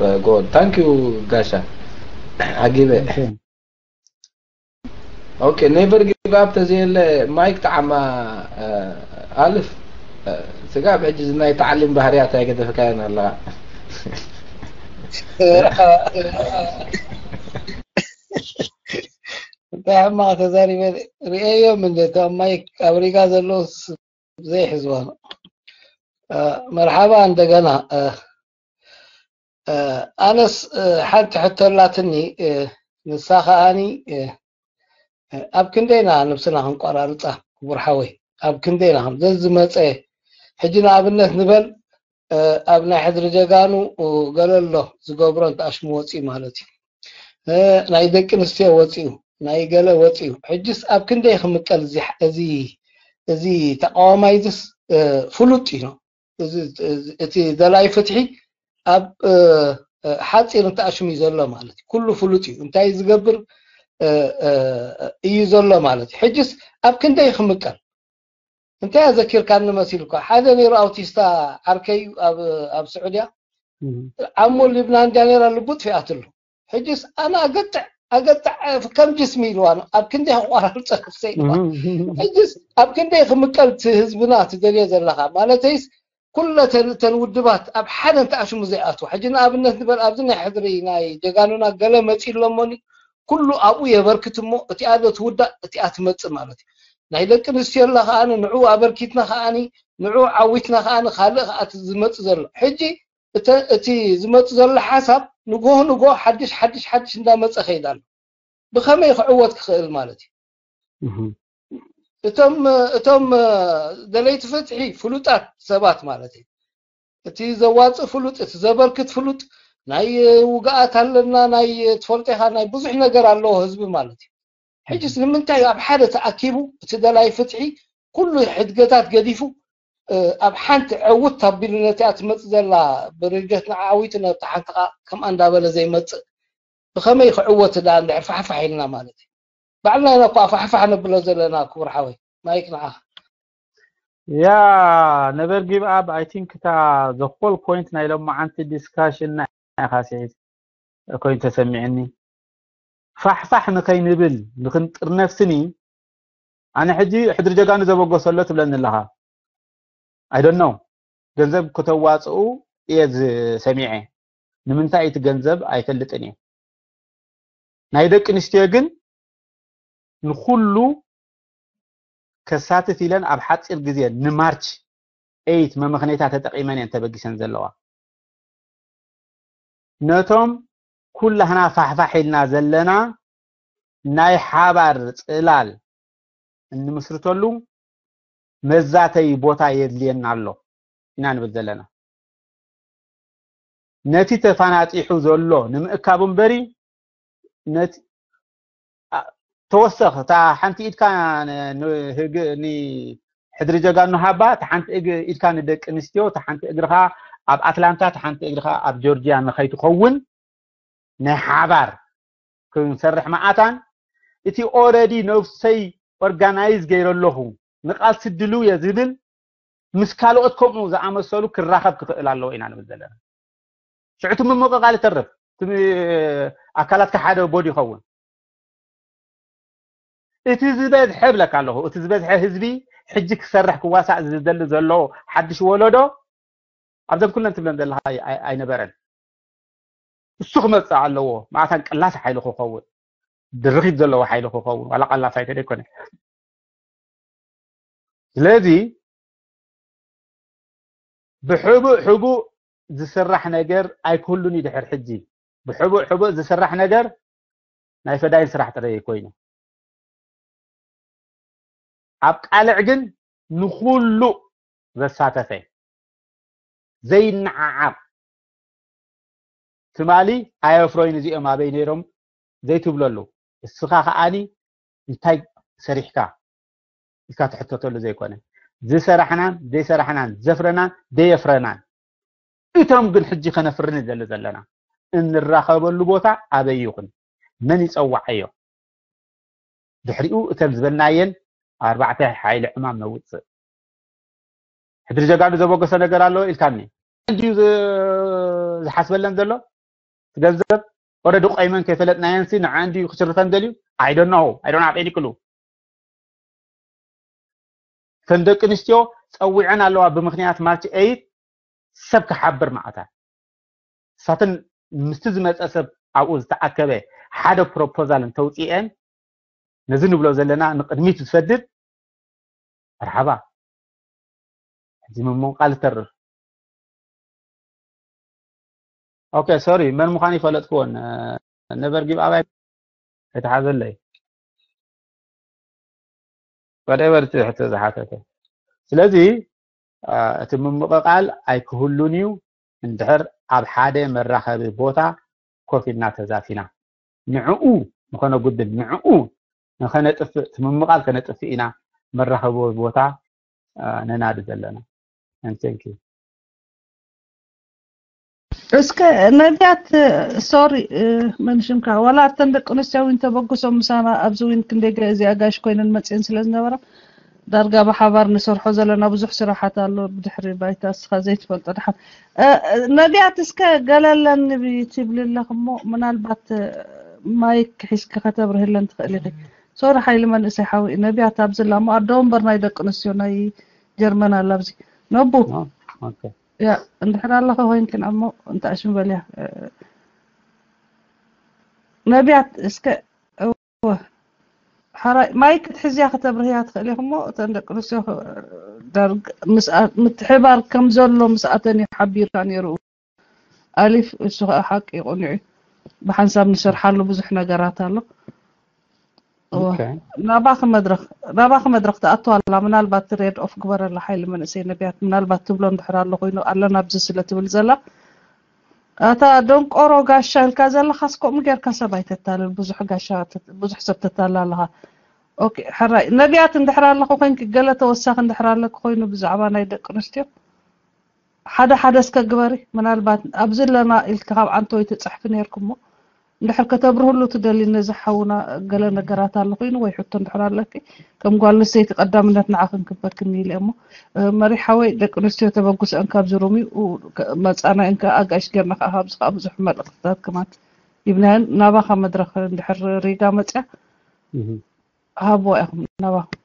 good. Thank you ጋሻ። ዓጊበ። Okay, never give up ተዘየለ ማይክ ጣዕማ፣ እ፣ ኣልፍ፣ እ፣ ስጋብ ሕጂ እዚ ናይ ታዕሊም ባህርያት ኣይገደፍካዮን ኣለኻ። እንታይ ሕማቕ ተዛሪበ ርእየዮም እንደ እቶም ማይክ ኣብ ሪጋ ዘለዉ ዘይሕዝዋ። እ፣ መርሓባ እንደገና። እ፣ እ፣ ኣነስ፣ እ፣ ሓንቲ ሕቶ ኣላትኒ፣ እ፣ ንሳ ከኣኒ፣ እ፣ እ፣ ኣብ ክንደይና ነብስና ክንቆራርጻ ክቡር ሓወይ? ኣብ ክንደይና ከም ዘዝመጸ ሕጂ ንኣብነት ንበል፣ እ፣ ኣብ ናይ ሕድሪ ጀጋኑ፣ እ፣ ገለ ኣሎ ዝገብሮ እንተኣሽሙ ወጺኡ ማለት እዩ። እ፣ ናይ ደቂ ኣንስትዮ ወጺኡ፣ ናይ ገለ ወጺኡ። ሕጅስ ኣብ ክንደይ ክምቀል እዚ፣ እዚ፣ እዚ ተቃዋማይ ዝስ፣ እ፣ ፍሉጥ እዩ ነው። እዚ፣ እዚ፣ እቲ ደላይ ፍትሒ ኣብ፣ እ፣ እ፣ ሓጺር እንተኣሽሙ እዩ ዘሎ ማለት እዩ። ኩሉ ፍሉጥ እዩ። እንታይ ዝገብር፣ እ፣ እ፣ እዩ ዘሎ ማለት እዩ። ሕጅስ ኣብ ክንደይ ክምቀል? እንታይ ኣዘኪርካኒ መሲልኳ? ሓደ ነይሩ ኣውቲስታ ዓርከይ ኣብ፣ ኣብ ስዑድያ። እም። ዓሞ ሊብናን ጃኔራ ልቡ ጥፊኣትሉ። ሕጅስ ኣነ ኣገጥዕ፣ ኣገጥዕ ከም ጅስሚ ኢልዋ ነው። ኣብ ክንደይ ክቆራርጾ ነፍሰይ ኢልዋ። እም። ሕጅስ ኣብ ክንደይ ክምቀል እቲ ህዝብና ትደልዮ ዘለኻ? ማለተይስ ኩለተን እተን ውድባት ኣብ ሓደ እንተኣሽሙ ዘይኣትዋ። ሕጂ ንኣብነት ንበል ኣብዚ ናይ ሕድሪ ናይ ጀጋኑና ገለ መጺኡ ኣሎ እሞኒ ኩሉ ኣብኡ የበርክት እሞ እቲኣ ዶ ትውዳእ እቲኣ ትመጽእ ማለት እዩ። ናይ ደቂ ኣንስትዮ ኣላ ከኣ ንዕኡ ኣበርኪትና ከኣ ንዕኡ ዓዊትና ከኣ ካልእ ከኣ እቲ ዝመጽእ ዘሎ። ሕጂ እተ-፣ እቲ ዝመጽእ ዘሎ ሓሳብ ንግሆ ንግሆ ሓድሽ ሓድሽ ሓድሽ እንዳመጸ ከይድ ኣሎ። ብኸመይ ክዕወት ክኽእል ማለት እዩ? እህ። እቶም፣ እቶም ደለይቲ ፍትሒ ፍሉጣት ሰባት ማለት እዩ። እቲ ዘዋጽእ ፍሉጥ፣ እቲ ዘበርክት ፍሉጥ፣ ናይ ውግኣት ኣለና፣ ናይ ትፈልጦ ኢኻ፣ ናይ ብዙሕ ነገር ኣለዎ ህዝቢ ማለት እዩ። ሕጅስ ንምንታይ ኣብ ሓደ ተኣኪቡ እቲ ደላይ ፍትሒ ኩሉ ሕድገታት ገዲፉ፣ እ፣ ኣብ ሓንቲ ዕውት ኣቢሉ ነቲኣ ትመጽእ ዘላ ብርጀት ንዓ ዓዊቱ ነብታ ሓንቲ ኸኣ ከምኣ እንዳበለ ዘይመጽእ? ብኸመይ ክዕወት ደኣ እንድሕር ፋሕፋሕ ኢልና ማለት እዩ። ባዕልና ኢና እኮ ፋሕፋሕ ነብሎ ዘለና ክቡር ሓወይ። ማይክ ንዓኻ። ያ never give up, I think እታ the whole point ናይ ሎማዓንቲ discussion ና ኢኻ ስዒድ ኮይኑ ተሰሚዕኒ። ፋሕፋሕ ንኸይንብል ንኽንጥርነፍስኒ ኣነ ሕጂ ሕድሪ ጀጋኑ ዘበገሰ ኣሎ ትብለኒ ኣለኻ። I don't know። ገንዘብ ከተዋፅኡ እየ ዝሰሚዐ። ንምንታይ እቲ ገንዘብ ኣይፈልጥን እየ። ናይ ደቂ ኣንስትዮ ግን ንኹሉ ከሳትፍ ኢለን ኣብ ሓፂር ግዜ ንማርች ኤይት መመኽነይታ ተጠቒመን እየን ተበጊሰን ዘለዋ። ነቶም ኩላህና ፋሕፋሕ ኢልና ዘለና ናይ ሓባር ፅላል እንምስርተሉ መዛተይ ቦታ የድልየና ኣሎ ኢና ንብል ዘለና። ነቲ ተፋናጢሑ ዘሎ ንምእካቡ እምበሪ ነቲ ተወሰኽ እታ ሓንቲ ኢድካ ንሕድሪ ጀጋኑ ሃባ፣ እታ ሓንቲ ኢድካ ንደቂ ኣንስትዮ፣ እታ ሓንቲ እግርኻ ኣብ ኣትላንታ፣ እታ ሓንቲ እግርኻ ኣብ ጆርጅያ ንኸይትኸውን ናይ ሓባር ክንሰርሕ መዓታን እቲ already ነብሰይ organize ገይረ ኣለኹ ንቃልሲ ድልው እየ ዝብል ምስ ካልኦት ከምኡ ዝኣመሰሉ ክራኸብ ክኽእል ኣለዎ ኢና ንብል ዘለና። ሽዑ እቲ ምምቕቓል ይተርፍ፣ እቲ ኣካላትካ ሓደ ቦዲ ይኸውን። እቲ ዝበዝሐ እብለካ ኣለኹ፣ እቲ ዝበዝሐ ህዝቢ ሕጂ ክሰርሕ ክዋሳእ ዝደሊ ዘሎ ሓድሽ ወለዶ ኣብዘን ኩለን ትብለን ዘለኻ ኣይ-፣ ኣይ-፣ ኣይነበረን። እሱ ክመፅእ ኣለዎ። ማዕታን ቀላሲ ሓይሊ ክኸውን፣ ድርኺት ዘለዎ ሓይሊ ክኸውን፣ ዋላ ቀላሲ ኣይተደይኮነ። ስለዚ ብሕቡእ ሕቡእ ዝስራሕ ነገር ኣይክህሉን እዩ ድሕር ሕጂ። ብሕቡእ ሕቡእ ዝስራሕ ነገር ናይ ፈዳይን ስራሕ ጥራይ ኮይኑ፣ ኣብ ቃልዕ ግን ንኹሉ ዘሳተፈ ዘይነዓዓቕ ትማሊ ኣየፍሮይን እዚኦም ኣበይ ነይሮም ዘይትብለሉ፣ እስኻ ከኣኒ እንታይ ሰሪሕካ ኢልካ ትሕተተሉ ዘይኮነ፣ ዝሰራሕናን ዘይሰራሕናን፣ ዘፍረናን ዘየፍረናን፣ እቶም ግን ሕጂ ከነፍሪ ንደሊ ዘለና እንራኸበሉ ቦታ ኣበይ ይኹን፣ መን ይጸዋዓዮ? ድሕሪኡ እተን ዝበልናየን ኣርባዕተ ሓይሊ ዕማም ነውፅእ። ሕድሪ ጀጋኑ ዘበገሶ ነገር ኣሎ ኢልካኒ እንድዩ ዝ-፣ ዝሓስበለን ዘሎ። ገንዘብ ወረዲ ቆይመን ከይፈለጥናየን ሲ ንዓ እንዲ ክሽርፈን ደልዩ I don't know I don't have any clue። እተን ደቂ ኣንስትዮ ጸዊዐን ኣለዋ ብምኽንያት ማርች ኤይት ሰብ ክሓብር ማዕታ ሳተን ምስቲ ዝመጸ ሰብ ኣብኡ ዝተኣከበ ሓደ ፕሮፖዛል እንተውፅኤን ነዚ ንብሎ ዘለና ንቅድሚት ዝሰድድ መርሓባ ሕጂ ምምንቃል ተርፍ okay sorry መን ምዃን ይፈለጥክዎን never give up ኣይትሓዘለይ whatever እቲ ሕቶ ዝሓተተ ስለዚ እቲ ምምቕቓል ኣይክህሉን እዩ እንድሕር ኣብ ሓደ መራኸቢ ቦታ ኮፍ ኢልና ተዛቲና ንዕኡ ንኸነጉድል ንዕኡ ንኸነጥፍእ እቲ ምምቓል ከነጥፍእ ኢና መራኸቢ ቦታ ነናዲ ዘለና and thank you እስከ ነቢያት sorry መን ሽምካ ዋላ እተን ደቂ ኣንስትዮ እውን ተበግሶም ምሳና ኣብዚ እውን ክንደይ እዚኣ ጋሽ ኮይነን መፅየን ስለ ዝነበራ ዳርጋ ብሓባር ንሰርሖ ዘለና ብዙሕ ስራሓት ኣሎ ብድሕሪ ባይታ እስኻ ዘይትፈልጦ ድሓን ነቢያት እስከ ገለለን ትብል ኣለኽ እሞ ምናልባት ማይክ ሒዝኪ ከተብርህለን ትኽእል ኢኺ ሶሪ ሓይሊ መንእሰይ ሓዊ ነቢያት ኣብዚ ኣላ እሞ ኣዶ ወንበር ናይ ደቂ ኣንስትዮ ናይ ጀርመን ኣላ ኣብዚ ነቡ ያ እንድሕር ኣለኸ ኮይንክን ኣሞ እንታይ ሽም በልያ ነቢያት እስከ እወ ሓራይ ማይ ክትሕዝያ ከተብርህያ ትኽእል ኢኹሞ እተን ደቂ ኣንስትዮ ዳርግ ምትሕባር ከም ዘሎ ምስኣተን እዩ ሓቢርካ ነይሩ ኣሊፍ እሱ ከዓ ሓቂ ይቆንዑ ብሓንሳብ ንሰርሓሉ ብዙሕ ነገራት ኣሎ ናባኺ መድረኽ ናባኺ መድረኽ ትኣቱ ኣላ ምናልባት ሬድ ኦፍ ግበረላ ሓይሊ መንእሰይ ነቢያት ምናልባት ትብሎ እንድሕር ኣሎ ኮይኑ ኣለና ኣብዚ ስለ ትብል ዘላ ኣታ ደንቆሮ ጋሻ ኢልካ ዘለኻስ ከምኡ ጌርካ ሰብ ኣይተታልል ብዙሕ ጋሻ ብዙሕ ሰብ ተታልል ኣለኻ ኦኬ ሕራይ ነቢያት እንድሕር ኣለኹ ኮይንኪ ገለ ተወሳኺ እንድሕር ኣለኪ ኮይኑ ብዛዕባ ናይ ደቂ ኣንስትዮ ሓደ ሓደ እስከ ግበሪ ምናልባት ኣብዚ ኣለና ኢልኪ ካብ ዓንተወይ ትፅሕፊ ነርኩሞ እንድሕር ከተብርህሉ ትደሊ ነዚ ሓውና ገለ ነገራት ኣሎ ኮይኑ ወይ ሕቶ እንድሕር ኣለኪ ከም ጓል ኣንስተይቲ ቀዳምነት ንዓኽን ክበክኒ ኢለ እሞ መሪሕ ሓወይ ደቂ ኣንስትዮ ተበግስአን ካብ ዝሩም እዩ መፃና እንካ ኣጋይሽ ጌርና ከዓ ኣብዚ ከዓ ብዙሕ መልእክትታት ከማን ይብናየን ናባኻ መድረክ እንድሕር ሪጋ መፅያ ሃብዋ ኢኹም ናባኹም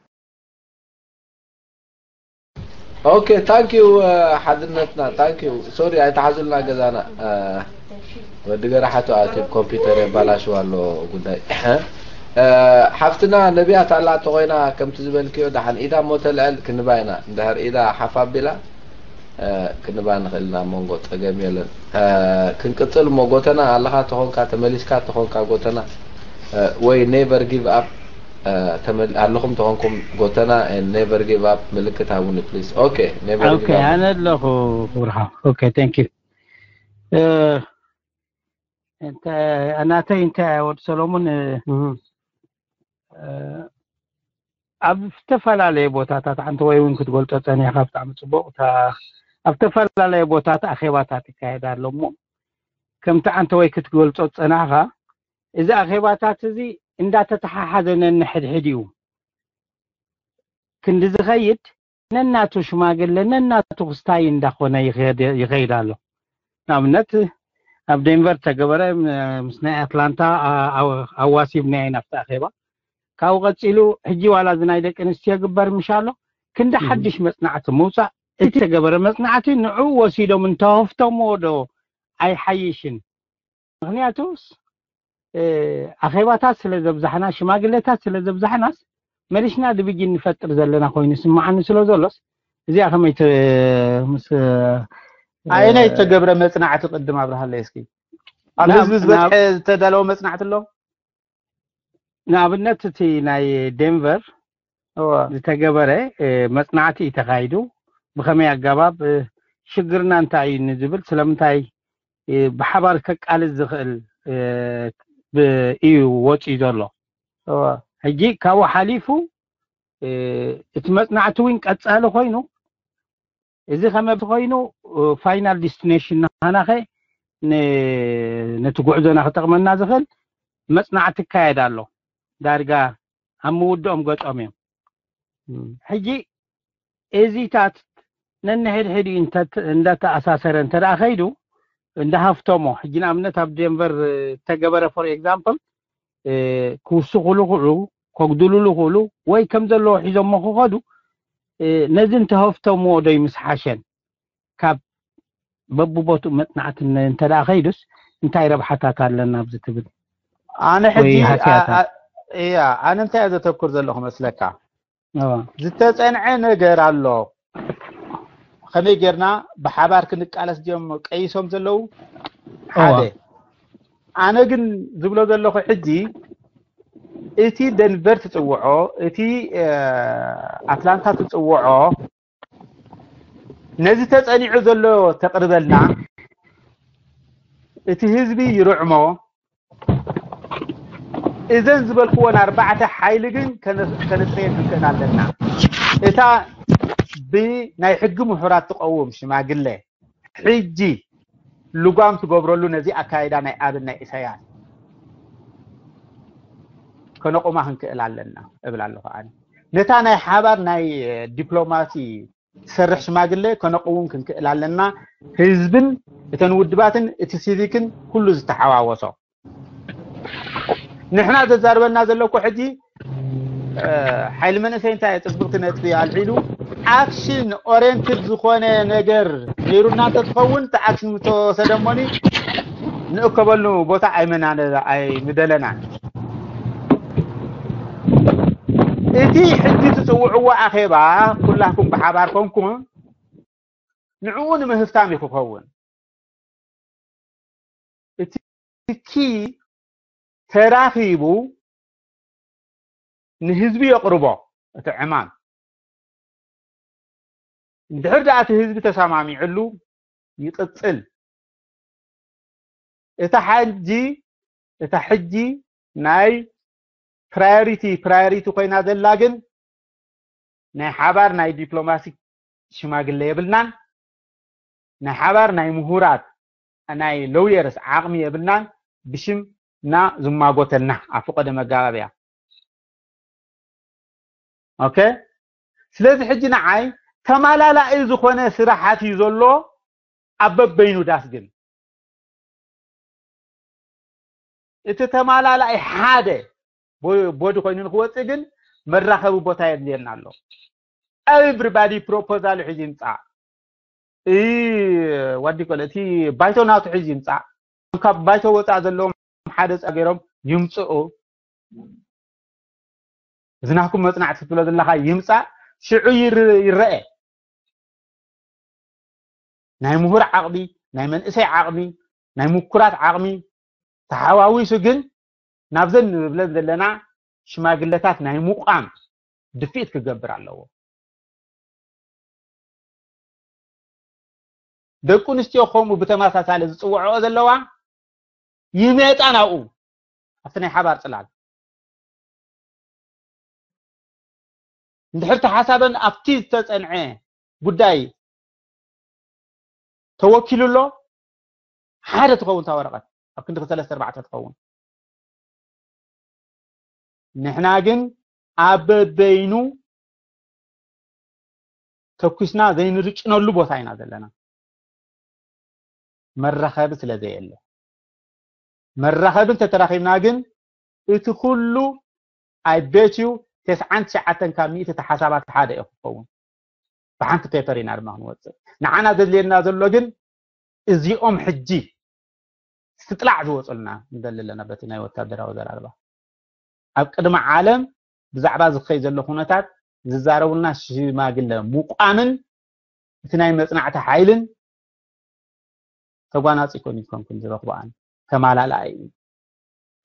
ኦኬ ታንክ ዩ ሓድነትና ታንክ ዩ ሶሪ ኣይተሓዙልና ገዛና ወዲ ገራሓቱ ኣኪብ ኮምፒውተር የባላሽው ኣሎ ጉዳይ ሓፍትና ነቢያት ኣላ ተኮይና ከምቲ ዝበልክዮ ደሓን ኢዳ ሞ ተልዕል ክንባ ኢና እንድሕር ኢዳ ሓፍ ኣቢላ ክንባ ንኽእል ኢና መንጎ ጸገም የለን ክንቅጽል እሞ ጎተና ኣለኻ ተኾንካ ተመሊስካ ተኾንካ ጎተና ወይ never give up ኣለኹም ተኾንኩም ጎተና never give up ምልክት ሃቡኒ please okay never give okay up ኣነ ኣለኹ ክብርኻ okay thank you እንተ ኣናተይ እንተ ወዲ ሰሎሙን ኣብ ዝተፈላለየ ቦታታት ዓንተ ወይ እውን ክትገልጾ ጸኒሕካ ብጣዕሚ ጽቡቕ እታ ኣብ ዝተፈላለየ ቦታት ኣኼባታት ይካየድ ኣሎ እሞ ከምቲ ዓንተ ወይ ክትገልጾ ጸናሕካ እዚ ኣኼባታት እዚ እንዳተተሓሓዘ ነንሕድሕድ እዩ ክንዲ ዝኸይድ ነናቱ ሽማግለ ነናቱ ክስታይ እንዳኾነ ይኸይድ ኣሎ ንኣብነት ኣብ ዴንቨር ተገበረ ምስ ናይ ኣትላንታ ኣዋሲብናዮ ናብቲ ኣኼባ ካብኡ ቀፂሉ ሕጂ ዋላ እዚ ናይ ደቂ ኣንስትዮ ግበር ምሽ ኣሎ ክንዲ ሓድሽ መፅናዕቲ ምውፃእ እቲ ተገበረ መፅናዕቲ ንዑ ወሲዶም እንተወፍቶምዎ ዶ ኣይሓይሽን ምክንያቱስ ኣኼባታት ስለ ዘብዛሕና ሽማግሌታት ስለ ዘብዛሕናስ መሊስና ድብጊን ንፈጥር ዘለና ኮይኑ ስምዓኒ ስለ ዘሎስ እዚኣ ከመይ ምስ ኣየናይ ዝተገብረ መፅናዕቲ ቅድም ኣብርሃለይ እስኪ ኣብ ህዝቢ ዝበፅሐ ዝተዳለወ መፅናዕቲ ኣሎ ንኣብነት እቲ ናይ ዴንቨር ዝተገበረ መፅናዕቲ እዩ ተካይዱ ብከመይ ኣገባብ ሽግርና እንታይ እዩ ንዝብል ስለምንታይ ብሓባር ከቃልስ ዝኽእል እዩ ወፂኡ ዘሎ ሕጂ ካብኡ ሓሊፉ እቲ መፅናዕቲ እውን ቀፃሊ ኮይኑ እዚ ከመ ኮይኑ final destination ናናኸ ነቲ ጉዕዞና ክጠቕመና ዝኽእል መፅናዕቲ ይካየድ ኣሎ ዳርጋ ኣብ ምውድኦም ገፆም እዮም ሕጂ እዚታት ነንሕድሕድ እንዳተኣሳሰረ እንተ ከይዱ እንዳ ሃፍተሞ ሕጂ ንኣብነት ኣብ ዴንቨር ዝተገበረ for example ክውስኹሉ ክእሉ፣ ከጉድሉሉ ክእሉ ወይ ከም ዘለዎ ሒዞሞ ክኸዱ ነዚ እንተሃፍተምዎ ዶ ይምስሓሸን? ካብ በብቦትኡ መጽናዕቲ እንተ ደኣ ከይዱስ እንታይ ረብሓታት ኣለና ኣብዚ ትብል? ኣነ ሕጂ እያ ኣነ እንታይ ዘተኩር ዘለኹ መስለካ? ዝተጸንዐ ነገር ኣሎ። ከመይ ጌርና ብሓባር ክንቃለስ ድዮም ቀይሶም ዘለዉ? ሓደ። ኣነ ግን ዝብሎ ዘለኹ ሕጂ እቲ ደንቨር ትጽውዖ፣ እቲ ኣትላንታ ትጽውዖ፣ ነዚ ተጸኒዑ ዘሎ ተቕርበልና፣ እቲ ህዝቢ ይርዕሞ። እዘን ዝበልክወን ኣርባዕተ ሓይሊ ግን ከነጽርየን ክንክእል ኣለና። እታ ብናይ ሕጊ ምሁራት ትቐውም ሽማግለ ሕጂ ልጓም ትገብረሉ ነዚ ኣካይዳ ናይ ኣብን ናይ ኢሳያስ ከነቑማ ክንክእል ኣለና እብል ኣለኹ ኣነ። ነታ ናይ ሓባር ናይ ዲፕሎማሲ ትሰርሕ ሽማግለ ከነቕውም ክንክእል ኣለና። ህዝብን እተን ውድባትን እቲ ሲቪክን ኩሉ ዝተሓዋወሶ ንሕና ዘዛርበና ዘሎ እኮ ሕጂ ሓይሊ መንእሰይ እንታይ ጽብቕቲ ነጥቢ ኣልዒሉ ኣክሽን ኦሪየንትድ ዝኾነ ነገር ነይሩና እንተትኸውን እቲ ኣክሽን ምተወሰደ እሞኒ ንእከበሉ ቦታ ኣይመናነ ኣይምደለናን። እቲ ሕጂ ትጽውዕዎ ኣኼባ ኩላኩም ብሓባር ኮንኩም ንዕኡ ንምህፍታም እዩ ክኸውን። እቲ ኪ ተራኺቡ ንህዝቢ የቕርቦ እቲ ዕማም። እንድሕር ደኣ እቲ ህዝቢ ተሰማሚዕሉ ይቕጽል። እታ ሕጂ እታ ሕጂ ናይ ፕራዮሪቲ ፕራዮሪቲ ኮይና ዘላ ግን ናይ ሓባር ናይ ዲፕሎማሲ ሽማግለ የብልናን። ናይ ሓባር ናይ ምሁራት ናይ ሎየርስ ዓቕሚ የብልናን። ብሽምና ዝማጎተልና ኣብ ፈቐደ መጋባብያ። ኦኬ። ስለዚ ሕጂ ንዓይ ተማላላኢ ዝኾነ ስራሓት እዩ ዘሎ ኣብ በበይኑ ዳስ ግን እቲ ተማላላኢ ሓደ ቦዲ ኮይኑ ንክወፅእ ግን መራኸቢ ቦታ የድልየና ኣሎ። ኤቭሪባዲ ፕሮፖዛሉ ሒዙ ይምፃእ። እ ዋዲ ኮለ እቲ ባይቶ ናቱ ሒዙ ይምፃእ። ካብ ባይቶ ወፃእ ዘለዎም ሓደ ፃ ገይሮም ይምፅኡ። እዚ ናኩም መፅናዕቲ ክትብሎ ዘለካ ይምፃእ ሽዑ ይረአ። ናይ ምሁር ዓቕሚ፣ ናይ መንእሰይ ዓቕሚ፣ ናይ ምኩራት ዓቕሚ ተሓዋዊሱ ግን ናብዘን ንብለን ዘለና ሽማግለታት ናይ ምቋም ድፍኢት ክገብር ኣለዎ። ደቂ ኣንስትዮ ከምኡ ብተመሳሳሊ ዝፅውዕኦ ዘለዋ ይመጣ ናብኡ ኣብቲ ናይ ሓባር ፅላል እንድሕር ተሓሳበን ኣብቲ ዝተፀንዐ ጉዳይ ተወኪሉ ኣሎ ሓደ ትኸውን እታ ወረቐት ኣብ ክንዲ ክሰለስተ ኣርባዕተ ትኸውን። ንሕና ግን ኣብ በበይኑ ተኩስና ዘይንርጭነሉ ቦታ ኢና ዘለና። መራኸቢ ስለ ዘየለ መራኸቢ እንተተራኺብና ግን እቲ ኩሉ ኣይ ቤት ዩ ተስዓን ትሽዓተን ካብ ሚእቲ ተሓሳባት ሓደ እዩ ክኸውን። ብሓንቲ ፔፐር ኢና ድማ ክንወፅእ። ንዓና ዘድልየና ዘሎ ግን እዚኦም ሕጂ ስጥላዕ ዝወፅልና ንደሊ ኣለና በቲ ናይ ወታደራዊ ዘራርባ ኣብ ቅድሚ ዓለም ብዛዕባ ዝኸይ ዘሎ ኩነታት ዝዛረቡልና ሽማግለ ምቋምን እቲ ናይ መፅናዕቲ ሓይልን ተጓናፂ ኮን ይኮንኩን ዝረኽቦ ኣነ ተማላላኢ እዩ።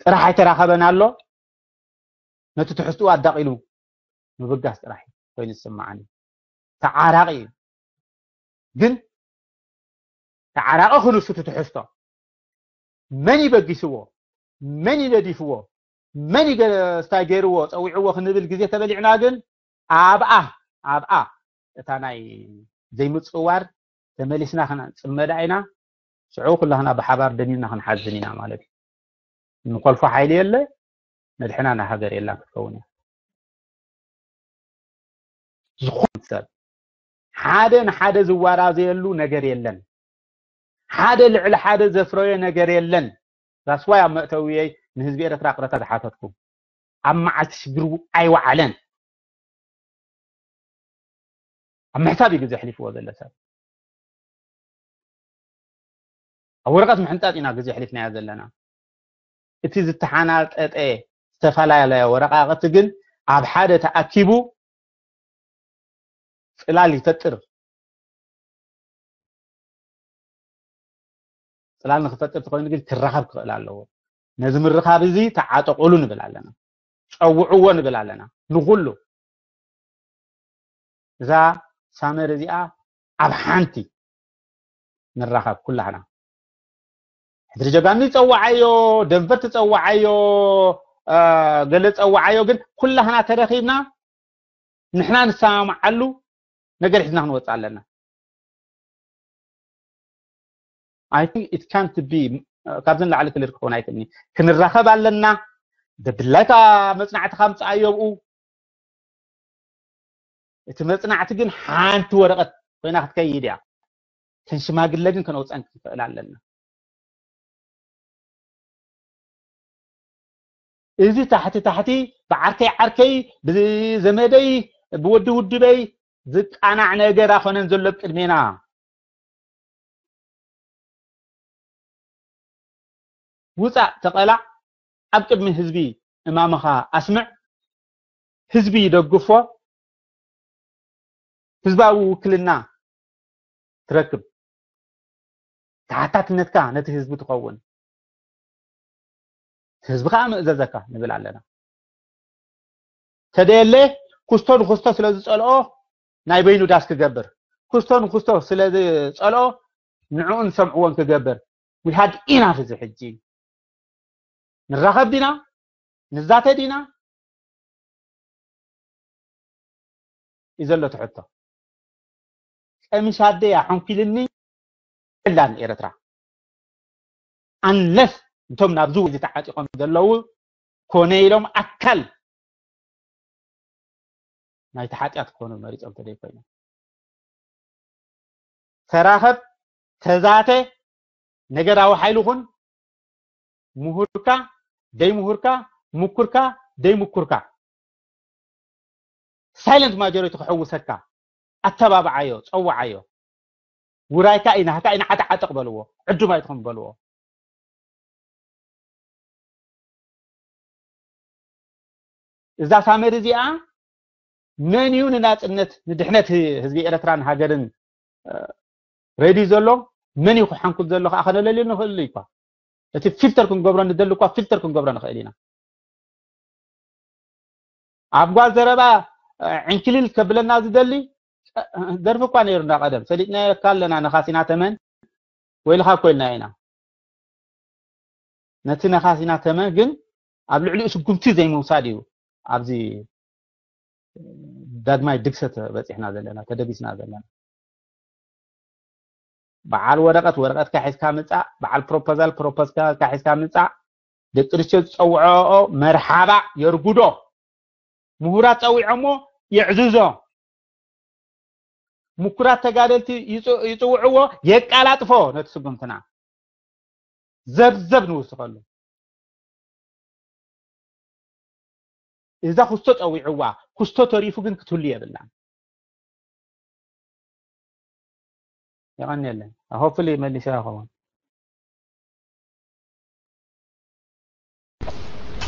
ጥራሕ ኣይተራኸበን ኣሎ ነቲ ትሕዝትኡ ኣዳቒሉ ምብጋስ ጥራሕ ኮይኑ ዝስማዓኒ። ተዓራቒ እዩ ግን ተዓራቒ ክንሱ ትትሕዝቶ መን ይበጊስዎ መን ይነዲፍዎ መን ይገ- ስታይ ገይርዎ ፀዊዕዎ ክንብል ግዜ ተበሊዕና ግን ኣብኣ ኣብኣ እታ ናይ ዘይምፅዋር ተመሊስና ክንፅመዳ ኢና። ሽዑ ኩላህና ብሓባር ደኒና ክንሓዝን ኢና ማለት እዩ። ንኮልፎ ሓይሊ የለ መድሕና ናይ ሃገር የላን ክትከውን እያ። ዝኾን ሰብ ሓደ ንሓደ ዝዋራዘየሉ ነገር የለን። ሓደ ልዕሊ ሓደ ዘፍረዮ ነገር የለን። ራስዋይ ኣብ መእተውየይ ንህዝቢ ኤርትራ ቅረታ ዝሓተትኩም ኣብ መዓልቲ ሽግር ኣይወዓለን። ኣብ ምሕሳብ እዩ ግዜ ኣሕሊፍዎ ዘሎ ሰብ። ኣብ ወረቐት ምሕንጣጥ ኢና ግዜ ኣሕሊፍናዮ ዘለና። እቲ ዝተሓናጠጠ ዝተፈላለየ ወረቓቕቲ ግን ኣብ ሓደ ተኣኪቡ ጽላል ይፈጥር። ጽላል ንክፈጥር ተኮይኑ ግን ክራኸብ ክኽእል ኣለዎ። ነዚ ምርኻብ እዚ ተዓጠቑሉ ንብል ኣለና፣ ጸውዕዎ ንብል ኣለና ንኹሉ። እዛ ሳመር እዚኣ ኣብ ሓንቲ ንራኸብ ኩላህና። ሕድሪ ጀጋኑ ይጸውዓዮ፣ ደንፈር ትጸውዓዮ፣ ገለ ጸውዓዮ፣ ግን ኩላህና ተረኺብና ንሕና ንሰማምዓሉ ነገር ሒዝና ክንወጽእ ኣለና። I think it can't be ካብዚ ንላዕሊ ክልል ክኸውን ኣይክእልኒ። ክንራኸብ ኣለና። ደድላይካ መጽናዕትኻ ምጽኣዮ ብኡ። እቲ መጽናዕቲ ግን ሓንቲ ወረቐት ኮይና ክትከይድ እያ። ተን ሽማግለ ግን ከነውፀን ክንክእል ኣለና። እዚ ታሕቲ ታሕቲ ብዓርከይ ዓርከይ ብዘመደይ ብወዲ ውድበይ ዝቃናዕ ነገር ኣኾነን ዘሎ ቅድሜና። ውፃእ ተቐላዕ፣ ኣብ ቅድሚ ህዝቢ እማምኻ ኣስምዕ፣ ህዝቢ ይደግፎ፣ ህዝባዊ ውክልና ትረክብ፣ ተሓታትነትካ ነቲ ህዝቢ ትኸውን፣ ህዝቢ ከዓ ምእዘዘካ ንብል ኣለና። ተደየለ ኩስቶ ንኩስቶ ስለ ዝፀልኦ ናይ በይኑ ዳስ ክገብር፣ ኩስቶ ንኩስቶ ስለ ዝፀልኦ ንዕኡ ንሰምዕዎን ክገብር። We had enough እዚ ሕጂ። ንራኸብ ዲና? ንዛተ ዲና? እዩ ዘሎ እቲ ሕቶ። ቀሚሽ ኣደይ ኣሐንኪልኒ የላን ኤርትራ። Unless እቶም ናብዚ ወዚ ተዓጢቖም ዘለዉ ኮነ ኢሎም ኣካል ናይቲ ሓጢኣት ክኾኑ መሪጾም ተደይኮይኖም። ተራኸብ፣ ተዛተ፣ ነገራዊ ሓይሊ ኩን፣ ምሁርካ፣ ደይምሁርካ፣ ምኩርካ፣ ደይምኩርካ። Silent majority ክሕውሰካ፣ ኣተባብዓዮ፣ ጸውዓዮ። ውራይካ እዩ፣ ናህካ እዩ፣ ንዓጠዓጠቕ በልዎ፣ ዕዱም ኣይትኹን በልዎ። እዛ ሳመሪ እዚኣ መን እዩ ንናጽነት፣ ንድሕነት ህዝቢ ኤርትራን ሃገርን፣ እ፣ ሬዲ ዘሎ? መን እዩ ክሓንኩት ዘሎ ከዓ ከነለልዮ ንኽእል እዩ እኳ። እቲ ፊልተር ክንገብሮ ንደሊ እኳ ፊልተር ክንገብሮ ንኽእል ኢና። ኣብ ጓል ዘረባ፣ እ፣ ዕንክሊል ከብለና ዝደሊ፣ እ፣ ደርፊ እኳ ነይሩና ቀደም። ፈሊጥናዮ እካ ኣለና፣ ነኻሲና ተመን ወይልኻ እኮ ኢልና ኢና። ነቲ ነኻሲና ተመን ግን ኣብ ልዕሊኡ ስጉምቲ ዘይምውሳድ እዩ ኣብዚ ዳግማይ ድግሰት በጺሕና ዘለና፣ ተደጊስና ዘለና። በዓል ወረቐት፣ ወረቐትካ ሒዝካ ምጻእ፣ በዓል ፕሮፖዛል፣ ፕሮፖዛልካ ሒዝካ ምጻእ። ደቂ ኣንስትዮ ዝጸውዐኦ መርሓባ የርጉዶ። ምሁራት ጸዊዖሞ የዕዝዞ። ምኩራት ተጋደልቲ ይጽ-፣ ይጽውዕዎ፣ የቃላጥፎ ነቲ ስጉምትና። ዘብዘብ ንውስኸሉ። እዛ ኩስቶ ጸዊዕዋ፣ ኩስቶ ተሪፉ ግን ክትህሉ የብላን። የቐንየለን። Hopefully መሊሳ ይኸውን።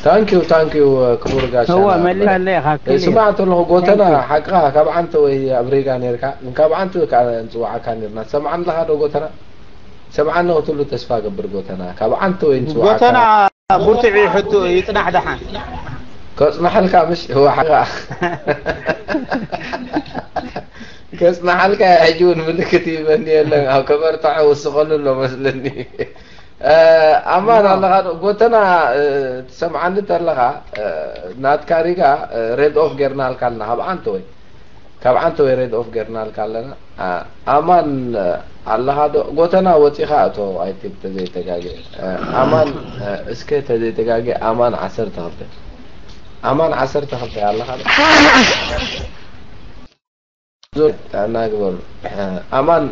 ታንኪዩ፣ ታንኪዩ፣ ክቡር ጋሻና። እወ፣ መሊሳለይ፣ ሓቂ እዩ። ስማዕ እንተለኹ፣ ጎተና፣ ሓቅኻ፣ ካብ ዓንተ ወይ ኣብ ሪጋ ነርካ፣ ግን ካብ ዓንተ ወይ ከዓ ንጽዋዓካ ነርና። ትሰምዓኒ ኣለኻ ዶ ጎተና? ትሰምዓኒ ክትህሉ ተስፋ ገብር ጎተና። ካብ ዓንተ ወይ ንጽዋዓካ። ጎተና፣ ብርቱዕ እዩ ሕቶ፣ ይጽናሕ ደሓን። ከጽናሓልካ ምሽ? እወ፣ ሓቅኻ። ከጽናሓልካ ሕጂ እውን ምልክት ይበኒ የለን። ኣብ ከበርትዖ ወስኸሉ ኣሎ መስለኒ። እ፣ ኣማን ኖ። ኣለኻ ዶ? ጎተና፣ እ፣ ትሰምዓኒ ተለኻ፣ እ፣ ናትካ ሪጋ፣ እ፣ ሬድ ኦፍ ጌርናልካ ኣለና። ካብ ዓንተ ወይ? ካብ ዓንተ ወይ ሬድ ኦፍ ጌርናልካ ኣለና። እ፣ ኣማን፣ እ፣ ኣለኻ ዶ? ጎተና ወጺኻ እቶ፣ ኣይ ቲንክ ተዘይተጋግየ። እ፣ ኣማን፣ እ፣ እስከ ተዘይተጋግየ ኣማን ዓሰርተ ክልተ። ኣማን ዓሰርተ ክልተ ኣለኻ ዶ? ዙር ጥዕና ግበሩ። ኣማን፣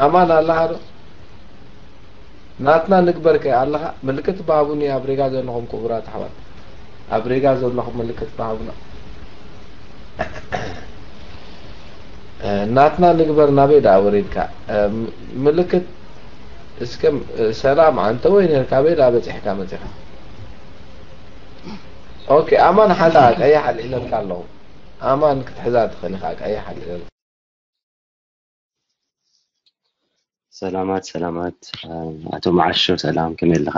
ኣማን ኣለኻ ዶ? ናትና ንግበር ከ ኣለኻ? ምልክት ብሃቡኒ ኣብ ሬጋ ዘለኹም ክቡራት ኣሕዋት፣ ኣብ ሬጋ ዘለኹም ምልክት ብሃቡና። ናትና ንግበር ናበይ ደኣ ወሪድካ? ምልክት እስከ። ሰላም ኣንተ ወይነ፣ ካበይ ደኣ በጺሕካ መጺኻ? ኦኬ፣ ኣማን ሓንታ ቀይሕ ኣልዒለልካ ኣለኹ። ኣማን ክትሕዛ ትኽእል ኢኻ፣ ቀይሕ ኣልዒለልካ። ሰላማት ሰላማት። ኣቶ መዓሾ ሰላም፣ ከመይ ኣለኻ?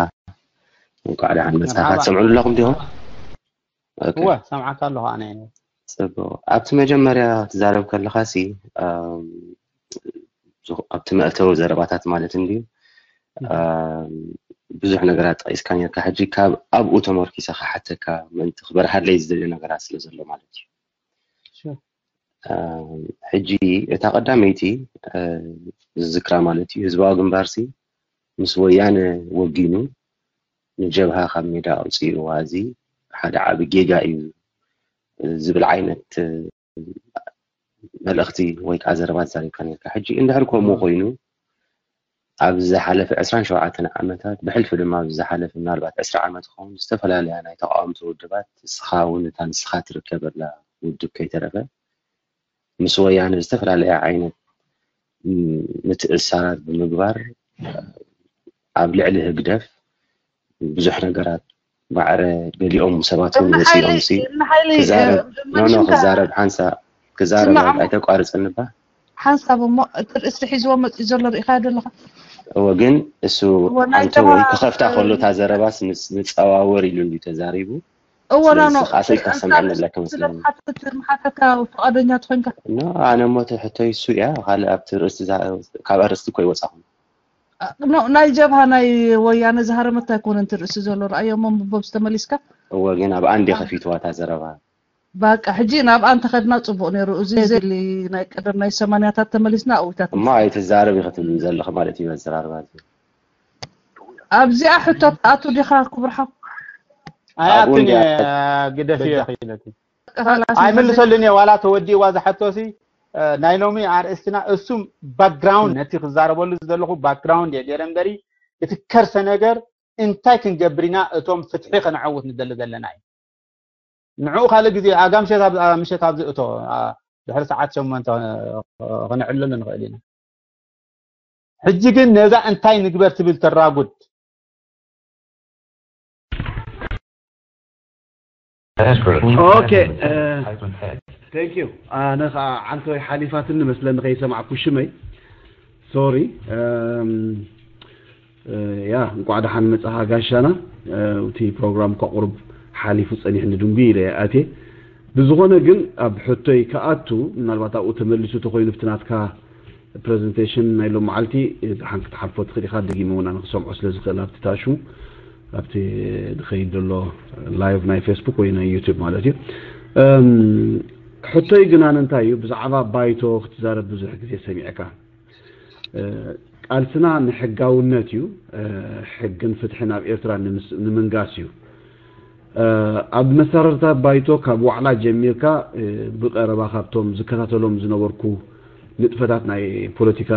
እንኳዕ ደሓን መጻኻ። ትሰምዑ ኣለኹም ዲኹም? እወ፣ ሰምዓካ ኣለኹ ኣነ። ጽቡቕ። ኣብቲ መጀመርያ ትዛረብ ከለኻ ሲ ኣብቲ መእተዊ ዘረባታት ማለት እንድዩ ብዙሕ ነገራት ጠቒስካ ነርካ። ሕጂ ካብ ኣብኡ ተመርኪሰ ክሓተካ ምእንቲ ክበርሃለይ ዝደልዮ ነገራት ስለ ዘሎ ማለት እዩ። ሕጂ እታ ቀዳመይቲ ዝዝክራ ማለት እዩ፣ ህዝባዊ ግንባርሲ ምስ ወያነ ወጊኑ ንጀብሃ ካብ ሜዳ ኣውፂእዋ፣ እዚ ሓደ ዓቢ ጌጋ እዩ ዝብል ዓይነት መልእኽቲ ወይ ከዓ ዘረባ ተዛሪብካ ነርካ። ሕጂ እንድሕር ከምኡ ኮይኑ ኣብዚ ዝሓለፈ ዕስራን ሸውዓተን ዓመታት ብሕልፊ ድማ ኣብዚ ዝሓለፈ ምናልባት ዕስራ ዓመት ክኸውን ዝተፈላለያ ናይ ተቃወምቲ ውድባት እስኻ እውን እታ ንስኻ ትርከበላ ውድብ ከይተረፈ ምስ ወያነ ዝተፈላለየ ዓይነት ምትእሳራት ብምግባር ኣብ ልዕሊ ህግደፍ ብዙሕ ነገራት ማዕረ ገሊኦም ሰባት እውን ወፂኦም ሲ ክዛረብ ኖኖ ክዛረብ ሓንሳ ክዛረብ ኣይተቋርፅን እባ ሓንሳብ እሞ እቲ ርእሲ ሒዝዎ መፂኡ ዘሎ ርኢኻዮ ዶ ኣለኻ? እወ ግን እሱ እወ፣ ናይ ኣንተ ወይ ጀብሃ- ክኸፍታ ከሎ እታ ዘረባስ ምስ ንፀዋወር ኢሉ እንድዩ ተዛሪቡ። እወ፣ ኖ፣ ስለዚ ኖ፣ ስኻ ኣሰይ እንታይ ክሰምዐኒ ኣለካ ስለ መስለኒ። ዝሓትት፣ ምሓተካ ፍቓደኛ ትኾንካ? ኖ፣ ኣነ እሞ እቲ ሕቶይ እሱ እያ። ካልእ ኣብቲ ርእሲ እዛ- ካብ ኣርእስቲ እኮ ይወፃኹም። ኖ፣ ናይ ጀብሃ ናይ ወያነ ዝሃረመት ኣይኮነን እቲ ርእሲ ዘሎ። ረኣዮ እሞ ምቦብ ዝተመሊስካ? እወ ግን ኣብ ኣንዴ ከፊትዋ እታ ዘረባ። ባቃ ሕጂ ናብኣ እንተኸድና ጽቡቕ ነይሩ። እዚ ዘሊ ናይ ቀደም ናይ ሰማንያታት ተመሊስና ኣብታት እሞ ኣይትዛረብ ኢኺ ትብሊ ዘለኺ ማለት እዩ። ኣዘራርባ እዚ ኣብዚኣ ሕቶ ትኣቱ ዲኻ ክቡር ሓው? ኣብኡ ኣይኣቱን እየ እንድያ ግደፍዮ በጃ። ኢኺ ኢለኪ። ኸላስ ኣይምልሰሉን እየ ዋላ ተወዲእዋ ዝሓቶሲ። እ፣ ናይ ሎሚ ኣርእስትና እሱም ባክግራውንድ ነቲ ክዛረበሉ ዝደለኹ ባክግራውንድ እየ ገይረ እምበሪ እቲ ከርሰ ነገር እንታይ ክንገብር ኢና እቶም ፍትሒ ከነዐውት ንደሊ ዘለና እዩ። ንዕኡ ካልእ ግዜ ኣጋ ምሸት ኣብ- ኣብ- ምሸት ኣብዚ እቶ ኣ፣ ድሕሪ ሰዓት ሸሞንተ ኸነ- ኸነዕልለሉ ንኽእል ኢና። ሕጂ ግን ነዛ እንታይ ንግበር ትብል ተራጉድ ኦኬ፣ እ፣ thank you። ኣነ ኸዓ ዓንተወይ ሓሊፋትኒ መስለኒ ከይሰማዕኩ ሽመይ። ሶሪ። እም፣ እ፣ ያ፣ እንቋዕ ደሓን መጻኻ ጋሻና። እ፣ እቲ ፕሮግራም እኳ ቁሩብ ሓሊፉ ጸኒሕኒ ድንጉይ ኢለ እየ ኣትየ። ብዝኾነ ግን ኣብ ሕቶይ ክኣቱ፣ ምናልባት ኣብኡ ተመሊሱ ተኾይኑ ኣብቲ ናትካ ፕረዘንቴሽን ናይ ሎም መዓልቲ ሓንቲ ክትሓልፎ ትኽእል ኢኻ። ደጊመ እውን ኣነ ክሰምዖ ስለ ዝኽእል ኣብቲ ታሹ ኣብቲ ዝኸይድ ዘሎ ላይቭ ናይ ፌስቡክ ወይ ናይ ዩቱብ ማለት እዩ። እም፣ ሕቶይ ግን ኣነ እንታይ እዩ፣ ብዛዕባ ባይቶ ክትዛረብ ብዙሕ ግዜ ሰሚዕካ። እ፣ ቃልስና ንሕጋውነት እዩ፣ እ፣ ሕግን ፍትሕን ኣብ ኤርትራ ንምስ- ንምንጋስ እዩ። እ፣ ኣብ መሰረታ ባይቶ ካብ ዋዕላ ጀሚርካ፣ እ፣ ብቐረባ ካብቶም ዝከታተሎም ዝነበርኩ ንጥፈታት ናይ ፖለቲካ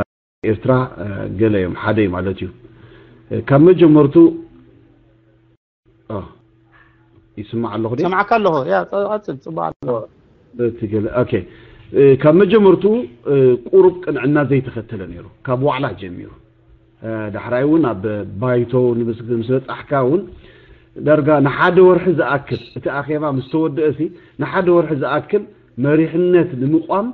ኤርትራ፣ እ፣ ገለ እዮም፣ ሓደ እዩ ማለት እዩ። እ፣ ካብ መጀመርቱ ኦ፣ ይስማዕ ኣለኹ ድየ? ሰማዕካ ኣለኹ። ያ፣ ጸ- ቀጽል፣ ጽቡቕ ኣሎ። እቲ ገለ ኦኬ፣ እ፣ ካብ መጀመርቱ እ፣ ቁሩብ ቅንዕና ዘይተኸተለ ነይሩ ካብ ዋዕላ ጀሚሩ። እ፣ ዳሕራይ እውን ኣብ ባይቶ ንምስ- ምስ በጻሕካ እውን ዳርጋ ንሓደ ወርሒ ዝኣክል እቲ ኣኼባ ምስ ተወደእሲ ንሓደ ወርሒ ዝኣክል መሪሕነት ንምቋም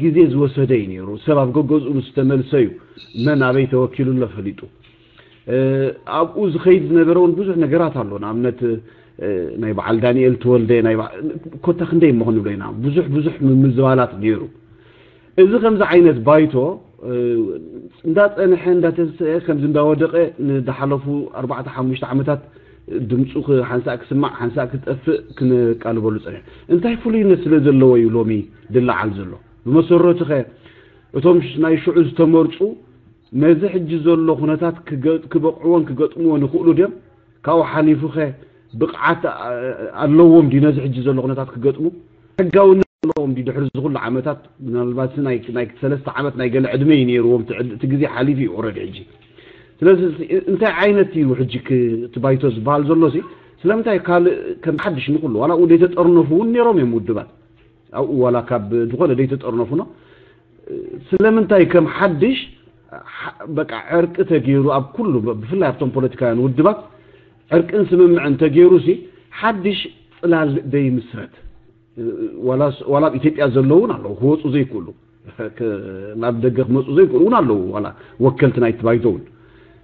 ግዜ ዝወሰደ እዩ ነይሩ። ሰብ ኣብ ገገዝኡ ምስ ተመልሰ እዩ መን ኣበይ ተወኪሉ ኣሎ ፈሊጡ። እ፣ ኣብኡ ዝኸይድ ዝነበረ እውን ብዙሕ ነገራት ኣሎ። ንኣብነት እ፣ ናይ በዓል ዳንኤል ተወልደ ናይ በዓ- ኮታ ክንደይ እሞ ክንብሎ ኢና ብዙሕ ብዙሕ ምምዝባላት ነይሩ። እዚ ከምዚ ዓይነት ባይቶ እ፣ እንዳጸንሐ እንዳተሰአ ከምዚ እንዳወደቀ ንዝሓለፉ ኣርባዕተ ሓሙሽተ ዓመታት ድምፁ ክ- ሓንሳእ ክስማዕ ሓንሳእ ክጠፍእ ክንቃልበሉ ጸኒሕ። እንታይ ፍሉይነት ስለ ዘለዎ እዩ ሎሚ ድለዓል ዘሎ? ብመሰረቱ ኸ እቶም ሽ- ናይ ሽዑ ዝተመርፁ ነዚ ሕጂ ዘሎ ኩነታት ክገ- ክበቕዕዎን ክገጥምዎን ይኽእሉ ድዮም? ካብኡ ሓሊፉ ኸ ብቕዓት ኣ- ኣለዎም ድዩ ነዚ ሕጂ ዘሎ ኩነታት ክገጥሙ? ሕጋውነት ኣለዎም ድዩ? ድሕሪ እዚ ኩሉ ዓመታት ምናልባት ናይ ናይ ሰለስተ ዓመት ናይ ገለ ዕድመ እዩ ነይርዎም። እቲ ዕድ- እቲ ግዜ ሓሊፉ እዩ ኦረዲ ሕጂ። ስለዚ እንታይ ዓይነት እዩ ሕጂ እቲ ባይቶ ዝበሃል ዘሎ ሲ? ስለምንታይ ካልእ ከም ሓድሽ ንኩሉ ዋላ ኣብኡ ዘይተጠርነፉ እውን ነይሮም እዮም ውድባት ኣብኡ ዋላ ካብ ዝኾነ ዘይተጠርነፉ ነው። ስለምንታይ ከም ሓድሽ በቃ ዕርቂ ተገይሩ ኣብ ኩሉ ብፍላይ ኣብቶም ፖለቲካውያን ውድባት ዕርቅን ስምምዕን ተገይሩ ሲ ሓድሽ ፅላል ደይምስረት ዋላ ኣብ ኢትዮጵያ ዘለዉ እውን ኣለዉ ክወፁ ዘይክእሉ ናብ ደገ ክመፁ ዘይክእሉ እውን ኣለዉ ዋላ ወከልቲ ናይቲ ባይቶ እውን።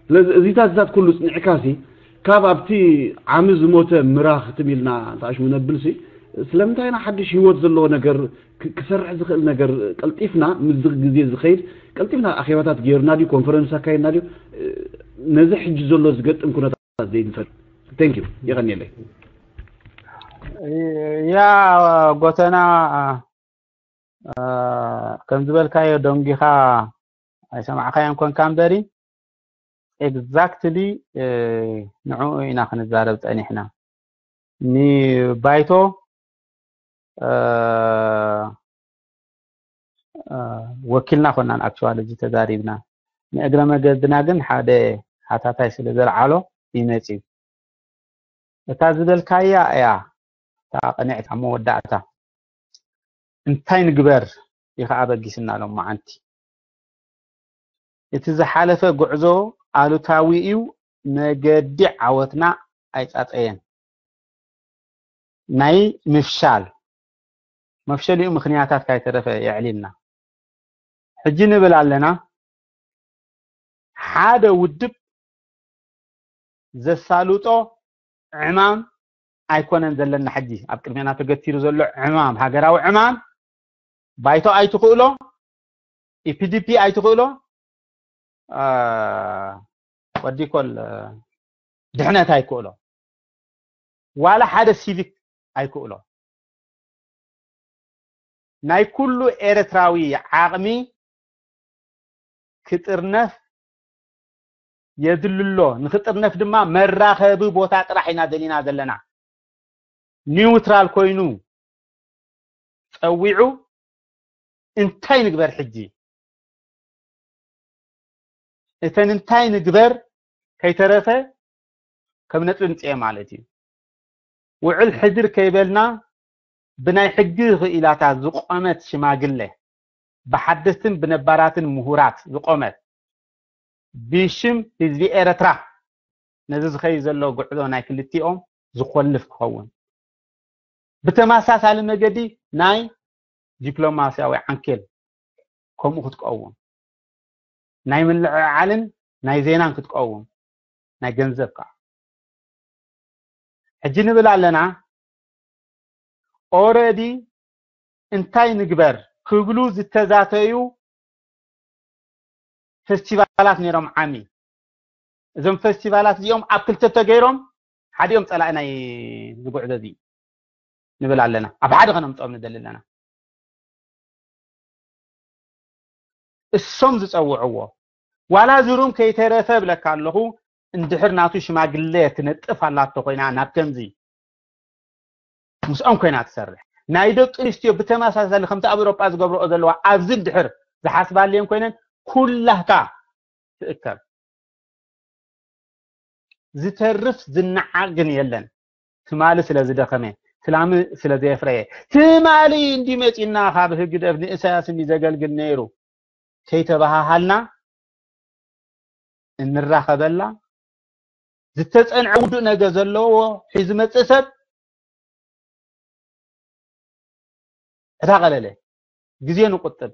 ስለዚ እዚታት እዚታት ኩሉ ፅኒዕካ ሲ ካብ ኣብቲ ዓሚ ዝሞተ ምራ ክትም ኢልና ተኣሽሙ ነብል ሲ ስለምንታይ ኢና ሓድሽ ህይወት ዘለዎ ነገር ክሰርሕ ዝኽእል ነገር ቀልጢፍና ምስዚ ግዜ ዝኸይድ ቀልጢፍና ኣኼባታት ገይርና ድዩ ኮንፈረንስ ኣካይድና ድዩ ነዚ ሕጂ ዘሎ ዝገጥም ኩነታት ዘይንፈል። Thank you። የቐንየለይ። ያ ጎተና ከም ዝበልካዮ ደንጊኻ ኣይሰማዕካዮን ኮንካ እምበሪ exactly ንዕኡ ኢና ክንዛረብ ፀኒሕና። ንባይቶ ወኪልና ኮናን actually እዚ ተዛሪብና ንእግረ መገድና ግን ሓደ ሓታታይ ስለ ዘልዓሎ ይመፅዩ እታ ዝበልካያ እያ እታ ቅንዕታ መወዳእታ እንታይ ንግበር ኢኻ ኣበጊስና ሎም መዓንቲ እቲ ዝሓለፈ ጉዕዞ ኣሉታዊ እዩ መገዲ ዓወትና ኣይፃፀየን ናይ ምፍሻል መፍሸሊኡ ምኽንያታት ካይተረፈ የዕሊልና ሕጂ ንብል ኣለና ሓደ ውድብ ዘሳልጦ ዕማም ኣይኮነን ዘለና ሕጂ ኣብ ቅድሜና ተገቲሩ ዘሎ ዕማም ሃገራዊ ዕማም ባይቶ ኣይትኽእሎ ኢፒዲፒ ኣይትኽእሎ ወዲኮል ድሕነት ኣይክእሎ ዋላ ሓደ ሲቪክ ኣይክእሎ ናይ ኩሉ ኤርትራዊ ዓቕሚ ክጥርነፍ የድልሎ ንክጥርነፍ ድማ መራኸቢ ቦታ ጥራሕ ኢና ደሊና ዘለና ኒውትራል ኮይኑ ፀዊዑ እንታይ ንግበር ሕጂ እተን እንታይ ንግበር ከይተረፈ ከም ነጥቢ ምፅኤ ማለት እዩ ውዕል ሕድር ከይበልና ብናይ ሕጊ ክኢላታት ዝቆመት ሽማግለ ብሓደስትን ብነባራትን ምሁራት ዝቆመት ብሽም ህዝቢ ኤረትራ ነዚ ዝኸይ ዘሎ ጉዕዞ ናይ ክልቲኦም ዝኾልፍ ክኸውን ብተመሳሳሊ መገዲ ናይ ዲፕሎማስያዊ ዓንኬል ከምኡ ክትቀውም ናይ ምልዕዓልን ናይ ዜናን ክትቀውም ናይ ገንዘብ ከዓ ሕጂ ንብል ኣለና ኦረዲ እንታይ ንግበር ክብሉ ዝተዛተዩ ፌስቲቫላት ነይሮም ዓሚ እዞም ፌስቲቫላት እዚኦም ኣብ ክልተ ተገይሮም ሓዲኦም ፀላኢ ናይ ዝጉዕዞ እዚ ንብል ኣለና ኣብ ሓደ ከነምፅኦም ንደሊ ኣለና እሶም ዝፀውዕዎ ዋላ ዝሩም ከይተረፈ ብለካ ኣለኹ እንድሕር ናቱ ሽማግለ ትነጥፍ ኣላቶ ኮይና ናብ ከምዚ ምስኦም ኮይና ትሰርሕ ናይ ደቂ ኣንስትዮ ብተመሳሳሊ ከምቲ ኣብ ኤሮጳ ዝገብረኦ ዘለዋ ኣብዚ እንድሕር ዝሓስባልየን ኮይነን ኩላህታ ትእከብ ዝተርፍ ዝነዓቕ ግን የለን ትማሊ ስለ ዝደኸመ ትላሚ ስለ ዘየፍረየ ትማሊ እንዲ መፂና ካብ ህግደፍ ንእሳያስ እንዲ ዘገልግል ነይሩ ከይተባሃሃልና እንራኸበላ ዝተፀንዐ ውዱእ ነገር ዘለዎ ሒዙ መፅእ ሰብ እታ ቀለለ ግዜ ንቁጥብ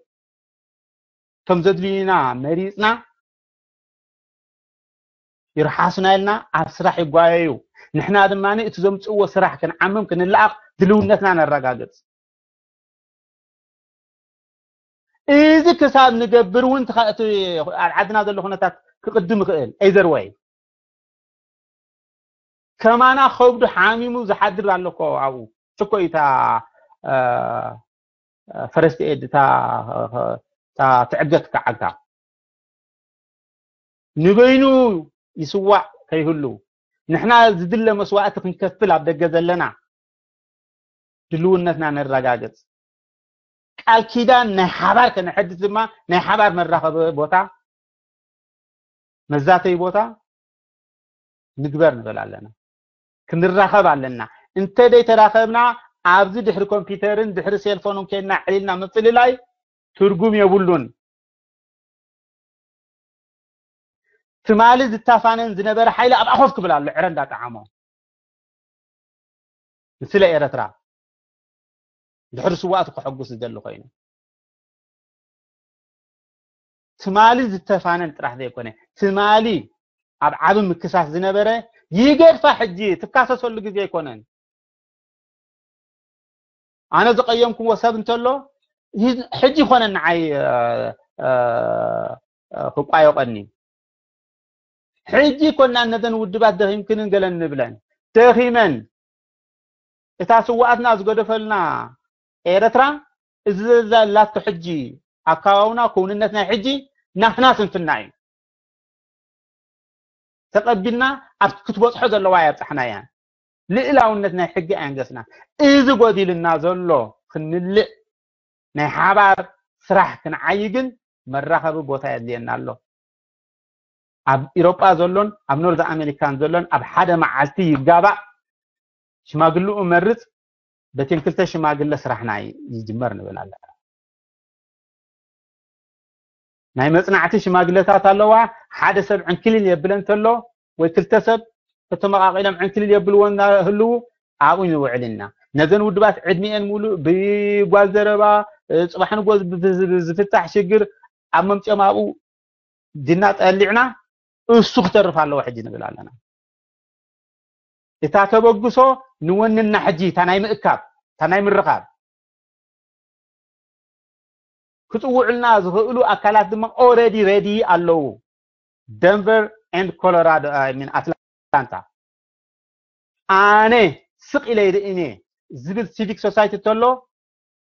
እቶም ዘድልዩና መሪፅና ይርሓሱና ኢልና ኣብ ስራሕ ይጓየዩ ንሕና ድማ እቲ ዘምፅእዎ ስራሕ ክንዓምም ክንለኣቕ ድልውነትና ነረጋግፅ እዚ ክሳብ ንገብር እውን ኣብ ዓድና ዘሎ ኩነታት ክቅድም ይኽእል either way ከማና ከብዱ ሓሚሙ ዝሓድር ኣለኮ ኣብኡ እኮ እታ ፈረስቲ ኤድ እታ ትዕገት ከዓግታ ንበይኑ ይስዋእ ከይህሉ ንሕና ዝድለ መስዋእቲ ክንከፍል ኣብ ደገ ዘለና ድልውነትና ነረጋግፅ ቃል ኪዳን ናይ ሓባር ከነሐድስ ድማ ናይ ሓባር መራኸቢ ቦታ መዛተይ ቦታ ንግበር ንብል ኣለና። ክንራኸብ ኣለና። እንተ ደይ ተራኸብና ኣብዚ ድሕሪ ኮምፒውተርን ድሕሪ ሴልፎንን ኮይና ዕሊልና ምፍልላይ ትርጉም የብሉን። ትማሊ ዝታፋነን ዝነበረ ሓይሊ ኣብ ኣኾፍ ክብል ኣሎ ዕረ እንዳጠዓሞ። ንስለ ኤረትራ ድሕሪ ስዋእቱ ክሕጉስ ዝደሊ ኮይኑ ትማሊ ዝተፋነን ጥራሕ ዘይኮነ ትማሊ ኣብ ዓቢ ምክሳስ ዝነበረ ይገድፋ ሕጂ ትካሰሰሉ ግዜ ኣይኮነን። ኣነ ዝቀየምኩዎ ሰብ እንተሎ ሕጂ ይኮነ ንዓይ ክቋየቀኒ። ሕጂ ኮና ነዘን ውድባት ደኺምክንን ገለን ንብለን ደኺመን እታ ስዋኣትና ዝገደፈልና ኤረትራ እዚ ዘላቶ ሕጂ ኣካባብና ክውንነት ናይ ሕጂ ናትና ስንፍና እዩ። ተቐቢልና ኣብ ክትበጽሖ ዘለዋ ያብጻሕናያ። ልእላውነት ናይ ሕጊ ኣየንገስና። እዚ ጎዲልና ዘሎ ክንምልእ ናይ ሓባር ስራሕ ክንዓይ ግን መራኸቢ ቦታ የድልየና ኣሎ። ኣብ ኢሮጳ ዘሎን ኣብ ኖርዝ ኣሜሪካን ዘሎን ኣብ ሓደ መዓልቲ ይጋባእ። ሽማግልኡ መርጽ በቲን ክልተ ሽማግለ ስራሕና ይጅመር ንብል ኣለና። ናይ መጽናዕቲ ሽማግለታት ኣለዋ። ሓደ ሰብ ዕንክሊል የብለን ተሎ ወይ ክልተ ሰብ ተተመቃቂሎም ዕንክሊል የብልዎ እናህልዉ ኣብኡ ንውዕል ኢና። ነዘን ውድባት ዕድሚኤን ሙሉእ ብጓል ዘረባ ጽባሕ ንጎ ዝፍታሕ ሽግር ኣብ መምጽኦም ኣብኡ ድና ጠሊዕና እሱ ክተርፍ ኣለዎ ሕጂ ንብል ኣለና። እታ ተበግሶ ንወንና ሕጂ እታ ናይ ምእካብ እታ ናይ ምርኻብ ክጽውዕልና ዝኽእሉ ኣካላት ድማ ኦረዲ ሬዲ ኣለዉ። ደንቨር ኤንድ ኮሎራዶ ሚን ኣትላንታ ኣነ ስቕ ኢለ ይርእን እየ ዝብል ሲቪክ ሶሳይቲ ተሎ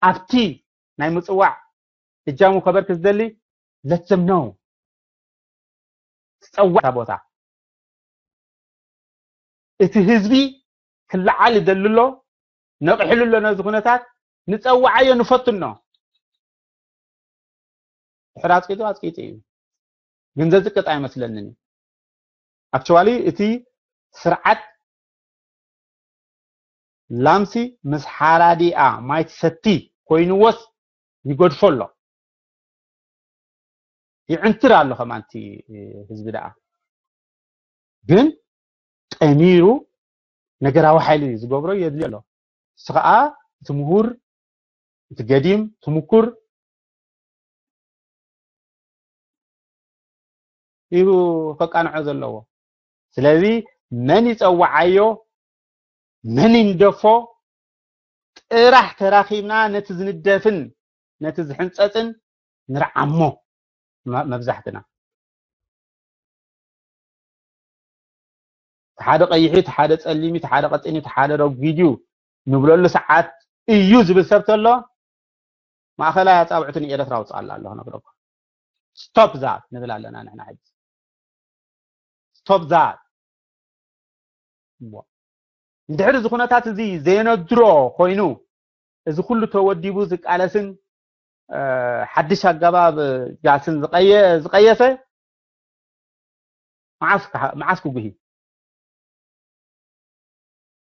ኣብቲ ናይ ምጽዋዕ እጃሙ ከበርክ ዝደሊ ለትዘም ነው ትጸዋዕ ቦታ እቲ ህዝቢ ክለዓል ይደሊ ኣሎ። ነቕሕሉ ኣሎ ነዚ ኩነታት ንጸዋዓዮ ንፈትኖ። ድሕር ኣጽቂጡ ኣጽቂጡ እዩ ግን ዘዝቅጥ ኣይመስለንን እዩ። ኣክቹዋሊ እቲ ስርዓት ላምሲ ምስ ሓራዲኣ ማይ ትሰቲ ኮይንዎስ ይገድፎ ኣሎ። ይዕንትር ኣሎ ከማንቲ ህዝቢ ደኣ ግን ጠሚሩ ነገራዊ ሓይሊ ዝገብሮ የድልዮ ኣሎ። እሱ ከዓ እቲ ምሁር እቲ ገዲም እቲ ምኩር እዩ ከቃንዖ ዘለዎ። ስለዚ መን ይፀዋዓዮ መን ይንደፎ ጥራሕ ተራኺብና ነቲ ዝንደፍን ነቲ ዝሕንፀፅን ንርዓሞ። መብዛሕትና ሓደ ቀይሒ ሓደ ፀሊሚ ሓደ ቀጢኒ ሓደ ረጒድ እዩ ንብለሉ ሰዓት እዩ ዝብል ሰብ ተሎ ማእኸላይ ኣፃብዕቱ ንኤረትራ ውፅኣላ ኣሎ ክነግረኩም። ስቶፕ ዛት ንብል ኣለና ንሕና ሕጂ። ስቶፕ ዛት። እንድሕር እዚ ኩነታት እዚ ዘየነድሮ ኮይኑ እዚ ኩሉ ተወዲቡ ዝቃለስን ሓድሽ ኣገባብ ጋስን ዝቀየሰ መዓስ ክጉሂ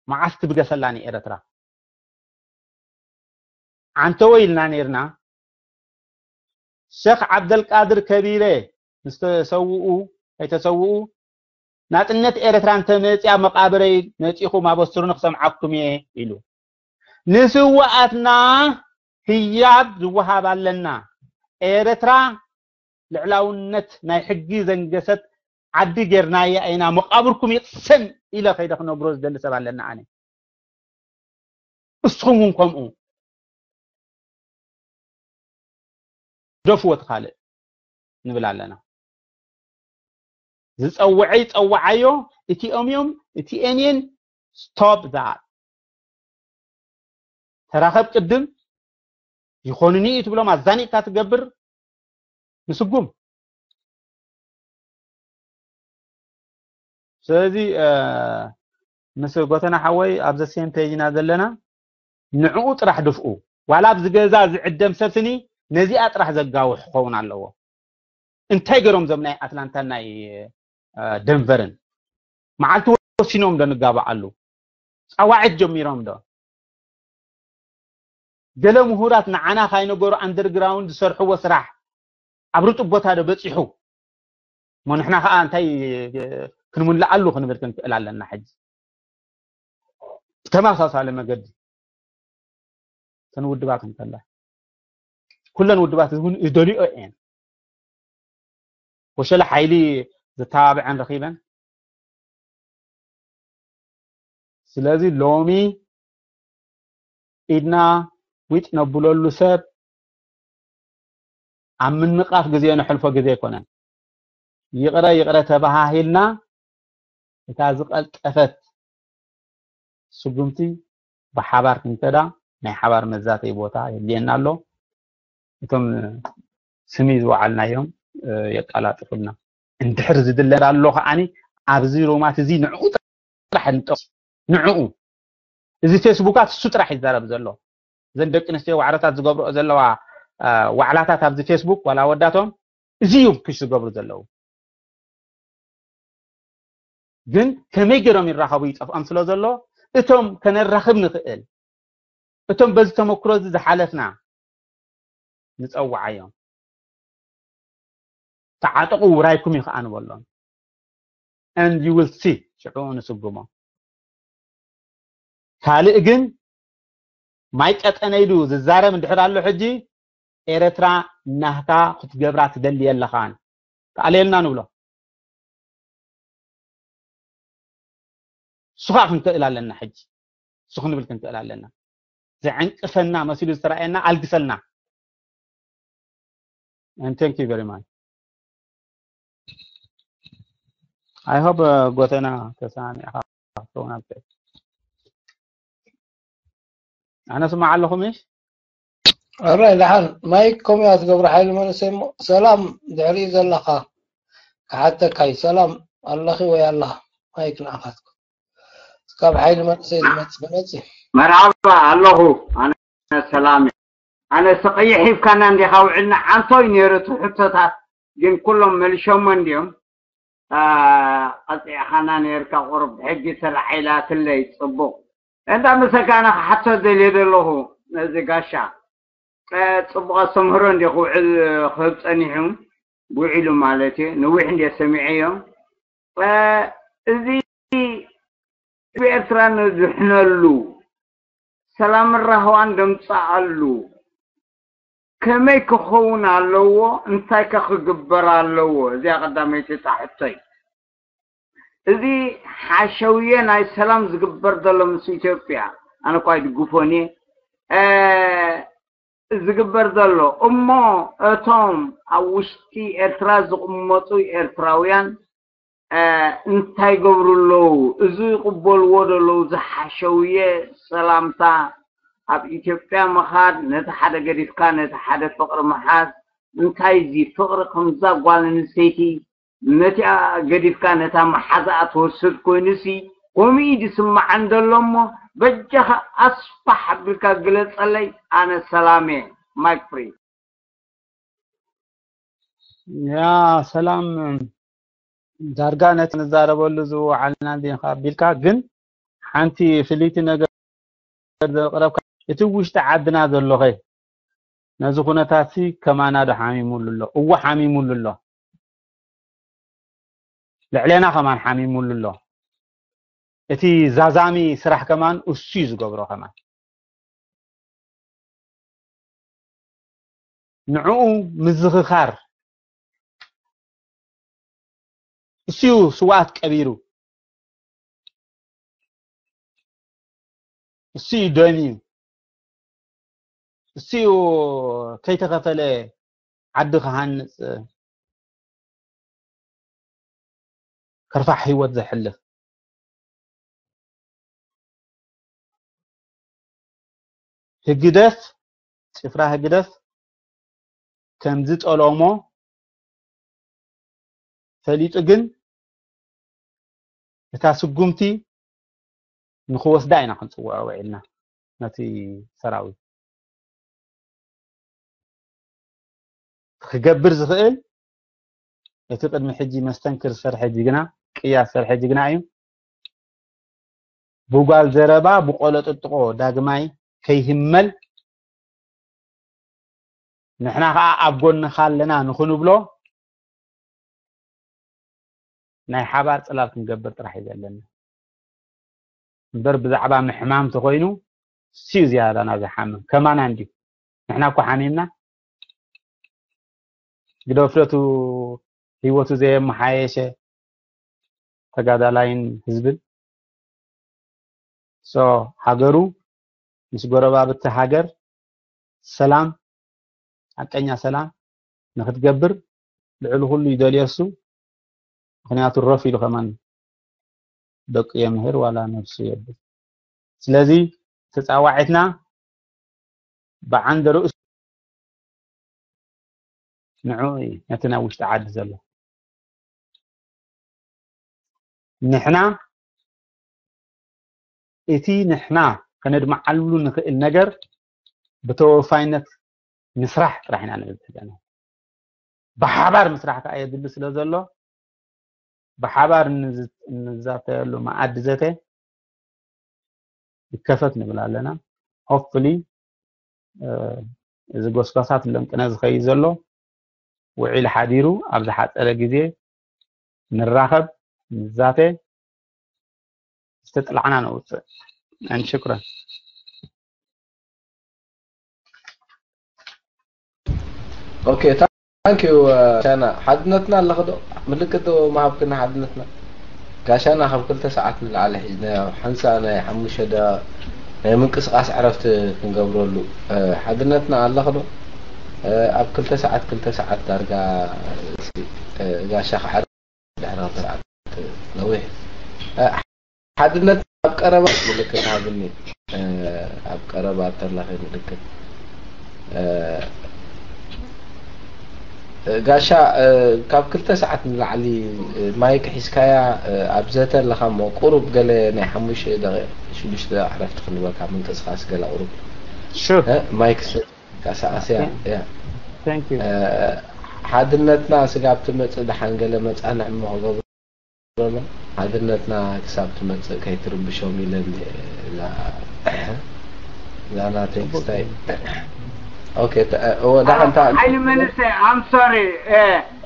መዓስ ትብገሰላ ንኤረትራ? ዓንተወ ኢልና ነርና። ሸኽ ዓብደልቃድር ከቢረ ምስ ተሰውኡ ከይተሰውኡ ናጽነት ኤርትራ እንተመጽያ መቓብረይ መጺኹም ኣበስሩኒ ክሰምዓኩም እየ ኢሉ። ንስውኣትና ህያብ ዝወሃብ ኣለና። ኤርትራ ልዕላውነት ናይ ሕጊ ዘንገሰት ዓዲ ጌርናያ ኢና። መቓብርኩም ይቕሰን ኢለ ከይደ ክነግሮ ዝደሊ ሰብ ኣለና ኣነ። እስኹም እውን ከምኡ ደፍዎ እቲ ካልእ ንብል ኣለና። ዝፀውዐ ይፀውዓዮ። እቲኦም እዮም እቲኤን እየን። ስቶፕ ዛት። ተራኸብ ቅድም ይኾንኒ እዩ ትብሎም ኣዛኒቕካ ትገብር። ንስጉም ስለዚ ምስ ጎተና ሓወይ ኣብ ዘሴም ፔጅ ኢና ዘለና። ንዕኡ ጥራሕ ድፍኡ። ዋላ ኣብዚ ገዛ ዝዕደም ሰብ ስኒ ነዚኣ ጥራሕ ዘጋውሕ ክኸውን ኣለዎ። እንታይ ገይሮም ዞም ናይ ኣትላንታ ናይ ደንቨርን መዓልቲ ወሲኖም ዶ ንጋባኣሉ? ፃዋዒት ጀሚሮም ዶ? ገለ ምሁራት ንዓና ካይነገሩ ኣንደርግራውንድ ዝሰርሕዎ ስራሕ ኣብ ርጡብ ቦታ ዶ በፂሑ? እሞ ንሕና ከዓ እንታይ ክንምልኣሉ ክንብል ክንክእል ኣለና። ሕጂ ብተመሳሳሊ መገዲ እተን ውድባት እንከላ ኩለን ውድባት እውን ይደልዮ እየን። ወሸለ ሓይሊ ዘተባብዐን ረኺበን። ስለዚ ሎሚ ኢድና ዊጥ ነብለሉ ሰብ ኣብ ምንቃፍ ግዜ ነሕልፎ ግዜ ኣይኮነን። ይቕረ ይቕረ ተባሃሂልና እታ ዝቐልጠፈት ስጉምቲ ብሓባር ክንከዳ ናይ ሓባር መዛተይ ቦታ የድልየና ኣሎ። እቶም ስሚ ዝወዓልናዮም የቃላጥፉልና። እንድሕር ዝድለ ኣሎ ከዓኒ ኣብዚ ሮማት እዚ ንዕኡ ጥራሕ ንጠቕስ። ንዕኡ እዚ ፌስቡካት እሱ ጥራሕ ይዛረብ ዘሎ። እዘን ደቂ ኣንስትዮ ዋዕሮታት ዝገብርኦ ዘለዋ ዋዕላታት ኣብዚ ፌስቡክ ዋላ ወዳቶም እዚ እዩ ክሽ ዝገብሩ ዘለዉ። ግን ከመይ ገይሮም ይራኸቡ ይጠፍኦም ስለ ዘሎ እቶም ከነራኽብ ንኽእል እቶም በዚ ተመክሮ እዚ ዝሓለፍና ንፀውዓዮም። ተዓጠቑ ውራይኩም እዩ ከዓ ንበሎም። And you will see ሽዑ ንስጉሞ። ካልእ ግን ማይ ቀጠነ ኢሉ ዝዛረብ እንድሕር ኣሎ ሕጂ ኤረትራ ናህካ ክትገብራ ትደሊ የለኻን። ተኣለየልና ንብሎ። እሱ ከዓ ክንክእል ኣለና ሕጂ። እሱ ክንብል ክንክእል ኣለና። ዘዕንቅፈና መሲሉ ዝተረኣየና ኣልግሰልና። And thank you very much. I hope ጎተና ተሰማሚዕካ ትኸውን ኣብ ኣነ ስማዕ ኣለኹ ምሽ? ኣራይ ደሓን ማይክ ከምኡ እያ ትገብሮ ሓይሊ መንእሰይ እሞ ሰላም ድሕሪኡ ዘለኻ ክሓተካይ ሰላም ኣለኺ ወይ ኣለኻ ማይክ ንዓኻትኩም ካብ ሓይሊ መንእሰይ ዝመጽእ መጽእ መርሓባ ኣለኹ ኣነ ሰላም ኣነ ሰቀይሕ ሂብካና እንዲኻ ውዕልና ዓንቶ እዩ ነይሩ እቲ ሕቶታት ግን ኩሎም መሊሾሞ እንዲዮም ቀፂዕኻና ነይርካ ቁሩብ ሕጂ ተላዒላትለይ ፅቡቕ እንዳ መሰልካ ኣነ ክሓቶ ደልየ ዘለኹ ነዚ ጋሻ ፅቡቕ ኣስተምህሮ እንዲ ክውዕል ክህብ ፀኒሑ ውዒሉ ማለት እዩ ንዊሕ እንዲ ሰሚዐዮ እዚ ህዝቢ ኤርትራ ነድሕነሉ ሰላምን ራህዋን ደምፅኣሉ ከመይ ክኸውን ኣለዎ እንታይ ከ ክግበር ኣለዎ እዚኣ ቀዳመይቲ እታ ሕቶይ እዚ ሓሸውየ ናይ ሰላም ዝግበር ዘሎ ምስ ኢትዮጵያ ኣነ እኳ ይድግፎን እየ ዝግበር ዘሎ እሞ እቶም ኣብ ውሽጢ ኤርትራ ዝቕመጡ ኤርትራውያን እንታይ ይገብሩ ኣለዉ እዚ ይቕበልዎ ዘለዉ ዝሓሸውየ ሰላምታ ኣብ ኢትዮጵያ ምኻድ ነቲ ሓደ ገዲፍካ ነቲ ሓደ ፍቕሪ ምሓዝ እንታይ እዚ ፍቕሪ ከምዛ ጓል ኣንስተይቲ ነቲኣ ገዲፍካ ነታ መሓዛኣ ትወስድ ኮይኑሲ ከምኡ እዩ ዝስምዓን ዘሎ እሞ በጃኻ ኣስፋሕ ኣቢልካ ግለፀለይ ኣነ ሰላም እየ ማይክ ፍሪ ያ ሰላም ዳርጋ ነቲ ንዛረበሉ ዝወዓልና ዲኻ ቢልካ ግን ሓንቲ ፍልይቲ ነገር ዘቕረብካ እቲ ውሽጢ ዓድና ዘሎ ኸ ነዚ ኩነታት ሲ ከማና ዶ ሓሚሙሉ ኣሎ እወ ሓሚሙሉ ኣሎ ልዕሌና ከማን ሓሚሙሉ ኣሎ እቲ ዛዛሚ ስራሕ ከማን እሱ እዩ ዝገብሮ ከማን ንዕኡ ምዝኽኻር እሱዩ ስውኣት ቀቢሩ እሱዩ ደምዩ እሱዩ ከይተኸፈለ ዓዲ ክሃንፅ ከርፋሕ ህይወት ዘሕልፍ ህግደፍ ጭፍራ ህግደፍ ከምዚ ጠለሞ ፈሊጡ ግን እታ ስጉምቲ ንክወስዳ ኢና ክንፅውዖ ውዒልና ነቲ ሰራዊት ክገብር ዝኽእል እቲ ቅድሚ ሕጂ መስተንክር ዝሰርሐ ጅግና፣ ቅያ ዝሰርሐ ጅግና እዩ። ብጓል ዘረባ ብቆሎ ጥጥቆ ዳግማይ ከይህመል፣ ንሕና ኸኣ ኣብ ጎንኻ ኣለና ንኽንብሎ ናይ ሓባር ጽላል ክንገብር ጥራሕ እዩ ዘለና። እምበር ብዛዕባ ምሕማም ተኾይኑ፣ እሱ እዩ ዝያዳ ናብ ዝሓምም። ከማና እንድዩ። ንሕና እኮ ሓሚምና። ግደፍለቱ ህይወቱ ዘየመሓየሸ ተጋዳላይን ህዝብን። So ሃገሩ ምስ ጎረባብቲ ሃገር ሰላም፣ ሓቀኛ ሰላም ንኽትገብር ልዕሊ ኩሉ ይደልዮ እሱ። ምኽንያቱ ረፍ ኢሉ ከማን ደቁ የምህር ዋላ ነብሱ የብል። ስለዚ ተጻዋዒትና ብዓንደ ርእሱ ንዕኡ እዩ፣ ነቲ ናብ ውሽጢ ዓዲ ዘሎ። ንሕና እቲ ንሕና ከነድምዓሉ ንኽእል ነገር ብተወፋይነት ምስራሕ ጥራሕ ኢና ንብል ዘለና። ብሓባር ምስራሕ ከኣ የድሊ ስለ ዘሎ፣ ብሓባር እንዝ-፣ እንዛተየሉ መኣዲ ዘተ ይከፈት ንብል ኣለና። Hopefully፣ እ፣ እዚ ጎስጓሳት ለምጥነ ዝኸይድ ዘሎ ውዒል ሓዲሩ ኣብ ዝሓጸረ ግዜ ንራኸብ፣ ንዛተ፣ ዝተጥላዕና ነውጽእ። And ሽክረን። ኦኬ፣ ታንክ ዩ። ቻና ሓድነትና ኣለኸ ዶ? ምልክት ዶ መሃብክና ሓድነትና? ጋሻና ካብ ክልተ ሰዓት ንላዕሊ ሒዝናዮ። ሓንሳእ ናይ ሓሙሽተ ደቂቕ ናይ ምንቅስቓስ ዕረፍቲ ክንገብረሉ። እ፣ ሓድነትና ኣለኸ ዶ? እ፣ ኣብ ክልተ ሰዓት፣ ክልተ ሰዓት ዳርጋ፣ እ፣ እ፣ ጋሻ ክዓርፍ ድሕሪ ክልተ ሰዓት ነዊሕ። እ፣ ሓድነት ኣብ ቀረባ ምልክት ሃብኒ። እ፣ ኣብ ቀረባ ተላኺ ምልክት። እ፣ እ፣ ጋሻ፣ እ፣ ካብ ክልተ ሰዓት ንላዕሊ፣ እ፣ ማይክ ሒዝካያ፣ እ፣ ኣብ ዘተ ኣለኻ እሞ ቁሩብ ገለ ናይ ሓሙሽተ ደቂቕ፣ ሽዱሽተ ደቂቕ ዕረፍቲ ክንበካ ምንቅስቓስ ገለ ቁሩብ። ሹር። እ፣ ማይክ ስ-፣ ካሳኣስያ፣ ያ። ታንክ ዩ። እ፣ ሓድነትና ስጋብ ትመጽእ ደሓን ገለ መጻንዕ እሞ ክገብረሎም። ሓድነትና ክሳብ ትመጽእ ከይትርብሾም ኢለ እንደ-፣ እዛ፣ እዛ ናተይ ክስታይ። ኦኬ፣ ተ-፣ እወ፣ ደሓን ታ-፣ ሓይሊ መንእሰይ፣ I'm sorry፣ እ፣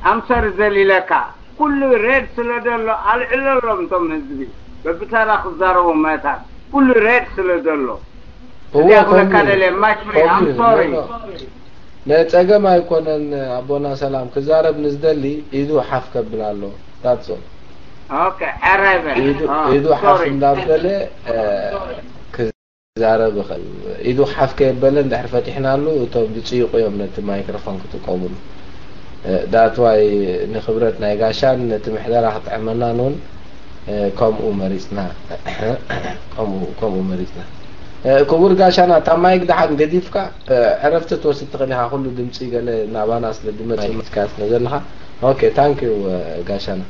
I'm sorry ዘሊለካ። ኩሉ ሬድ ስለ ዘሎ ኣልዕለሎም እቶም ህዝቢ። በብተራ ክዛረቡ መታን። ኩሉ ሬድ ስለ ዘሎ። እዎ፣ እዚኣ ክብለካ ከምኡ እዩ። ደልየ፣ ማይክ ፍሪ፣ ከምኡ I'm እዩ። sorry። ኖ፣ ኖ። ነጸገም ኣይኮነን ኣቦና ሰላም። ክዛረብ ንዝደሊ ኢዱ ሓፍ ከብል ኣሎ። That's all። ኦኬ፣ ሕራይ በል። ኢዱ፣ ኦ፣ ኢዱ ሓፍ ሶሪ። እንዳበለ፣ እ፣ ክዛረብ ይኽእል። ኢዱ ሓፍ ከየበለ እንድሕር ፈቲሕናሉ፣ እቶም ዝጽይቑ እዮም ነቲ ማይክሮፎን ክጥቀሙሉ። እ፣ that's why ንክብረት ናይ ጋሻን ነቲ ምሕደራ ክጥዕመናን እውን፣ እ፣ ከምኡ መሪጽና። ከምኡ፣ ከምኡ መሪጽና። እ፣ ክቡር ጋሻና፣ እታ ማይክ ደሓን ገዲፍካ፣ እ፣ ዕረፍቲ ትወስድ ትኽእል ኢኻ። ኩሉ ድምጺ ገለ ናባና ስለ ዝመጽእ ማይክ ስለ ዘለኻ። ኦኬ፣ ታንክ ዩ፣ እ፣ ጋሻና።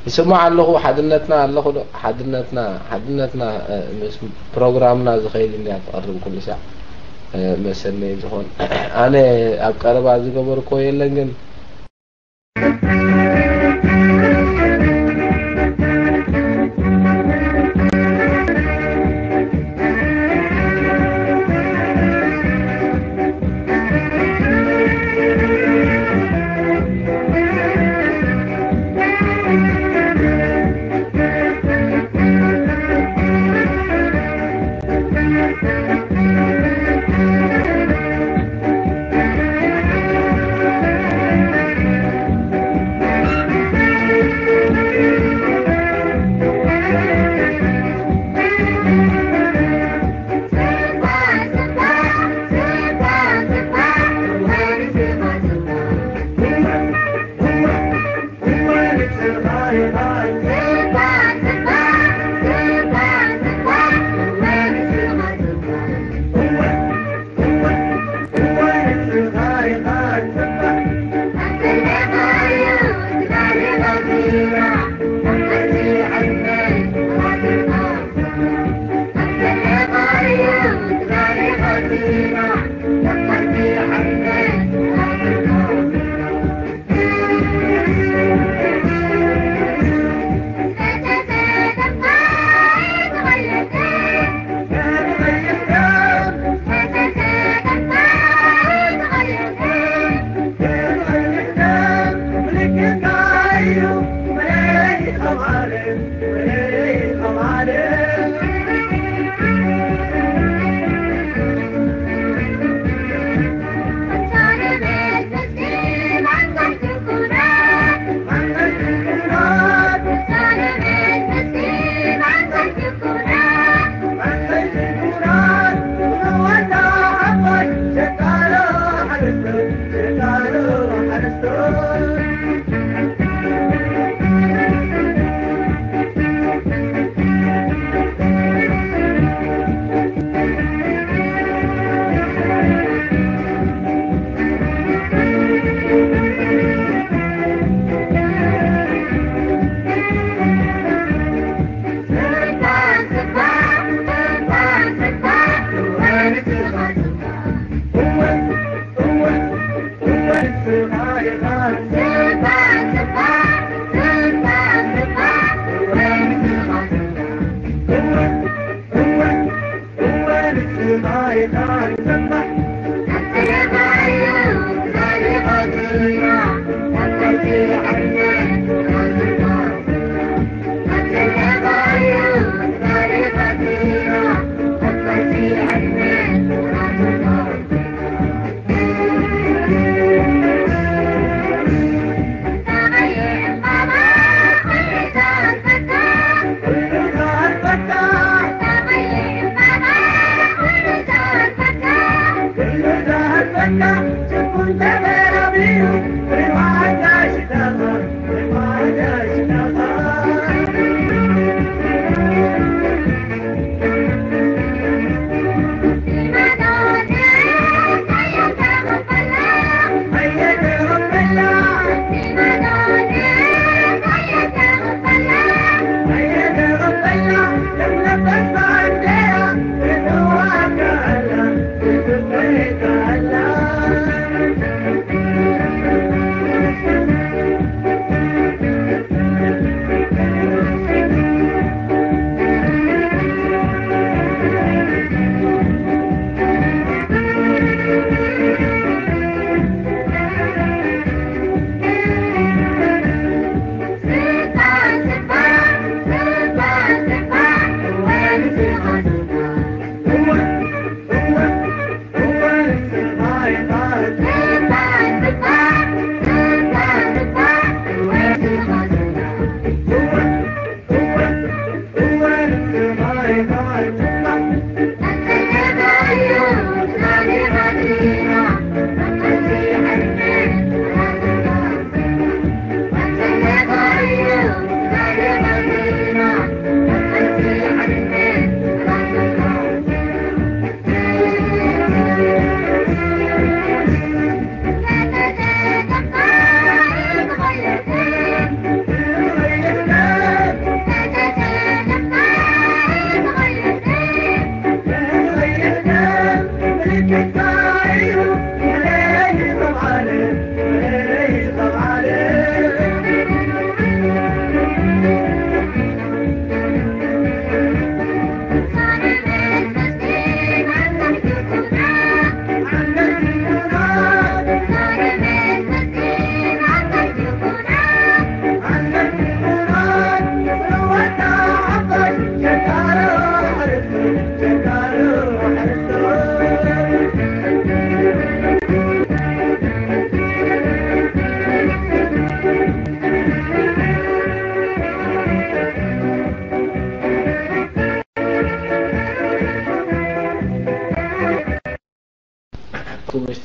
ይስማዕ ኣለኹ፣ ሓድነትና ኣለኹ ዶ? ሓድነትና፣ ሓድነትና፣ እ፣ ምስ ፕሮግራምና ዝኸይድ እንድያ ትቐርብ ኩሉ ሳዕ፣ እ፣ መሰነይ ዝኾን። ኣነ ኣብ ቀረባ ዝገበርክዎ የለን፣ ግን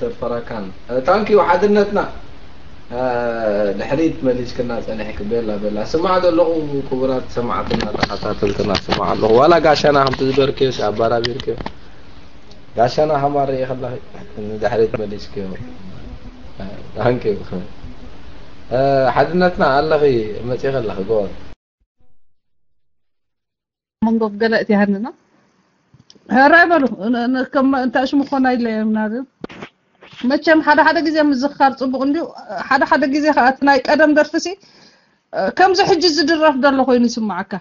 ሚስተር ፈራካን። ታንኪዩ ሓድነትና። ድሕሪት መሊስክና ጸኒሕክ። ቤላ ቤላ ስማዕ ዘለኹ። ክቡራት ሰማዕትና ተኸታተልትና ስማዕ ኣለኹ። ዋላ ጋሻና ከምቲ ዝበርክዮስ ኣባራቢርክዮ፣ ጋሻና ከማር ርኢኸ ኣለኺ። ንድሕሪት መሊስክዮ። ታንኪዩ። ሓድነትና ኣለኺ፣ መጺኺ ኣለኺ። ጎ መንጎፍ ገለ እቲ ሃንና። ሕራይ በሉ። እንታሽሙ ኮና ኢለ የምናር። መቸም ሓደ ሓደ ግዜ ምዝኽኻር ጽቡቕ እንዲዩ። ሓደ ሓደ ግዜ ከኣ እቲ ናይ ቀደም ደርፍሲ ከምዚ ሕጂ ዝድረፍ ዘሎ ኮይኑ ይስምዓካ።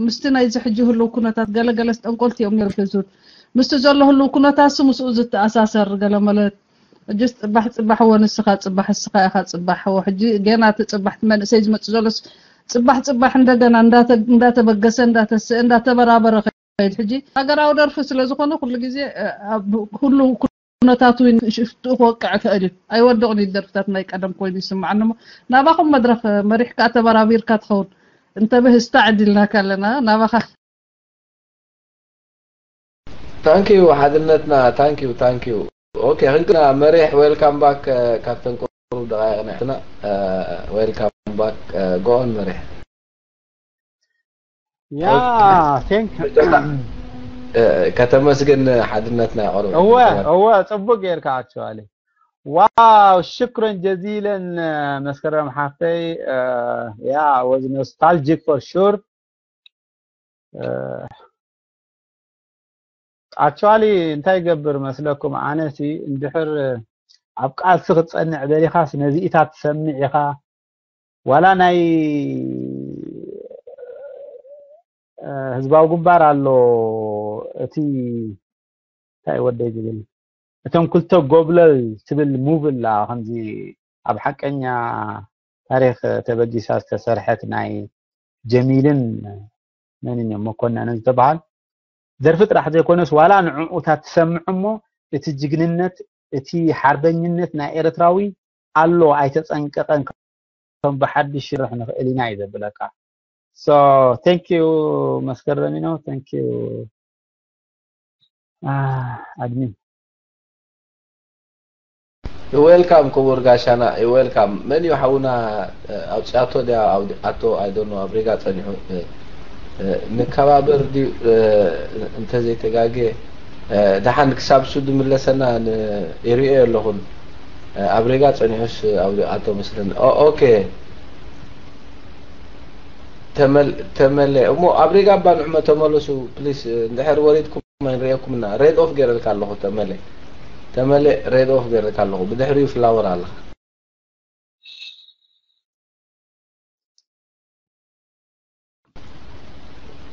ምስቲ ናይዚ ሕጂ ህልው ኩነታት ገለ ገለ ስጠንቆልቲ እዮም ነርፍዙት። ምስቲ ዘሎ ህልው ኩነታት ሲ ምስኡ ዝተኣሳሰር ገለ መለት ሕጂ ጽባሕ ጽባሕ ወ ንስኻ ጽባሕ እስኻ ኢኻ ጽባሕ ወ ሕጂ ገና እቲ ጽባሕ እቲ መንእሰይ ዝመጽእ ዘሎስ ጽባሕ ጽባሕ እንደገና እንዳተ- እንዳተበገሰ እንዳተስእ እንዳተበራበረ ከይድ ሕጂ ሃገራዊ ደርፊ ስለ ዝኾነ ኩሉ ግዜ እ፣ ኣብ ኩሉ ኩነታት እውን ሽፍትኡ ክወቅዕ ይኽእል እዩ። ኣይወድቕን እዩ ደርፍታት ናይ ቀደም ኮይኑ ይስምዓኒ እሞ ናባኹም መድረኽ መሪሕካ ተበራቢርካ ትኸውን እንተብህ ስታዕ ዕድልናካ ኣለና ናባኻ። ታንኪዩ ሓድነትና። ታንኪዩ ታንኪዩ። ኦኬ ክንክና መሪሕ ዌልካም ባክ። ካብተን ቁሩብ ደቃይቕ ንሕትና ዌልካም ባክ። ጎኦን መሪሕ። ያ ቴንክ ከተመስግን ሓድነትና ይቐርብ። እወ እወ ጽቡቅ ጌርካ ኣክቹዋሊ ዋው ሽክረን ጀዚለን መስከረም ሓፍተይ ያ was nostalgic for sure ኣክቹዋሊ እንታይ ይገብር መስለኩም ኣነሲ እንድሕር ኣብ ቃልሲ ክትጸንዕ ደሊኻስ ነዚኢታት ትሰምዕ ኢኻ ዋላ ናይ ህዝባዊ ግንባር ኣሎ እቲ እንታይ ወደይ ዝብል እቶም ክልተ ጎብለል ትብል ሙቭ ኣላ ከምዚ ኣብ ሓቀኛ ታሪክ ተበጊሳ ዝተሰርሐት ናይ ጀሚልን መንን እዮም መኮነንን ዝበሃል ደርፊ ጥራሕ ዘይኮነስ ዋላ ንዕኡታት ትሰምዕ እሞ እቲ ጅግንነት እቲ ሓርበኝነት ናይ ኤርትራዊ ኣሎ ኣይተጸንቀቀን ከም ብሓድሽ ሽርሕ ንኽእል ኢና እዩ ዘብለካ so thank you መስከረሚ ነው thank you admin ዌልካም ክቡር ጋሻና ዌልካም መን እዩ ሓውና ኣውፅኣቶ ድያ ኣውዲኣቶ ኣይዶኖ ኣብ ሪጋ ፀኒሑ ንከባበር ድዩ እንተዘይተጋጌ ደሓን ክሳብ ሱ ድምለሰና ይርእዮ ኣለኹን ኣብ ሪጋ ፀኒሑስ ኣውዲኣቶ መስለኒ ኦኬ ተመለ እሞ ኣብ ሪጋ ኣባንዑመ ተመለሱ ፕሊስ እንድሕር ወሪድኩም ኣይንርእየኩምና ሬድ ኦፍ ገይረልካ ኣለኹ ተመለ ተመለ ሬድ ኦፍ ገይረልካ ኣለኹ ብድሕሪኡ ፍላወር ኣለኻ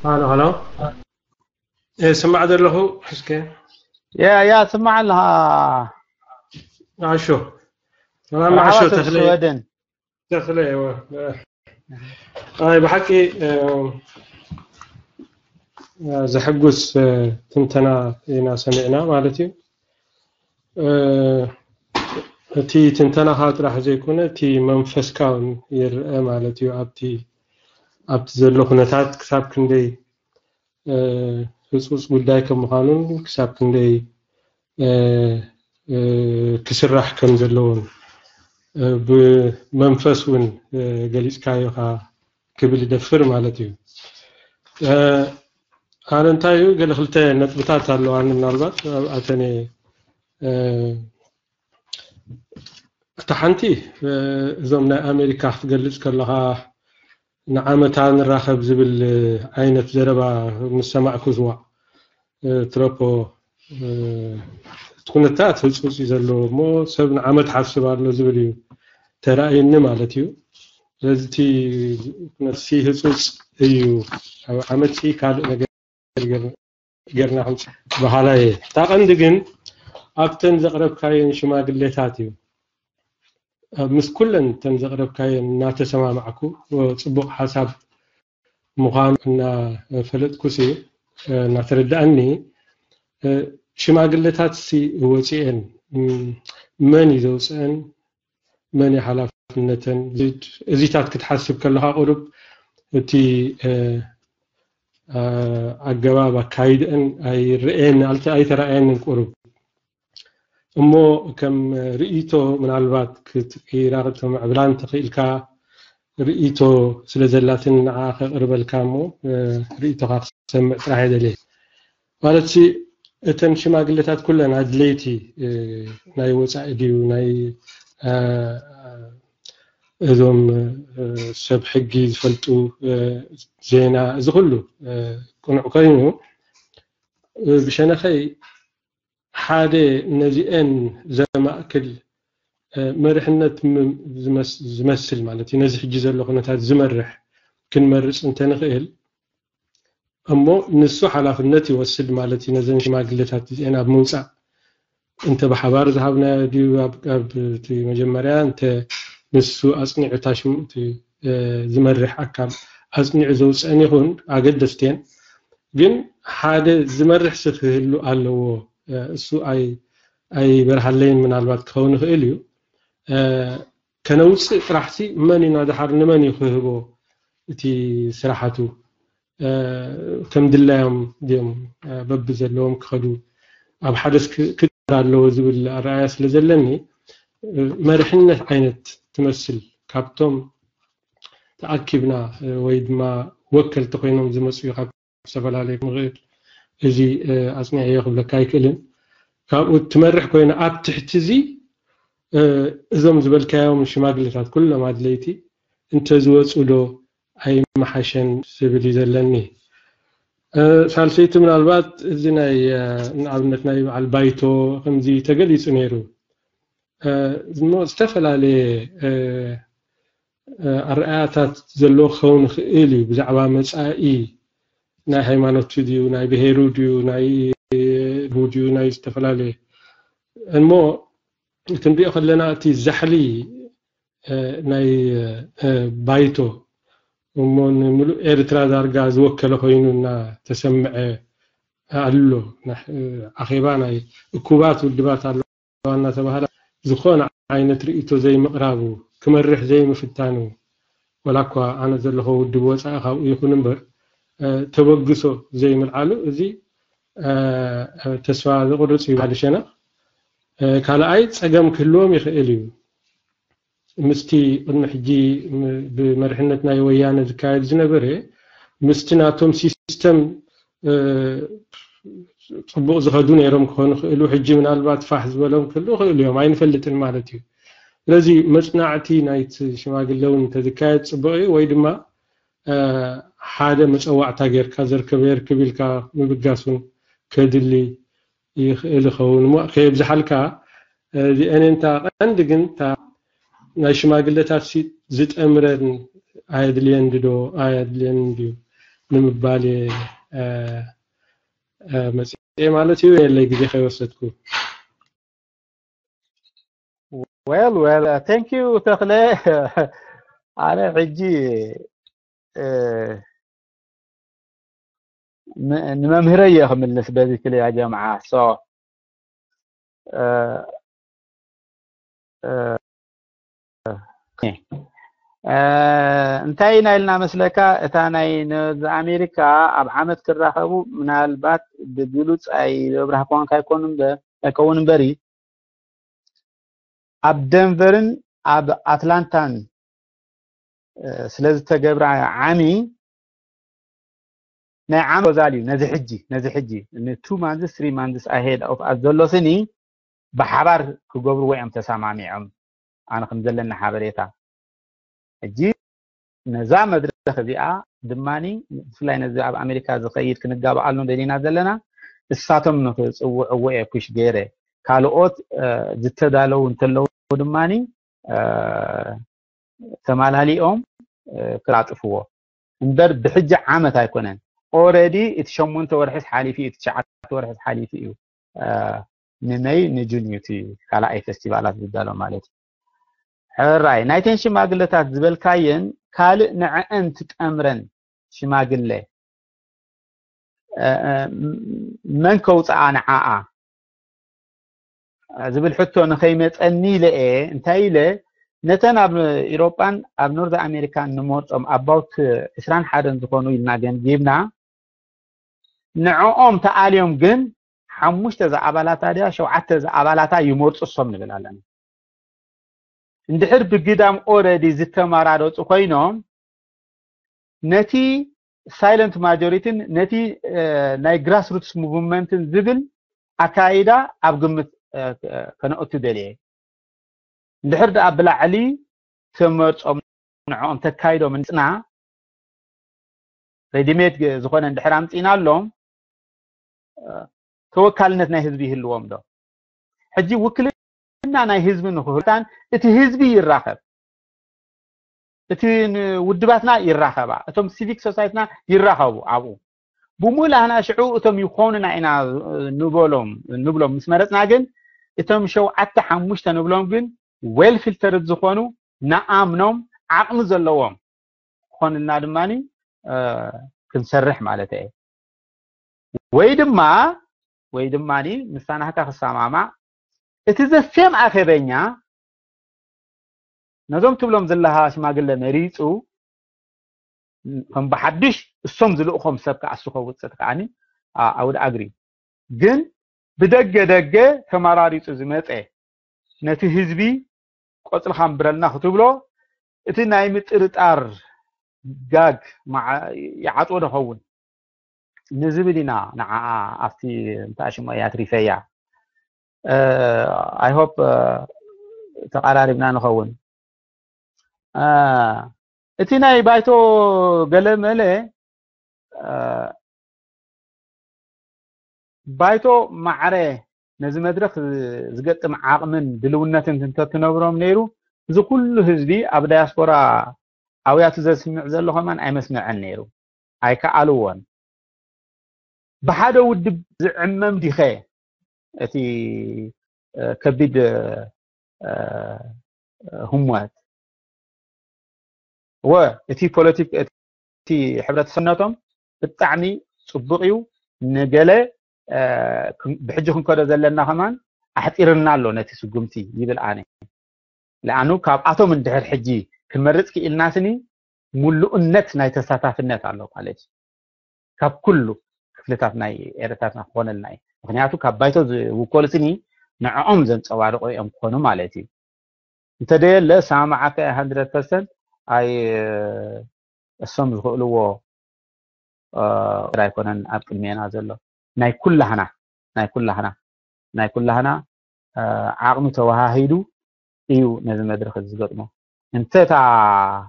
ሃሎ ሃሎ ስማዕ ዘለኹ እስከ ያ ያ ስማዕ ኣለኻ ኣሾ ሰላም ኣሾ ተኽለ ሽወደን ተኽለ ኣይ ብሓቂ ዘሐጉስ ትንተና ኢና ሰሚዕና ማለት እዩ እቲ ትንተናኻ ጥራሕ ዘይኮነ እቲ መንፈስካ እውን ይረአ ማለት እዩ ኣብቲ ኣብቲ ዘሎ ኩነታት ክሳብ ክንደይ ህፁፅ ጉዳይ ከም ምዃኑን ክሳብ ክንደይ ክስራሕ ከም ዘለዎን ብመንፈስ እውን ገሊፅካዮ ኢኻ ክብል ይደፍር ማለት እዩ። ኣነ እንታይ እዩ ገለ ክልተ ነጥብታት ኣለዋኒ ምናልባት ኣብኣተን እታ ሓንቲ እዞም ናይ ኣሜሪካ ክትገልፅ ከለኻ ንዓመታ ንራኸብ ዝብል ዓይነት ዘረባ ምስ ሰማዕኩ ዝዋዕ ትረፖ እቲ ኩነታት ህፁፅ እዩ ዘለዎ እሞ ሰብ ንዓመት ሓስብ ኣሎ ዝብል እዩ ተራእዩኒ ማለት እዩ። ስለዚ እቲ ኩነትሲ ህፁፅ እዩ። ኣብ ዓመትሲ ካልእ ነገር ጌርና ክንፅእ በሃላይ እየ። እታ ቀንዲ ግን ኣብተን ዘቕረብካየን ሽማግሌታት እዩ። ምስ ኩለን እተን ዘቕረብካየን እናተሰማማዕኩ ፅቡቕ ሓሳብ ምዃኑ እናፈለጥኩሲ እናተረዳእኒ ሽማግለታት ሲ ወፂኤን መን እዩ ዘውፅአን መን እዩ ሓላፍነተን እዚታት ክትሓስብ ከለካ ቁሩብ እቲ ኣገባብ ኣካይድአን ኣይረአየን ኣይተረኣየንን ቁሩብ እሞ ከም ርእይቶ ምናልባት ክትቅይራ ክተምዕብላ እንተኽኢልካ፣ ርእይቶ ስለ ዘላትን ንዓ ከቕርበልካ እሞ ርእይቶኻ ክሰምዕ ጥራሕ የደልየ። ማለት እተን ሽማግለታት ኩለን ኣድለይቲ ናይ ወፃኢ ድዩ ናይ እዞም ሰብ ሕጊ ዝፈልጡ ዜና እዚ ኩሉ ቅኑዕ ኮይኑ ብሸነኸይ ሓደ ነዚአን ዘማእክል መርሕነት ዝመስል ማለት እዩ ነዚ ሕጂ ዘሎ ኩነታት ዝመርሕ ክንመርፅ እንተንኽእል እሞ ንሱ ሓላፍነት ይወስድ ማለት እዩ ነዘን ሽማግለታት እዚአን ኣብ ምውፃእ እንተ ብሓባር ዝሃብናዮ ድዩ ኣብ እቲ መጀመርያ እንተ ንሱ ኣፅኒዑ ታሽሙ ዝመርሕ ኣካል ኣፅኒዑ ዘውፅአን ይኹን ኣገደስቲ እየን ግን ሓደ ዝመርሕ ሲ ክህሉ ኣለዎ እሱ ኣይበርሃለይን ምናልባት ክኸውን ይኽእል እዩ ከነውፅእ ጥራሕሲ መን እዩ ናድሓር ንመን እዩ ክህቦ እቲ ስራሓቱ ከም ድላዮም ድዮም በቢ ዘለዎም ክኸዱ ኣብ ሓደስ ክግበር ኣለዎ ዝብል ኣረኣያ ስለ ዘለኒ መርሕነት ዓይነት ትመስል ካብቶም ተኣኪብና ወይ ድማ ወከልቲ ኮይኖም ዝመፅኡ ካብ ዝተፈላለየ ምኽእል እዚ ኣፅኒዐዮ ክብለካ ኣይክእልን ካብኡ ትመርሕ ኮይነ ኣብ ትሕቲ እዚ እዞም ዝበልካዮም ሽማግሌታት ኩሎም ኣድለይቲ እንተዝወፁ ዶ ኣይመሓሸን ዝብል እዩ ዘለኒ ሳልሰይቲ ምናልባት እዚ ናይ ንኣብነት ናይ በዓል ባይቶ ከምዚ ተገሊፁ ነይሩ እሞ ዝተፈላለየ ኣረኣያታት ዘለዎ ክኸውን ይኽእል እዩ ብዛዕባ መፃኢ ናይ ሃይማኖቱ ድዩ ናይ ብሄሩ ድዩ ናይ ድዩ ናይ ዝተፈላለየ እሞ እቲ ንሪኦ ከለና እቲ ዛሕሊ ናይ ባይቶ እሞ ንምሉእ ኤርትራ ዳርጋ ዝወከለ ኮይኑ እናተሰምዐ ኣሎ ኣኼባ ናይ እኩባት ውድባት ኣለዋ እናተባህላ ዝኾነ ዓይነት ርእቶ ዘይምቕራቡ ክመርሕ ዘይምፍታኑ ወላ እኳ ኣነ ዘለኹ ውድብ ወፃኢ ካብኡ ይኹን እምበር ተበግሶ ዘይምልዓሉ እዚ ተስፋ ዘቑርፅ እዩ ሓደ ሸነኽ ካልኣይ ፀገም ክህልዎም ይኽእል እዩ ምስቲ ቅድሚ ሕጂ ብመርሕነት ናይ ወያነ ዝካየድ ዝነበረ ምስቲ ናቶም ሲስተም ፅቡቕ ዝኸዱ ነይሮም ክኾኑ ክእሉ ሕጂ ምናልባት ፋሕ ዝበሎም ክህሉ ክእሉ እዮም ኣይንፈልጥን ማለት እዩ ስለዚ መፅናዕቲ ናይቲ ሽማግለ እውን እንተዝካየድ ፅቡቕ እዩ ወይ ድማ ሓደ መፀዋዕታ ጌርካ ዘርከብ የርክብ ኢልካ ምብጋስ እውን ከድሊ ይኽእል ይኸውን እሞ ከየብዝሓልካ እዚአን እንታ ቀንዲ ግን እታ ናይ ሽማግለታት ሲ ዝጠምረን ኣየድልየን ድዶ ኣየድልየን ድዩ ንምባል መፅኤ ማለት እዩ የለይ ግዜ ከይወሰድኩ well well thank you ተኽለ ኣነ ሕጂ ንመምህረይ እየ ክምልስ በዚ ክልያ ጀምዓ so እንታይ ኢና ኢልና መስለካ እታ ናይ ነዚ ኣሜሪካ ኣብ ዓመት ክራኸቡ ምናልባት ብግሉፅ ኣይብራህኳን ካይኮኑ ኣይከውን እምበሪ ኣብ ደንቨርን ኣብ ኣትላንታን ስለ ዝተገብራ ዓሚ ናይ ዓመት ፕሮፖዛል እዩ ነዚ ሕጂ ነዚ ሕጂ ን two months three months ahead of us ዘሎ ስኒ ብሓባር ክገብርዎ እዮም ተሰማሚዖም ኣነ ከም ዘለኒ ሓበሬታ ሕጂ ነዛ መድረኽ እዚኣ ድማ ብፍላይ ነዚ ኣብ ኣሜሪካ ዝኸይድ ክንጋብኣሉ ደሊና ዘለና እሳቶም ንክፅውዕዎ እየ ፑሽ ገይረ ካልኦት ዝተዳለው እንተለው ድማ ተማላሊኦም ክላጥፍዎ እምበር ብሕጂ ዓመት ኣይኮነን already እቲ ሸሞንተ ወርሒስ ሓሊፉ እዩ እቲ ትሽዓተ ወርሒስ ሓሊፉ እዩ ንመይ ንጁን እዩ እቲ ካልኣይ ፌስቲቫላት ዝዳሎ ማለት እዩ ሕራይ ናይተን ሽማግለታት ዝበልካየን ካልእ ንዐአን ትጠምረን ሽማግለ መን ከውፅኣ ንዓኣ ዝብል ሕቶ ንኸይመፀኒ ኢለ እየ እንታይ ኢለ ነተን ኣብ ኢሮጳን ኣብ ኖርዝ ኣሜሪካን ንመርፆም ኣባውት ዕስራን ሓደን ዝኾኑ ኢልና ገምጊምና ንዕኦም ተኣልዮም ግን ሓሙሽተ ዝኣባላታ ድያ ሸውዓተ ዝኣባላታ ይመርፁ እሶም ንብል ኣለና። እንድሕር ብግዳም ኦረዲ ዝተመራረፁ ኮይኖም ነቲ ሳይለንት ማጆሪቲን ነቲ ናይ ግራስሩትስ ሙቭመንትን ዝብል ኣካይዳ ኣብ ግምት ከነእቱ ደልየ። እንድሕር ደኣ ብላዕሊ ተመርፆም ንዕኦም ተካይዶም እንፅና ሬዲሜድ ዝኾነ እንድሕር ኣምፂእናሎም ተወካልነት ናይ ህዝቢ ይህልዎም ዶ? ሕጂ ውክልና ናይ ህዝቢ ንክህልታን እቲ ህዝቢ ይራኸብ፣ እቲ ውድባትና ይራኸባ፣ እቶም ሲቪክ ሶሳይትና ይራኸቡ ኣብኡ። ብሙላህና ሽዑ እቶም ይኾኑና ኢና ንበሎም ንብሎም ምስ መረፅና ግን እቶም ሸውዓተ ሓሙሽተ ንብሎም ግን ዌል ፊልተርድ ዝኾኑ ንኣምኖም ዓቕሚ ዘለዎም ክኾንልና ድማ ክንሰርሕ ማለት እየ። ወይ ድማ ወይ ድማ ምሳናህካ ክሰማማዕ እቲ ዘሴም ኣኼበኛ ነዞም ትብሎም ዘለኻ ሽማግለ መሪፁ ከም ብሓድሽ እሶም ዝልእኾም ሰብ ክኣሱ ከውፅእ ከዓኒ ኣውድ ኣግሪ ግን ብደገ ደገ ተመራሪፁ ዝመፀ ነቲ ህዝቢ ቆፅልካ ንብረልና ክትብሎ እቲ ናይ ምጥርጣር ጋግ ይዓፅዎ ዶ ኸውን ንዝብል ኢና ንዓኣ ኣብቲ እንተኣሽሞ እያ ትሪፈያ። I hope ተቐራሪብና ንኸውን። እቲ ናይ ባይቶ ገለ መለ ባይቶ ማዕረ ነዚ መድረክ ዝገጥም ዓቕምን ድልውነትን እንተትነብሮም ነይሩ እዚ ኩሉ ህዝቢ ኣብ ዳያስፖራ ኣውያቱ ዘስምዕ ዘሎ ከማን ኣይመስምዐን ነይሩ፣ ኣይከኣልዎን። ብሓደ ውድብ ዝዕመም ዲኸ እቲ ከቢድ ህሞት ወ እቲ ፖለቲክ እቲ ሕብረተሰብነቶም ብጣዕሚ ፅቡቕ እዩ። ንገለ ብሕጂ ክንከዶ ዘለና ከማን ኣሕፂርና ኣሎ ነቲ ስጉምቲ ይብል ኣነ። ለኣኑ ካብኣቶም እንድሕር ሕጂ ክንመርፅ ክኢልና ስኒ ሙሉእነት ናይ ተሳታፍነት ኣሎ ማለት እዩ። ካብ ኩሉ ክፍልታት ናይ ኤርትራትና ክኾነልና እዩ። ምክንያቱ ካብ ባይቶ ዝውከሉ ስኒ ንዕኦም ዘንፀባርቑ እዮም ክኾኑ ማለት እዩ። እንተደየለ ሰማማዓካ እየ hundred percent። ኣይ እሶም ዝኽእልዎ ኣይኮነን ኣብ ቅድሜና ዘሎ ናይ ኩላህና ናይ ኩላህና ናይ ኩላህና ዓቕሚ ተወሃሂዱ እዩ ነዚ መድረክ እዚ ዝገጥሞ። እንተ እታ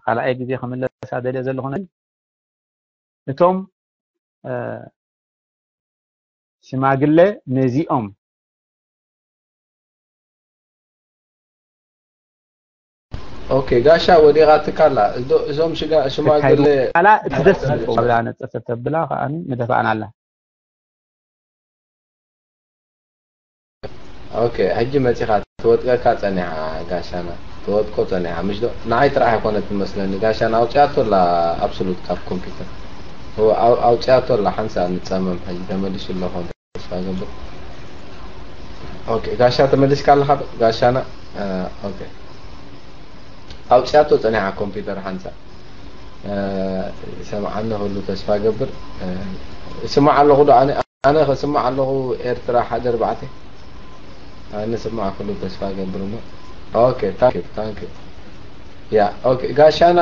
ካልኣይ ግዜ ክምለሳ ደልየ ዘለኹ እቶም ሽማግለ ነዚኦም ኦኬ ጋሻ ወዲቓትካ ኣላ። እዞም ሽማግለ ካላ እቲ ደስ ዝብል ነፀፈ ተብላ ከዓ ምደፋእና ኣላ። ኦኬ ሕጂ መፂኻ ትወጥቀካ ፀኒሓ ጋሻና ትወጥቆ ፀኒሓ ምሽ ዶ ንዓይ ጥራሕ ኣይኮነት ትመስለኒ ጋሻና ኣውፅኣቶ ኣላ። ኣብሶሉት ካብ ኮምፒውተር ኣውፅኣቶ ኣላ። ሓንሳእ ንፀመም ሕጂ ተመሊሱ ኣሎ ኮን ተስፋ ገብር። ኦኬ ጋሻ ተመሊስካ ኣለኻ ዶ? ጋሻና ኦኬ ኣውፅኣቶ ፀኒሓ ኮምፒውተር ሓንሳእ ሰምዓኒ ክብሉ ተስፋ ገብር። ስማዕ ኣለኹ ዶ ኣነ ኣነ ከስማዕ ኣለኹ ኤርትራ ሓደ ኣርባዕተ ኣነ ስማዕ ክብሉ ተስፋ ገብር እሞ ኦኬ ታንክ ዩ ታንክ ዩ ያ ኦኬ ጋሻና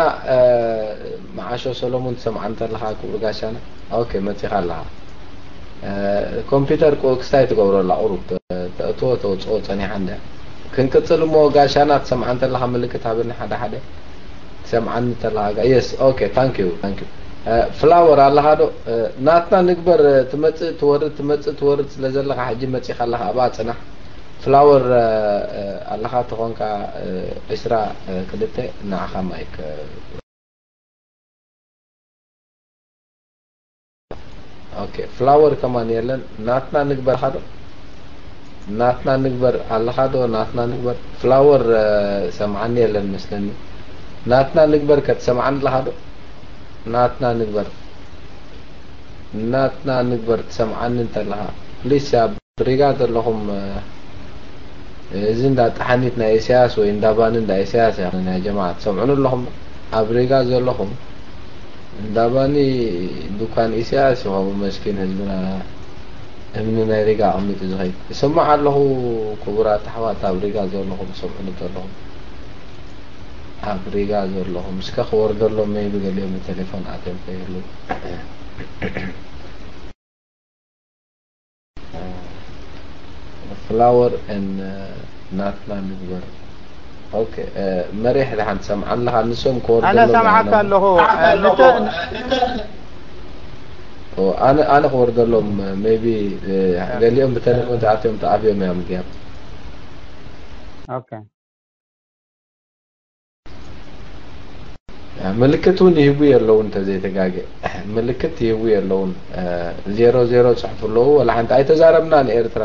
መዓሾ ሰሎሙን ትሰምዓ እንተለኻ ክብሩ ጋሻና ኦኬ መፂኻ ኣለኻ ኮምፒውተር ክስታይ ትገብሮ ኣላ ቁሩብ ተእትዎ ተውፅኦ ፀኒሓ እንደ ክንቅፅል እሞ ጋሻና ትሰምዓ እንተለኻ ምልክት ሃበኒ ሓደ ሓደ ትሰምዓኒ እንተለኻ yes okay thank you thank you ፍላወር ኣለኻ ዶ ናትና ንግበር ትመፅእ ትወርድ ትመፅእ ትወርድ ስለ ዘለኻ ሕጂ መፂኻ ኣለኻ ኣብኣ ፅናሕ ፍላወር ኣለኻ ተኾንካ ዕስራ ክልተ ንዓኻ ማይክ okay flower ከማን የለን ናትና ንግበር ኣለኻ ዶ ናትና ንግበር ኣለኻ ዶ ናትና ንግበር flower ሰምዓኒ የለን መስለኒ ናትና ንግበር ከትሰምዓኒ ኣለኻ ዶ ናትና ንግበር ናትና ንግበር ትሰምዓኒ እንተለኻ please ኣብ ሪጋ ዘለኹም እዚ እንዳ ጠሓኒት ናይ ኢሳያስ ወይ እንዳ ባኒ እንዳ ኢሳያስ እያ ናይ ጀማዓ ትሰምዑን ኣለኹም ኣብ ሪጋ ዘለኹም እንዳ ባኒ ዱካን ኢሳያስ ይኸው መስኪን ህዝብና እምኒ ናይ ሪጋ ኣቐሚጡ ዝኸይድ። እሰማዕ ኣለኹ። ክቡራት ኣሕዋት፣ ኣብ ሪጋ ዘለኹም፣ ትሰምዑኒ ዘለኹም፣ ኣብ ሪጋ ዘለኹም፣ እስከ ክወርደሎም፣ ሜይቢ ገሊኦም ብቴሌፎን ኣትዮም ከይህሉ። ፍላወር ን ናትና ንግበር። ኦኬ፣ መሪሕ፣ ደሓን ትሰምዓ ኣለኻ? ንሶም ክወርደሎም ኣነ እሰምዓካ ኣለኹ። ኣነ ኣነ ክወርደሎም፣ ሜቢ ገሊኦም ብቴሌፎን ተኣትዮም ተኣብዮም እዮም። እንዲያም ኦኬ። ምልክት እውን ይህቡ የለውን፣ እንተዘይተጋገ ምልክት ይህቡ የለውን። ዜሮ ዜሮ ጽሕፉ ኣለዉ። ወላ ሓንቲ ኣይተዛረብናን። ኤርትራ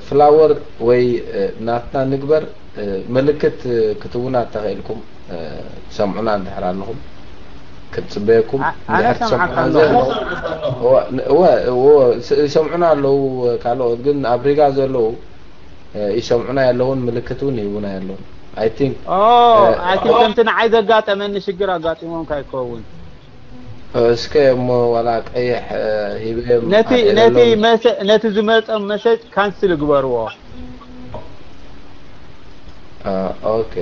ፍላወር ወይ ናትና ንግበር፣ ምልክት ክትቡና እንተኽኢልኩም፣ ትሰምዑና እንድሕር ኣለኹም፣ ክንጽበየኩም። ኣነ እንድሕር ትሰምዑና ሰምዓካ ኣለኹ። እወ፣ እወ፣ እወ፣ ስ- ይሰምዑና ኣለዉ። ካልኦት ግን ኣብ ሪጋ ዘለዉ ይሰምዑና የለውን፣ ምልክት እውን ይህቡና የለውን። I think ኦ፣ I think ከምቲ ንዓይ ዘጋጠመኒ ሽግር ኣጋጢሞም ካይከውን። እስከ እሞ ዋላ ቀይሕ ሂበዮም ነቲ ነቲ ኣልዕለሎም። መሰ- ነቲ ዝመጸም መሰጅ ካንስል ግበርዎ። ኦኬ፣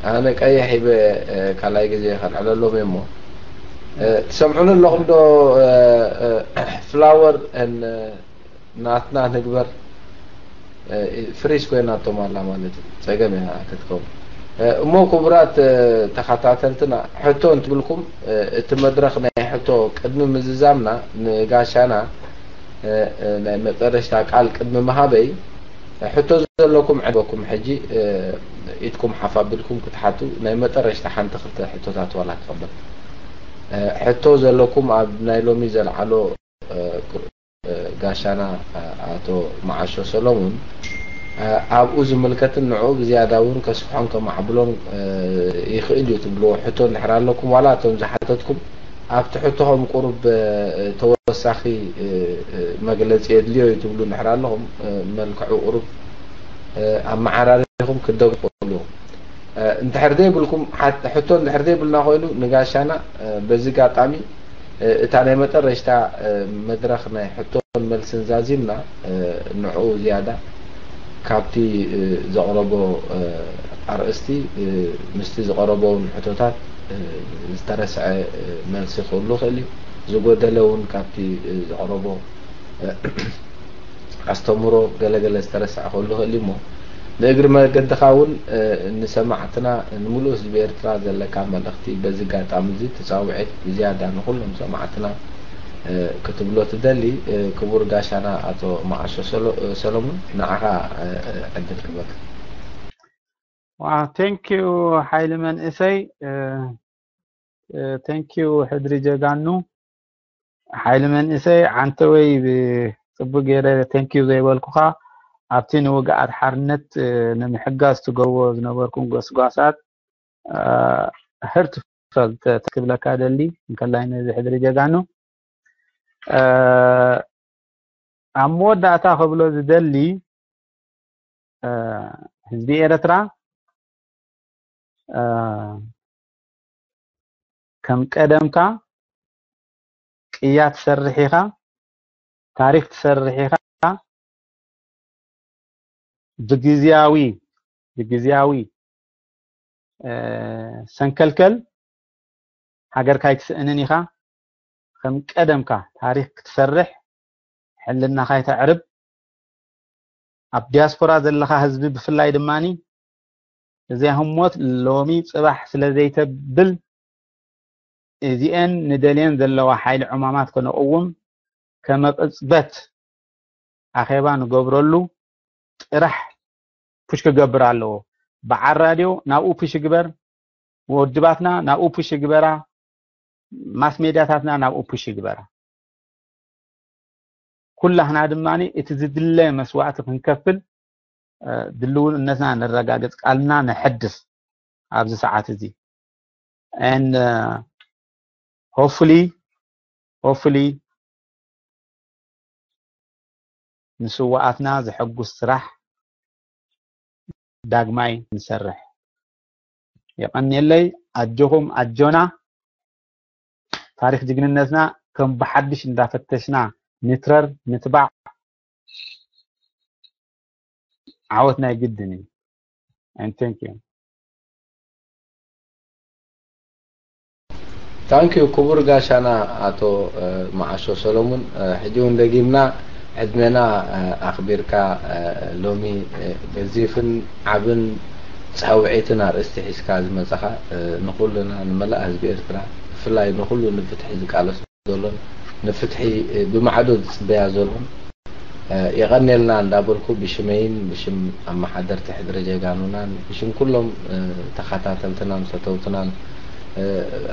ኣነ ቀይሕ ሂበ ካልኣይ ግዜ ከልዕለሎም እየ እሞ። ትሰምዑኒ ኣለኹም ዶ? ፍላወር ናትና ንግበር። ፍሪዝ ኮይናቶም ኣላ ማለት እዩ። ጸገም እያ ክትከውን። እሞ ክቡራት ተኸታተልትና፣ ሕቶ እንትብልኩም፣ እቲ መድረኽ ናይ ሕቶ ቅድሚ ምዝዛምና፣ ንጋሻና ናይ መጠረሽታ ቃል ቅድሚ ምሃበይ፣ ሕቶ ዘለኩም ዕድበኩም ሕጂ ኢድኩም ሓፍ ኣቢልኩም ክትሓቱ። ናይ መጠረሽታ ሓንቲ ክልተ ሕቶታት ዋላ ክቐበል። ሕቶ ዘለኩም ኣብ ናይ ሎሚ ዘልዓሎ ጋሻና ኣቶ መዓሾ ሰሎሙን፣ ኣብኡ ዝምልከትን ንዕኡ ብዝያዳ እውን ከስፍሖን ከማዕብሎን ይኽእል እዩ ትብልዎ ሕቶ እንድሕር ኣለኩም፣ ዋላ እቶም ዝሓተትኩም ኣብቲ ሕቶኹም ቁሩብ ተወሳኺ መግለጺ የድልዮ እዩ ትብሉ እንድሕር ኣለኹም፣ መልክዑ ቁሩብ ኣመዓራሪኹም ክትደግፉ ኣለኹም። እንድሕር ዘይብልኩም፣ ሓት- ሕቶ እንድሕር ዘይብልና ኮይኑ ንጋሻና በዚ ጋጣሚ እታ ናይ መጠረሽታ መድረኽ ናይ ሕቶን መልስን ዛዚምና፣ ንዕኡ ዝያዳ ካብቲ ዘቕረቦ ኣርእስቲ ምስቲ ዝቐረቦ እውን ሕቶታት ዝተረስዐ መልሲ ክህሉ ይኽእል እዩ። ዝጎደለ እውን ካብቲ ዘቕረቦ ኣስተምህሮ ገለገለ ዝተረስዐ ክህሉ ይኽእል እዩ እሞ፣ ንእግሪ መገድኻ እውን ንሰማዕትና፣ ንምሉእ ህዝቢ ኤርትራ ዘለካ መልእኽቲ በዚ ኣጋጣሚ እዚ ተጻውዒት ብዝያዳ ንኹሎም ሰማዕትና ክትብሎ ትደሊ? ክቡር ጋሻና ኣቶ መዓሾ ሰሎ- ሰሎሙን፣ ንዓኻ ዕድል ክህበካ። Wow, thank you ሓይሊ መንእሰይ። Thank you ሕድሪ ጀጋኑ። ሓይሊ መንእሰይ፣ ዓንተወይ፣ ጽቡቅ ገይረ thank you ዘይበልኩኻ ኣብቲ ንውግኣት ሓርነት ንምሕጋዝ ትገብርዎ ዝነበርኩም ጎስጓሳት heartfelt ክብለካ ደሊ፣ እንከላይ ነዚ ሕድሪ ጀጋኑ። ኣብ መወዳእታ ክብሎ ዝደሊ፣ ህዝቢ ኤርትራ ከም ቀደምካ ቅያ ትሰርሕ ኢኻ፣ ታሪኽ ትሰርሕ ኢኻ። ብግዝያዊ ብግዝያዊ ሰንከልከል ሃገርካ ኣይትስእንን ኢኻ። ከም ቀደምካ ታሪኽ ክትሰርሕ፣ ሕልናኻ ኣይተዕርብ። ኣብ ዲያስፖራ ዘለኻ ህዝቢ ብፍላይ ድማኒ፣ እዚኣ ህሞት ሎሚ ጽባሕ ስለ ዘይተብል፣ እዚኤን ንደልየን ዘለዋ ሓይሊ ዕማማት ከነቕውም ከመ ቅጽበት ኣኼባ ንገብረሉ ጥራሕ ፑሽ ክገብር ኣለዎ። በዓል ራድዮ ናብኡ ፑሽ ይግበር፣ ውድባትና ናብኡ ፑሽ ይግበራ፣ ማስ ሜድያታትና ናብኡ ፑሽ ይግበራ። ኩላህና ድማ እቲ ዝድለ መስዋእቲ ክንከፍል ድልውነትና ነረጋግጽ፣ ቃልና ነሐድስ ኣብዚ ሰዓት እዚ። And hopefully hopefully ንስዋኣትና ዘሐጉስ ስራሕ ዳግማይ ንሰርሕ። የቐንየለይ። ኣጆኹም ኣጆና። ታሪኽ ጅግንነትና ከም ብሓድሽ እንዳፈተሽና ንትረር፣ ንትባዕ፣ ዓወት ናይ ግድን እዩ። And thank you. ታንኪዩ ክቡር ጋሻና ኣቶ መዓሾ ሰሎሙን። ሕጂ እውን ደጊምና ዕድመና ኣኽቢርካ ሎሚ ገዚፍን ዓብን ፃውዒትን ኣርእስቲ ሒዝካ ዝመፀኻ ንኩልና ንመላእ ህዝቢ ኤርትራ ብፍላይ ንኩሉ ንፍትሒ ዝቃለስ ዘሎን ንፍትሒ ብማዕዶ ዝፅበያ ዘሎን የቐንየልና እንዳበልኩ ብሽመይን ብሽም ኣመሓደርቲ ሕድሪ ጀጋኑናን ብሽም ኩሎም ተኸታተልትናን ፈተውትናን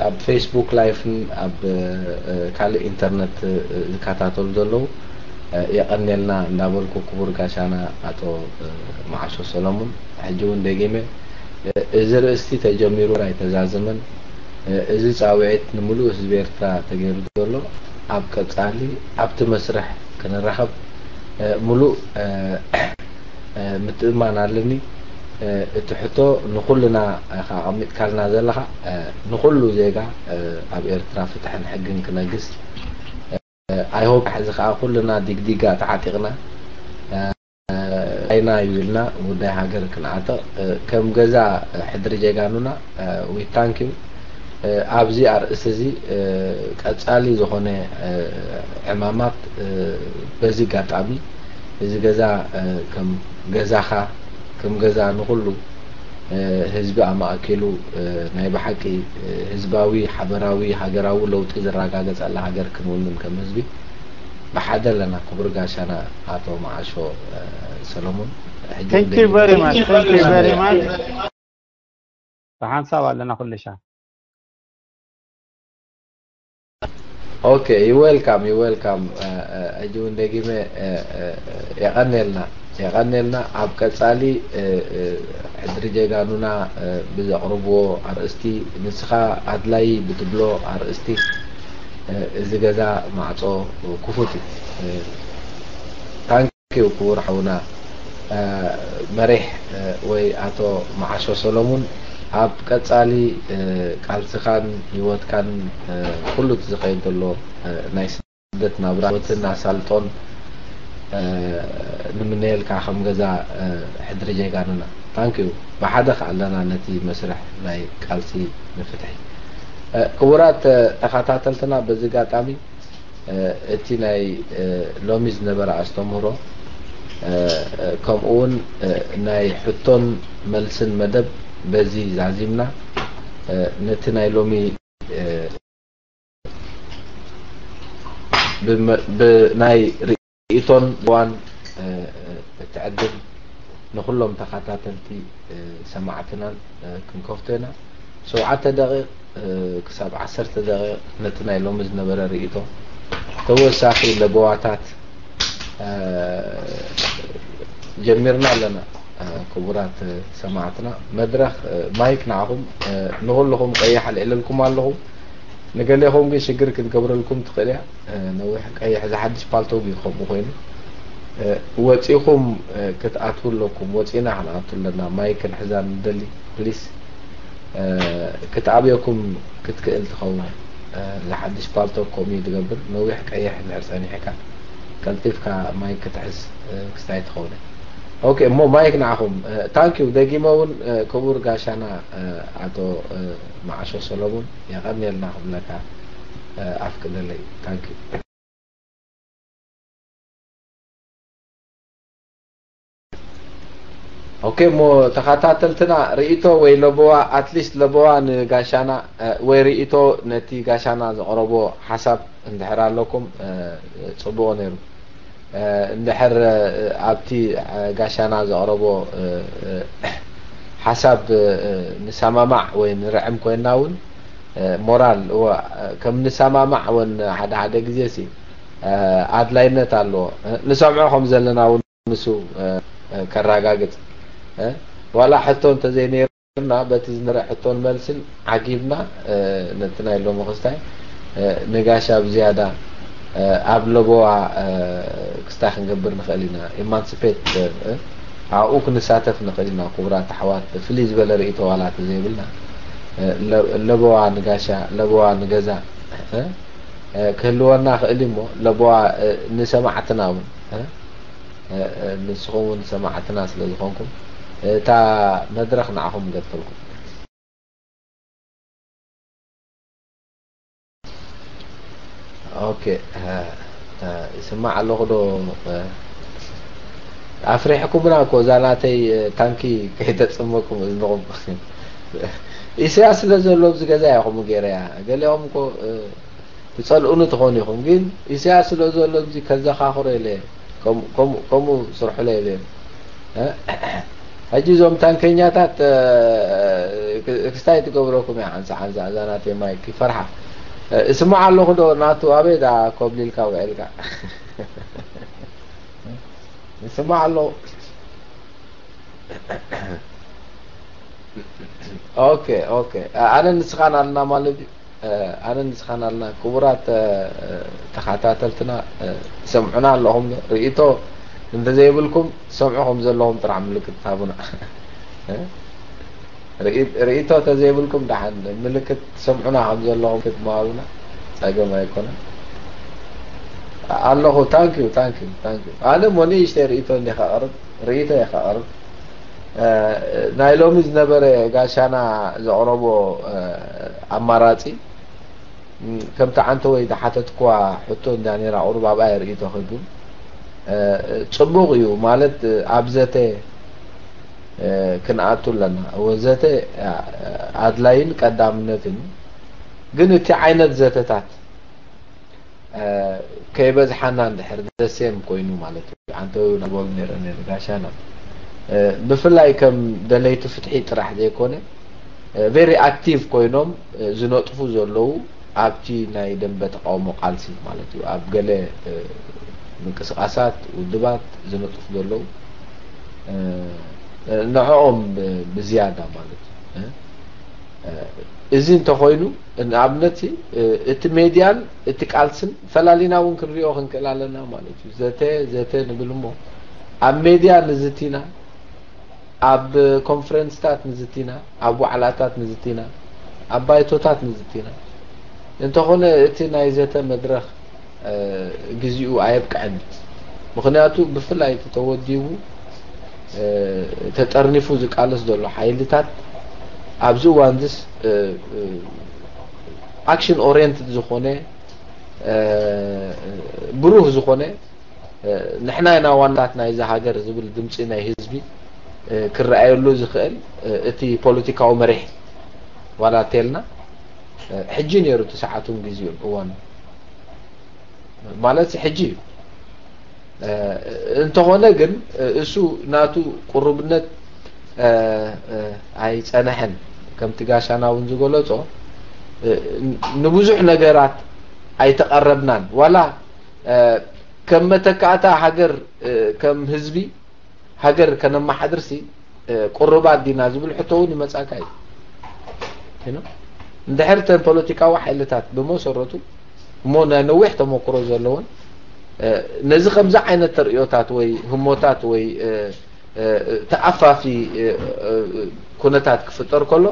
ኣብ ፌስቡክ ላይፍን ኣብ ካልእ ኢንተርነት ዝከታተሉ ዘለዉ የቐንየልና እንዳበልኩ ክቡር ጋሻና ኣቶ መዓሾ ሰሎሙን ሕጂ እውን ደጊመ እዚ ርእስቲ ተጀሚሩ ኣይተዛዘመን። እዚ ፃውዒት ንምሉእ ህዝቢ ኤርትራ ተገይሩ ዘሎ ኣብ ቀፃሊ ኣብቲ መስርሕ ክንራኸብ ምሉእ ምትእማን ኣለኒ። እቲ ሕቶ ንኩልና ከኣቐሚጥካልና ዘለኻ ንኩሉ ዜጋ ኣብ ኤርትራ ፍትሕን ሕግን ክነግስ ኣይሆብ ሕዚ ከዓ ኩልና ዲግዲጋ ተዓጢቕና ኣይና ይብልና ጉዳይ ሃገር ክንዓጥቕ ከም ገዛ ሕድሪ ጀጋኑና ዊታንኪዩ ኣብዚ ኣርእስቲ እዚ ቀፃሊ ዝኾነ ዕማማት በዚ ጋጣሚ እዚ ገዛ ከም ገዛኻ ከም ገዛ ንኩሉ ህዝቢ ኣማእኪሉ ናይ ብሓቂ ህዝባዊ ሓበራዊ ሃገራዊ ለውጢ ዝረጋገፀላ ሃገር ክንውንን ከም ህዝቢ ብሓደ ኣለና። ክቡር ጋሻና ኣቶ መዓሾ ሰለሙን Thank you very much. Thank you very much. ብሓንሳብ ኣለና ኩልሻ። Okay, you welcome, you welcome. ሕጂ እውን ደጊመ የቐንየልና የቐንየልና ኣብ ቀፃሊ ሕድሪ ጀጋኑና ብዘቕርብዎ ኣርእስቲ ንስኻ ኣድላይ ብትብሎ ኣርእስቲ እዚ ገዛ ማዕፆ ክፉት እዩ። ታንኪዩ ክቡር ሓውና መሪሕ ወይ ኣቶ መዓሾ ሰሎሙን ኣብ ቀፃሊ ቃልስኻን ህይወትካን ኩሉ ዝኸይድ ዘሎ ናይ ስደት ናብራ ህይወትን ኣሳልጦን ንምነየልካ ከም ገዛ ሕድሪ ጀጋኑና ታንኪዩ ብሓደ ከኣለና ነቲ መስርሕ ናይ ቃልሲ ንፍትሒ ክቡራት ተኸታተልትና በዚ ጋጣሚ እቲ ናይ ሎሚ ዝነበረ ኣስተምህሮ ከምኡ እውን ናይ ሕቶን መልስን መደብ በዚ ዛዚምና ነቲ ናይ ሎሚ ብናይ ርእይቶን ዋን እቲ ዕድል ንኩሎም ተኸታተልቲ ሰማዕትናን ክንከፍቶ ኢና። ሸውዓተ ደቂቕ ክሳብ ዓሰርተ ደቂቕ ነቲ ናይ ሎሚ ዝነበረ ርእይቶ ተወሳኺ ለበዋታት ጀሚርና ኣለና። ክቡራት ሰማዕትና መድረኽ ማይክ ንዓኹም ንኩልኹም ቀይሕ ኣልዒለልኩም ኣለኹ። ንገሌኹም ግን ሽግር ክትገብረልኩም ትኽእል እያ። ነዊሕ ቀይሕ ዝሓድሽ ፓልቶግ እዩ ከምኡ ኮይኑ ወፂኹም ክትኣትዉ ኣለኩም። ወፂና ክንኣቱ ኣለና። ማይክ ክንሕዛ ንደሊ ፕሊስ ክትኣብየኩም ክትክእል ትኸውን። ዝሓድሽ ፓልቶግ ከምኡ እዩ ዝገብር። ነዊሕ ቀይሕ እንድሕር ፀኒሕካ ቀልጢፍካ ማይክ ክትሕዝ ክስታይ ትኸውን። ኦኬ እሞ ማይክ ንዓኹም። ታንኪዩ ደጊመ እውን ክቡር ጋሻና ኣቶ መዓሾ ሰሎሙን የቐንየልና ክብለካ ኣፍቅደለይ። ታንኪዩ። ኦኬ እሞ ተኸታተልትና ርእይቶ ወይ ለበዋ ኣትሊስት ለበዋ ንጋሻና ወይ ርእይቶ ነቲ ጋሻና ዘቕረቦ ሓሳብ እንድሕር ኣለኩም ፅቡቕ ነይሩ። እንድሕር ኣብቲ ጋሻና ዘቕረቦ ሓሳብ ንሰማማዕ ወይ ንርዕም ኮይና እውን ሞራል ከም ንሰማማዕ እውን ሓደ ሓደ ግዜ ሲ ኣድላይነት ኣለዎ። ንሰምዖ ከም ዘለና እውን ንሱ ከራጋግፅ ዋላ ሕቶ እንተዘይነይርና በቲ ዝንርእ ሕቶን መልስን ዓጊብና ነቲ ናይ ሎሚ ክስታይ ንጋሻ ብዝያዳ ኣብ ለበዋ ክስታይ ክንገብር ንኽእል ኢና። ኢማንስፔት ኣብኡ ክንሳተፍ ንኽእል ኢና። ክቡራት ኣሕዋት ፍልይ ዝበለ ርእይቶ ዋላ እንተዘይብልና ለበዋ ንጋሻ ለበዋ ንገዛ ክህልወና ክእል እሞ ለበዋ ንሰማዕትና እውን ንስኹም እውን ሰማዕትና ስለ ዝኾንኩም እታ መድረኽ ንዓኹም ገድፈልኩም። ኦኬ፣ ይስማዕ ኣለኹ ዶ? ኣፍሪሕኩምና እኮ፣ እዛ ናተይ ታንኪ ከይተጽመኩም እዝንኹም። ኢሳያስ ስለ ዘሎ ኣብዚ ገዛ ኢኹም ገይረያ። ገሊኦም እኮ ትጸልኡኒ ትኾኑ ኢኹም፣ ግን ኢሳያስ ስለ ዘሎ ኣብዚ ከዘኻኽሮ ኢለ ከምኡ ስርሑለ ኢለ። ሕጂ እዞም ታንከኛታት ክስታይ ትገብረኩም እያ። ዓንሳ ዓንሳ እዛ ናተይ ማይክ ይፈርሓ። እስማዕ ኣለኹ ዶ ናቱ ኣበይ ዳ ኮብሊልካ ውዒልካ? እስማዕ ኣለኹ። ኦኬ፣ ኦኬ። ኣነ ንስኻን ኣልና ማለት እዩ። ኣነ ንስኻን ኣልና። ክቡራት ተኸታተልትና፣ ትሰምዑና ኣለኹም ዶ? ርእይቶ እንተዘይብልኩም ትሰምዑ ከም ዘለኹም ጥራሕ ምልክት ሃቡና። ርእይቶ ተዘይብልኩም ደሓን ምልክት ትሰምዑና ከም ዘለኹም ክትመሃቡና ጸገም ኣይኮነን። ኣለኹ። ታንክ ዩ፣ ታንክ ዩ፣ ታንክ ዩ። ኣነ ሞ ንእሽተይ ርእይቶ እንዲኻ ቀርብ፣ ርእይቶ ኢኻ ቀርብ። ናይ ሎሚ ዝነበረ ጋሻና ዘቕረቦ ኣማራጺ፣ ከምቲ ዓንተ ወይ ዝሓተትኳ ሕቶ እንዳ ነይራ፣ ቁሩብ ኣብኣ ርእይቶ ክህብ። ጽቡቕ እዩ ማለት፣ ኣብ ዘተ ክንኣቱ ኣለና። እወ፣ ዘተ ኣድላይን ቀዳምነትን እዩ። ግን እቲ ዓይነት ዘተታት ከይበዝሓና እንድሕር ዘሴም ኮይኑ ማለት እዩ። ዓንተ ወይ ናበሉ ነይረ ነይረ ጋሻና፣ ብፍላይ ከም ደለይቲ ፍትሒ ጥራሕ ዘይኮነ፣ ቨሪ ኣክቲቭ ኮይኖም ዝነጥፉ ዘለዉ ኣብቲ ናይ ደንበ ተቃውሞ ቃልሲ ማለት እዩ። ኣብ ገለ ምንቅስቃሳት፣ ውድባት ዝነጥፉ ዘለዉ፣ ንዕኦም ብዝያዳ ማለት እዩ። እዚ እንተኾይኑ፣ ንኣብነት እቲ ሜድያን እቲ ቃልስን ፈላሊና እውን ክንሪኦ ክንክእል ኣለና ማለት እዩ። ዘተ ዘተ ንብል እሞ፣ ኣብ ሜድያ ንዝቲና፣ ኣብ ኮንፈረንስታት ንዝቲና፣ ኣብ ዋዕላታት ንዝቲና፣ ኣብ ባይቶታት ንዝቲና። እንተኾነ እቲ ናይ ዘተ መድረኽ ግዜኡ ኣየብቅዐን። ምኽንያቱ ብፍላይ እቲ ተወዲቡ ተጠርኒፉ ዝቃለስ ዘሎ ሓይልታት ኣብዚ እዋንዝስ ኣክሽን ኦሪየንትድ ዝኾነ፣ ብሩህ ዝኾነ፣ ንሕና ኢና ዋናታት ናይዛ ሃገር ዝብል ድምፂ ናይ ህዝቢ ክረኣየሉ ዝኽእል እቲ ፖለቲካዊ መሪሕ ዋላ ተልና ሕጂ ነይሩ እቲ ሰዓቱን ግዜኡን እዋኑ ማለት ሕጂ እዩ። እንተኾነ ግን እሱ ናቱ ቅሩብነት ኣይጸንሐን። ከምቲ ጋሻና እውን ዝገለጾ ንብዙሕ ነገራት ኣይተቐረብናን። ዋላ ከም መተካእታ ሃገር፣ ከም ህዝቢ ሃገር ከነመሓድርሲ ቅሩባት ዲና ዝብል ሕቶ እውን ይመጻካ እዩ። እንድሕር ተን ፖለቲካዊ ሓይልታት ብመሰረቱ እሞ ናይ ነዊሕ ተመክሮ ዘለዎን ነዚ ከምዚ ዓይነት ተርእዮታት ወይ ህሞታት ወይ ተኣፋፊ ኩነታት ክፍጠር ከሎ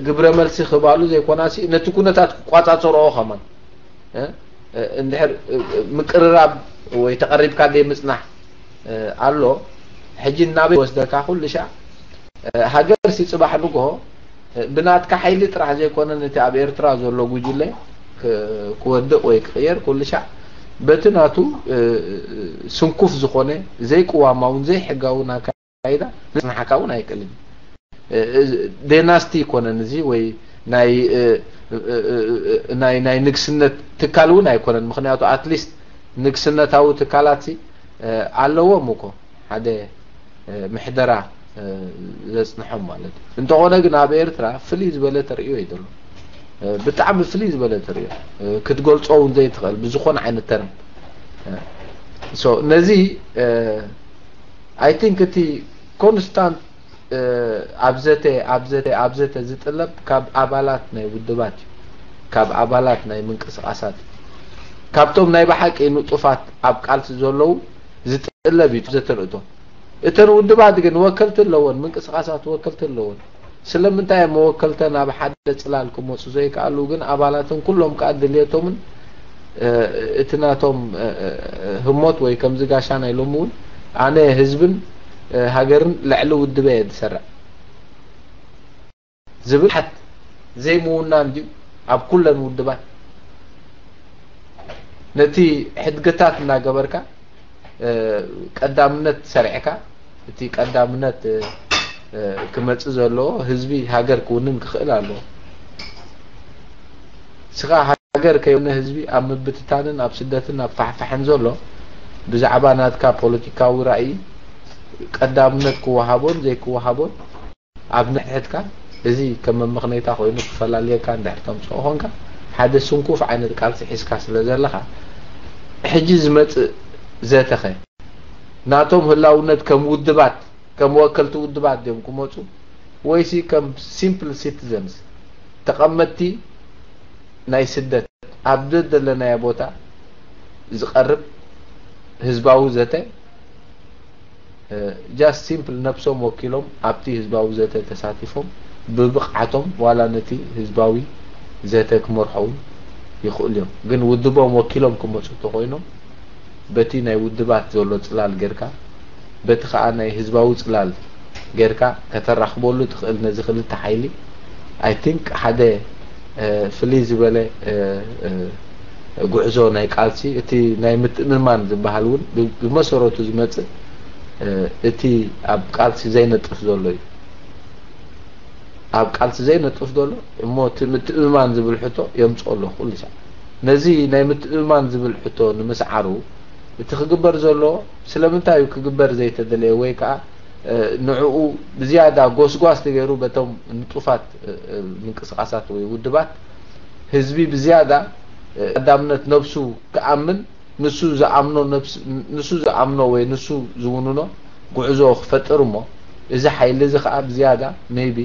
ግብረ መልሲ ክባሉ ዘይኮናሲ ነቲ ኩነታት ክቋጻጸርኦ ከማን እንድሕር ምቅርራብ ወይ ተቐሪብካ ዘይምጽናሕ ኣሎ። ሕጂ ናበይ ወስደካ ኩሉ ሻዕ ሃገር ሲ ጽባሕ ንግሆ ብናትካ ሓይሊ ጥራሕ ዘይኮነ ነቲ ኣብ ኤርትራ ዘሎ ጉጅለ ክወድቕ ወይ ክቕየር ኩሉ ሻዕ በቲ ናቱ ስንኩፍ ዝኾነ ዘይቅዋማውን ዘይሕጋውን ኣካይዳ ንጽናሓካ እውን ኣይክእልን። ዴናስቲ ይኮነን እዚ ወይ ናይ ናይ ናይ ንግስነት ትካል እውን ኣይኮነን። ምክንያቱ ኣትሊስት ንግስነታዊ ትካላት ኣለዎም እኮ ሓደ ምሕደራ ዘጽንሖም ማለት እዩ። እንተኾነ ግን ኣብ ኤርትራ ፍልይ ዝበለ ተርእዮ እዩ ዘሎ። ብጣዕሚ ፍልይ ዝበለ ተርእዮ ክትገልጾ እውን ዘይትኽእል ብዝኾነ ዓይነት ተርም። ነዚ ኣይ ቲንክ እቲ ኮንስታንት ኣብ ዘተ ኣብ ዘተ ኣብ ዘተ ዝጥለብ ካብ ኣባላት ናይ ውድባት እዩ፣ ካብ ኣባላት ናይ ምንቅስቃሳት እዩ፣ ካብቶም ናይ ብሓቂ ንጡፋት ኣብ ቃልሲ ዘለዉ ዝጥለብ እዩ ዘተ ርእቶ። እተን ውድባት ግን ወከልቲ ኣለወን፣ ምንቅስቃሳት ወከልቲ ኣለወን። ስለምንታይ እዮም መወከልተን ኣብ ሓደ ጽላል ክመጹ ዘይከኣሉ? ግን ኣባላተን ኩሎም ከኣ ድልየቶምን እቲ ናቶም ህሞት ወይ ከምዚ ጋሻ ናይ ሎሚ እውን ኣነ ህዝብን ሃገርን ልዕሊ ውድበ እየ ዝሰርዕ ዝብል ሓት ዘይምውናን ድዩ? ኣብ ኩለን ውድባት ነቲ ሕድገታት እናገበርካ ቀዳምነት ሰሪዕካ፣ እቲ ቀዳምነት ክመጽእ ዘለዎ ህዝቢ ሃገር ክውንን ክኽእል ኣለዎ። ስኻ ሃገር ከይውነ ህዝቢ ኣብ ምብትታንን ኣብ ስደትን ኣብ ፋሕፋሕን ዘሎ ብዛዕባ ናትካ ፖለቲካዊ ራእይ ቀዳምነት ክወሃቦን ዘይክወሃቦን ኣብ ንሕድሕድካ እዚ ከም መመኽነይታ ኮይኑ ክፈላልየካ እንድሕር ተምጽኦ ኾንካ፣ ሓደ ስንኩፍ ዓይነት ቃልሲ ሒዝካ ስለ ዘለኻ፣ ሕጂ ዝመጽእ ዘተኸ ናቶም ህላውነት ከም ውድባት፣ ከም ወከልቲ ውድባት ድዮም ክመጹ፣ ወይሲ ከም ሲምፕል ሲቲዘንስ፣ ተቐመጥቲ ናይ ስደት፣ ኣብ ደለናዮ ቦታ ዝቐርብ ህዝባዊ ዘተ፣ ጃስት ሲምፕል ነብሶም ወኪሎም ኣብቲ ህዝባዊ ዘተ ተሳቲፎም ብብቕዓቶም ዋላ ነቲ ህዝባዊ ዘተ ክመርሖ እውን ይኽእሉ እዮም። ግን ውድቦም ወኪሎም ክመፁ እንተኾይኖም በቲ ናይ ውድባት ዘሎ ፅላል ጌርካ፣ በቲ ከዓ ናይ ህዝባዊ ፅላል ጌርካ ከተራኽበሉ ትኽእል ነዚ ክልተ ሓይሊ። ኣይ ቲንክ ሓደ ፍልይ ዝበለ ጉዕዞ ናይ ቃልሲ፣ እቲ ናይ ምትእምማን ዝበሃል እውን ብመሰረቱ ዝመፅእ እቲ ኣብ ቃልሲ ዘይነጥፍ ዘሎ እዩ። ኣብ ቃልሲ ዘይነጥፍ ዘሎ እሞ እቲ ምትእምማን ዝብል ሕቶ የምፅኦ ኣሎ ኩሉ ሳዕ። ነዚ ናይ ምትእምማን ዝብል ሕቶ ንምስዓሩ እቲ ክግበር ዘሎ ስለምንታይ እዩ ክግበር ዘይተደለየ ወይ ከዓ ንዕኡ ብዝያዳ ጎስጓስ ተገይሩ በቶም ንጡፋት ምንቅስቃሳት ወይ ውድባት ህዝቢ ብዝያዳ ቀዳምነት ነብሱ ክኣምን ንሱ ዝኣምኖ ነብስ ንሱ ዝኣምኖ ወይ ንሱ ዝውንኖ ጉዕዞ ክፈጥር እሞ እዚ ሓይሊ እዚ ከዓ ብዝያዳ ሜይቢ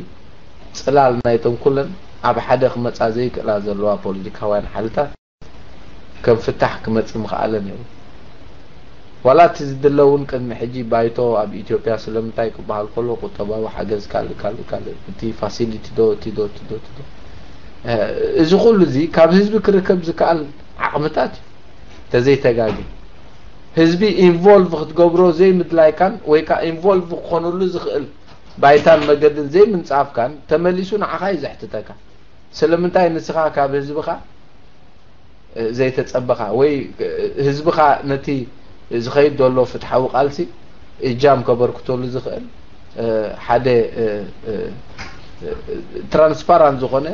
ፅላል ናይቶም ኩለን ኣብ ሓደ ክመፃ ዘይክእላ ዘለዋ ፖለቲካውያን ሓይልታት ከም ፍታሕ ክመጽእ ምኽኣለ ነይሩ። ዋላ እቲ ዝድለ እውን ቅድሚ ሕጂ ባይቶ ኣብ ኢትዮጵያ ስለምንታይ ክበሃል ከሎ ቁጠባዊ ሓገዝ ካልእ ካልእ ካልእ እቲ ፋሲሊቲ ዶ እቲ ዶ እቲ ዶ እቲ ዶ እዚ ኩሉ እዚ ካብ ህዝቢ ክርከብ ዝከኣል ዓቕምታት እዩ። ተዘይተጋግየ ህዝቢ ኢንቮልቭ ክትገብሮ ዘይምድላይካን ወይ ከዓ ኢንቮልቭ ክኾነሉ ዝኽእል ባይታን መገድን ዘይምንጻፍካን ተመሊሱ ንዓኻ እዩ ዘሕትተካ። ስለምንታይ ንስኻ ካብ ህዝብኻ ዘይተጸበኻ ወይ ህዝብኻ ነቲ ዝኸይድ ዘሎ ፍትሓዊ ቃልሲ እጃም ከበርክተሉ ዝኽእል ሓደ ትራንስፓራንት ዝኾነ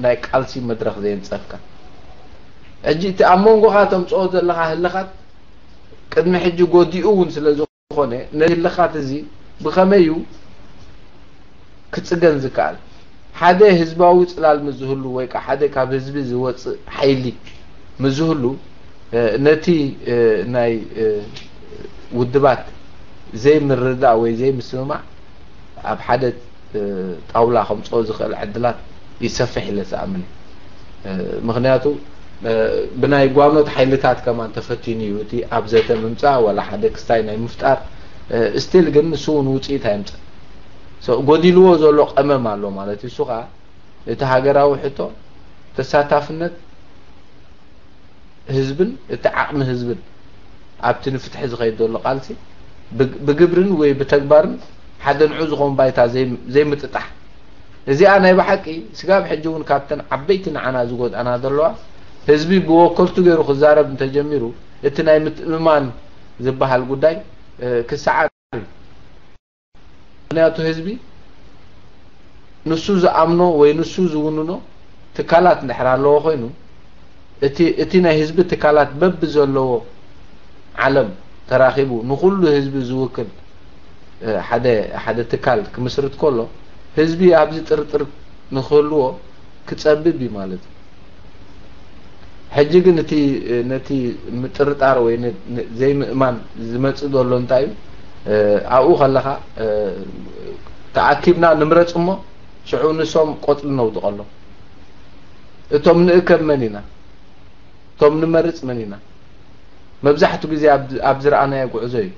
ናይ ቃልሲ መድረኽ ዘየንጸፍካ? ሕጂ እቲ ኣብ መንጎኻ ተምጽኦ ዘለኻ ህልኻት ቅድሚ ሕጂ ጎዲኡ እውን ስለ ዝኾነ ነዚ ህልኻት እዚ ብኸመይ እዩ ክጽገን ዝከኣል? ሓደ ህዝባዊ ጽላል ምስ ዝህሉ ወይ ከዓ ሓደ ካብ ህዝቢ ዝወጽእ ሓይሊ ምስ ዝህሉ ነቲ ናይ ውድባት ዘይምርዳእ ወይ ዘይምስምማዕ ኣብ ሓደ ጣውላ ከምፅኦ ዝኽእል ዕድላት ይሰፍሕ ኢለ ዝኣምን። ምኽንያቱ ብናይ ጓኖት ሓይልታት ከማን ተፈቲኑ እዩ እቲ ኣብ ዘተ ምምፃእ ዋላ ሓደ ክስታይ ናይ ምፍጣር ስቲል ግን ንሱ እውን ውፅኢት ኣየምፅእ ጎዲልዎ ዘሎ ቀመም ኣሎ ማለት እዩ። እሱ ከዓ እቲ ሃገራዊ ሕቶ ተሳታፍነት ህዝብን እቲ ዓቕሚ ህዝብን ኣብቲ ንፍትሒ ዝኸይድ ዘሎ ቃልሲ ብግብርን ወይ ብተግባርን ሓደ ንዑ ዝኾን ባይታ ዘይምጥጣሕ እዚኣ ናይ ብሓቂ ስጋብ ሕጂ እውን ካብተን ዓበይቲ ንዓና ዝጎድኣና ዘለዋ ህዝቢ ብወከልቱ ገይሩ ክዛረብ እንተጀሚሩ እቲ ናይ ምትእምማን ዝበሃል ጉዳይ ክሰዓር እዩ። ምክንያቱ ህዝቢ ንሱ ዝኣምኖ ወይ ንሱ ዝውንኖ ትካላት እንድሕር ኣለዎ ኮይኑ እቲ ናይ ህዝቢ ትካላት በቢ ዘለዎ ዓለም ተራኺቡ ንኹሉ ህዝቢ ዝውክል ሓደ ሓደ ትካል ክምስርት ከሎ ህዝቢ ኣብዚ ጥርጥር ንክህልዎ ክጸብብ እዩ ማለት እዩ። ሕጂ ግን እቲ ነቲ ምጥርጣር ወይ ዘይምእማን ዝመጽእ ዘሎ እንታይ እዩ? ኣብኡ ከለኻ ተኣኪብና ንምረጽ እሞ ሽዑ ንሶም ቆጽሊ ነውድቐሎም። እቶም ንእከብ መን ኢና? እቶም ንመርጽ መን ኢና? መብዛሕቱ ግዜ ኣብ ዝረኣናዮ ጉዕዞ እዩ።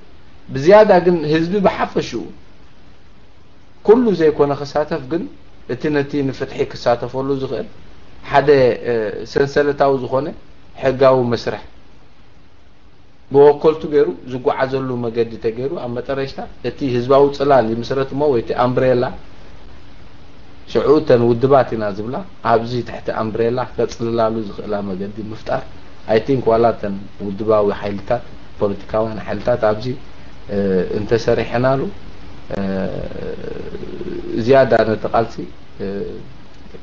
ብዝያዳ ግን ህዝቢ ብሓፈሽኡ ኩሉ ዘይኮነ ክሳተፍ ግን እቲ ነቲ ንፍትሒ ክሳተፈሉ ዝኽእል ሓደ ሰንሰለታዊ ዝኾነ ሕጋዊ መስርሕ ብወከልቱ ገይሩ ዝጓዓዘሉ መገዲ ተገይሩ፣ ኣብ መጠረሽታ እቲ ህዝባዊ ጽላል ይምስረት እሞ፣ ወይ እቲ ኣምብሬላ፣ ሽዑ እተን ውድባት ኢና ዝብላ፣ ኣብዚ ትሕቲ ኣምብሬላ ከጽልላሉ ዝኽእላ መገዲ ምፍጣር። I think ዋላ እተን ውድባዊ ሓይልታት፣ ፖለቲካውያን ሓይልታት ኣብዚ እንተሰሪሕናሉ፣ ዝያዳ ነቲ ቃልሲ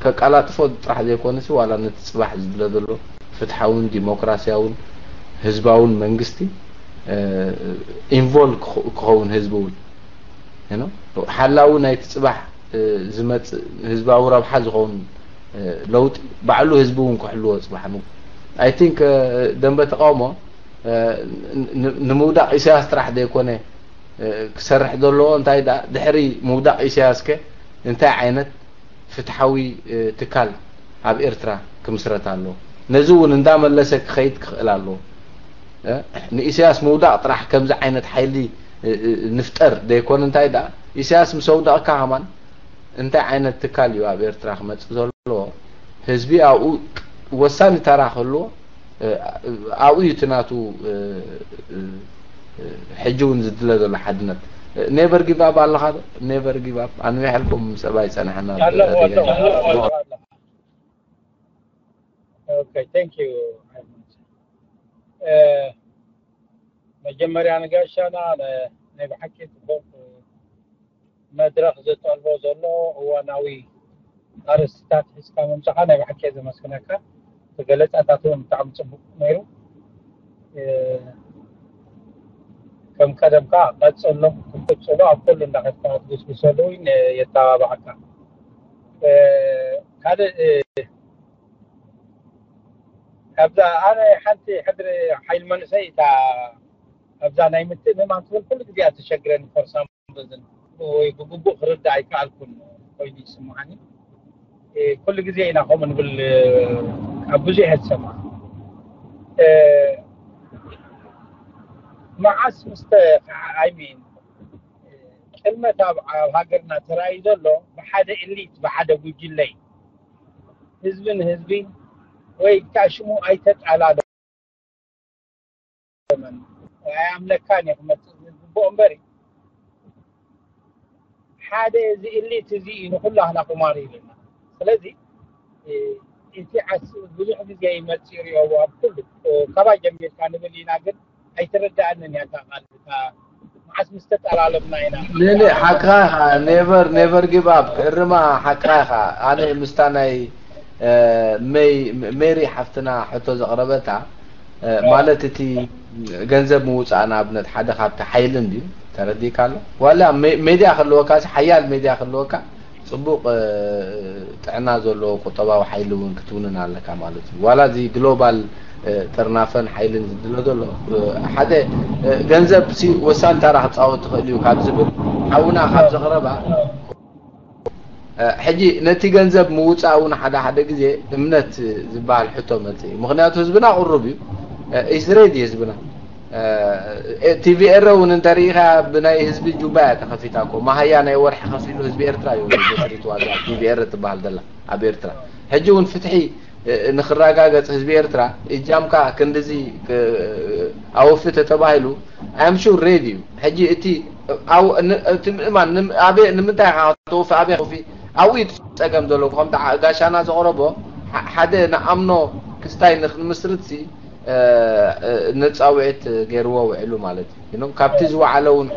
ከቃላጥፎ ጥራሕ ዘይኮነሲ፣ ዋላ ነቲ ጽባሕ ዝድለ ዘሎ ፍትሓውን ዲሞክራሲያውን ህዝባውን መንግስቲ ኢንቮልቭ ክኸውን፣ ህዝቢ እውን ሓላዊ ናይቲ ጽባሕ ዝመጽእ ህዝባዊ ረብሓ ዝኸውን ለውጢ ባዕሉ ህዝቢ እውን ክሕልዎ ጽባሕ። I think ደንበ ተቃውሞ ንምውዳቕ ኢሳያስ ጥራሕ ዘይኮነ ክሰርሕ ዘለዎ፣ እንታይ ደኣ ድሕሪ ምውዳቕ ኢሳያስከ እንታይ ዓይነት ፍትሓዊ ትካል ኣብ ኤርትራ ክምስረት ኣለዎ? ነዚ እውን እንዳመለሰ ክኸይድ ክኽእል ኣለዎ። ንኢሳያስ ምውዳቕ ጥራሕ ከምዚ ዓይነት ሓይሊ ንፍጠር ዘይኮነ፣ እንታይ ደኣ ኢሳያስ ምስ ኣውደቕካ ከማን እንታይ ዓይነት ትካል እዩ ኣብ ኤርትራ ክመጽእ ዘለዎ? ህዝቢ ኣብኡ ወሳኒ ተራ ክህልዎ ኣብኡ እዩ እቲ ናቱ ሕጂ እውን ዝድለ ዘሎ ሓድነት። ኔቨር ጊቭ ኣፕ ኣለኻ ዶ? ኔቨር ጊቭ ኣፕ። ኣንዊሐልኩም ሰብ ኣይጸንሐና። መጀመርያ ንጋሻና ናይ ብሓቂ ጽቡቕ መድረኽ ዘጠልቦ ዘሎ እዋናዊ ኣርእስትታት ሒዝካ ምምጻኻ ናይ ብሓቂ ዘመስግነካ። እቲ ገለጻታት እውን ብጣዕሚ ጽቡቕ ነይሩ። ከም ቀደምካ ቀጽሎ፣ ክትቅጽሎ ኣብ ኩሉ እንዳኸድካ ክትጉስጉሰሉ እውን የተባብዓካ። ካልእ ኣብዛ ኣነ ሓንቲ ሕድሪ ሓይል መንእሰይ እታ ኣብዛ ናይ ምትእምማን ትብል ኩሉ ግዜ እያ ተሸግረኒ። ፈርሳም በዝን ወይ ብግቡእ ክርዳእ ኣይከኣልኩን ኮይኑ ይስምዓኒ። ኩሉ ግዜ ኢና ከምኡ ንብል ኣብ ብዙሕ ዝሰማ መዓስ ምስተ ኣይሚን ጥልመት ኣብ ሃገርና ተራእዩ ዘሎ ብሓደ ኢሊት ብሓደ ጉጅለይ ህዝቢ ንህዝቢ ወይ ከዓ ሽሙ ኣይተጣላለ ኣያምለካን እዩ ክመፅእ ዝግብኦ እምበር ሓደ እዚ ኢሊት እዚ እዩ ንኩላህና ቁማር ኢሉና። ስለዚ እቲ ዓስ ብዙሕ ግዜ ይመፅእ ይሪኦዎ ኣብ ኩሉ ካባይ ጀሚርካ ንብል ኢና፣ ግን ኣይትረዳኣንን እያ እታ ቃል እታ መዓስ ምስ ተጠላለብና ኢና። ሌሌ ሓቅኻ ኢኻ። Never never give up። ክእርማ ሓቅኻ ኢኻ። ኣነ ምስታ ናይ ሜሪ ሓፍትና ሕቶ ዘቕረበታ ማለት እቲ ገንዘብ ምውፃእ ንኣብነት ሓደ ካብቲ ሓይሊ እንድዩ ተረዲእካ ኣሎ ዋላ ሜድያ ክህልወካ ሓያል ሜድያ ክህልወካ ፅቡቕ ጥዕና ዘለዎ ቁጠባዊ ሓይሊ እውን ክትውንን ኣለካ ማለት እዩ። ዋላ እዚ ግሎባል ጥርናፈን ሓይልን ዝድሎ ዘሎ ሓደ ገንዘብ ወሳኒ ታራ ክፃወት ትኽእል እዩ ካብ ዝብል ሓውና ካብ ዘቕረባ ሕጂ ነቲ ገንዘብ ምውፃእ እውን ሓደ ሓደ ግዜ እምነት ዝበሃል ሕቶ መፅእ እዩ። ምክንያቱ ህዝብና ቅሩብ እዩ። ኢስሬድ ህዝብና ቲቪ ኤረ እውን እንተሪኢኻ ብናይ ህዝቢ ጁባ እያ ተኸፊታ እኮ። ማሃያ ናይ ወርሒ ከፊሉ ህዝቢ ኤርትራ እዩ መስሪትዋ እዛ ቲቪ ኤረ ትበሃል ዘላ ኣብ ኤርትራ። ሕጂ እውን ፍትሒ ንክረጋገፅ ህዝቢ ኤርትራ እጃምካ ክንድዚ ኣወፊ ተተባሂሉ ኣም ሹር ሬድ እዩ። ሕጂ እቲ እቲ ምእማን ኣበ ንምንታይ ኢኻ ከተወፊ ኣበ ከፊ ኣብኡ እዩ ፀገም ዘለዎ። ከምቲ ጋሻና ዘቕረቦ ሓደ ንኣምኖ ክስታይ ንክንምስርት ሲ ነፃውዒት ገይርዎ ውዒሉ ማለት እዩ። ካብቲ ዝወዓለ እውን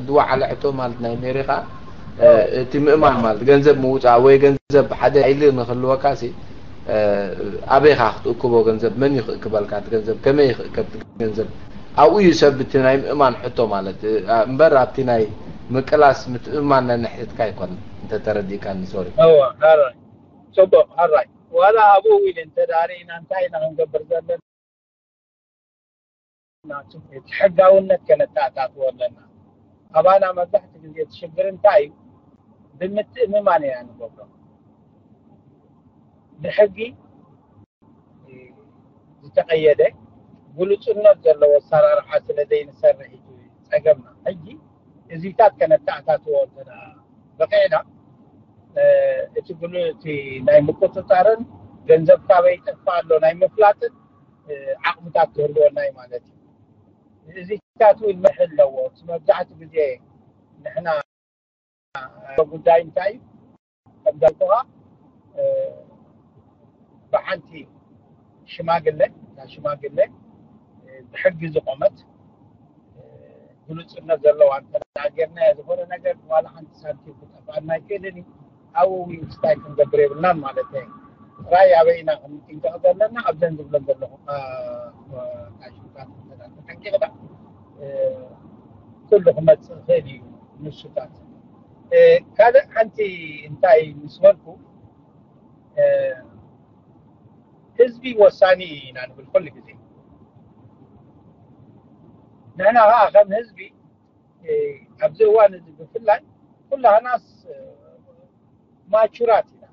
ዝወዓለ ሕቶ ማለት ናይ ሜሪካ እቲ ምእማን ማለት ገንዘብ ምውፃእ ወይ ገንዘብ ሓደ ሓይሊ ንክህልወካ ሲ ኣበይካ ክትእክቦ ገንዘብ መን እዩ ክእክበልካ እቲ ገንዘብ ከመይ ይክእከብ ገንዘብ ኣብኡ እዩ ሰብ እቲ ናይ ምእማን ሕቶ ማለት እምበር ኣብቲ ናይ ምቅላስ ምትእማን ነንሕትካ ኣይኮነ እንተተረዲእካኒ ሶሪ። ጽቡቅ ኣራይ ዋላ ኣብኡ ኢለ እንተዳሪእና እንታይ ኢና ክንገብር ዘለና እቲ ሕጋውነት ከነተኣታትዎ ኣለና። ኣባና መብዛሕቲ ግዜ እቲ ሽግር እንታይ እዩ? ብምትእምማን ኢና ንገብሮ። ብሕጊ ዝተቐየደ ግሉፅነት ዘለዎ ኣሰራርሓ ስለ ዘይንሰርሕ እዩ ፀገምና። ሕጂ እዚታት ከነተኣታትዎ እንተ በቂዕና እቲ ግሉ እቲ ናይ ምቁፅፃርን ገንዘብ ካበይ ይጠፍእ ኣሎ ናይ ምፍላጥን ዓቕምታት ክህልወና እዩ ማለት እዩ። እዚታት እውን መርሒ ኣለዎ። እቲ መብዛሕትኡ ግዜ ንሕና ጉዳይ እንታይ እዩ? ከምዛልኩኻ ብሓንቲ ሽማግለ፣ እታ ሽማግለ ብሕጊ ዝቆመት፣ ግሉጽነት ዘለዋ እንተደኣ ጌርናዮ፣ ዝኾነ ነገር ዋላ ሓንቲ ሳንቲም ክጠፍኣና ኣይክእልን እዩ። ኣብኡ እንታይ ክንገብር የብልናን ማለት እዩ። ጥራይ ኣበይ ኢና ክንጥንቀቕ ዘለና? ኣብዘን ዝብለን ዘለኹ ካሽታት ተጠንቂቕና ኩሉ ክመጽእ ይኽእል እዩ። ንሱታት ካልእ ሓንቲ እንታይ ምስ በልኩ፣ ህዝቢ ወሳኒ ኢና ንብል ኩሉ ግዜ። ንሕና ከዓ ከም ህዝቢ ኣብዚ እዋን እዚ ብፍላይ ኩላህናስ ማቹራት ኢና።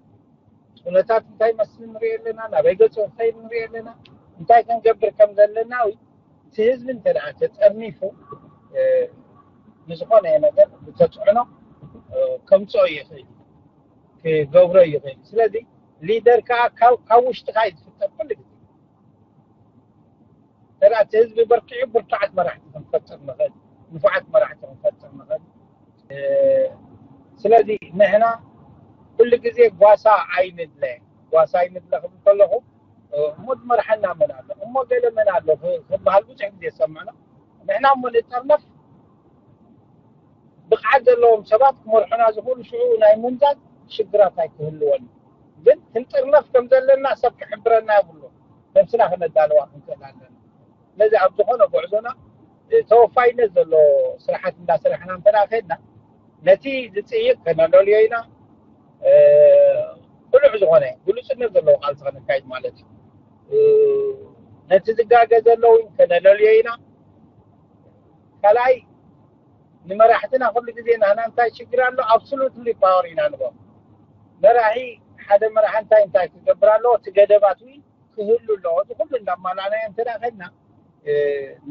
ኩነታት እንታይ መስል ንሪኢ ኣለና፣ ናበይ ገፁ ክኸይድ ንሪኢ ኣለና፣ እንታይ ክንገብር ከም ዘለና። እቲ ህዝቢ እንተ ደኣ ተጠርኒፉ ንዝኾነ ነገር ብተፅዕኖ ከምፅኦ ይኽእል፣ ክገብሮ ይኽእል። ስለዚ ሊደር ከዓ ካብ ውሽጥካ እዩ ዝፍጠር ኩሉ ግዜ። ተራ እቲ ህዝቢ በርቲዑ ብርቱዓት መራሕቲ ክንፈጥር ንኽእል፣ ንፉዓት መራሕቲ ክንፈጥር ንኽእል። ስለዚ ንሕና ኩሉ ግዜ ጓሳ ኣይንድለ፣ ጓሳ ኣይንድለ ክብል ከለኹ እሞ ዝመርሐና መን ኣሎ፣ እሞ ገለ መን ኣሎ ክበሃል ብዙሕ ግዜ ዝሰምዕና። ንሕና እሞ ንጠርነፍ፣ ብቕዓት ዘለዎም ሰባት ክመርሑና ዝኽእሉ ሽዑ ናይ ምምዛዝ ሽግራት ኣይክህልወን። ግን ክንጥርነፍ ከም ዘለና ሰብ ክሕብረና የብሉ። ነብስና ክነዳለዋ ክንክእል ኣለና። ስለዚ ኣብ ዝኾነ ጉዕዞና ተወፋይነት ዘሎ ስራሓት እንዳሰራሕና እንተ ደኣ ከድና፣ ነቲ ዝጽይቅ ከነለልዮ ኢና። ቅኑዕ ዝኾነ ግሉጽነት ዘለዎ ቃልሲ ከነካይድ ማለት እዩ። ነቲ ዝጋገ ዘሎ እውን ከነለልዮ ኢና። ካልኣይ ንመራሕትና ኩሉ ግዜ ናህና እንታይ ሽግር ኣሎ? ኣብሶሉትሊ ፓወር ኢና ንቦ። መራሒ፣ ሓደ መራሒ እንታይ እንታይ ክገብር ኣለዎ? እቲ ገደባት እውን ክህሉ ኣለዎ። እዚ ኩሉ እንዳማላእናዮ እንተ ደኣ ከድና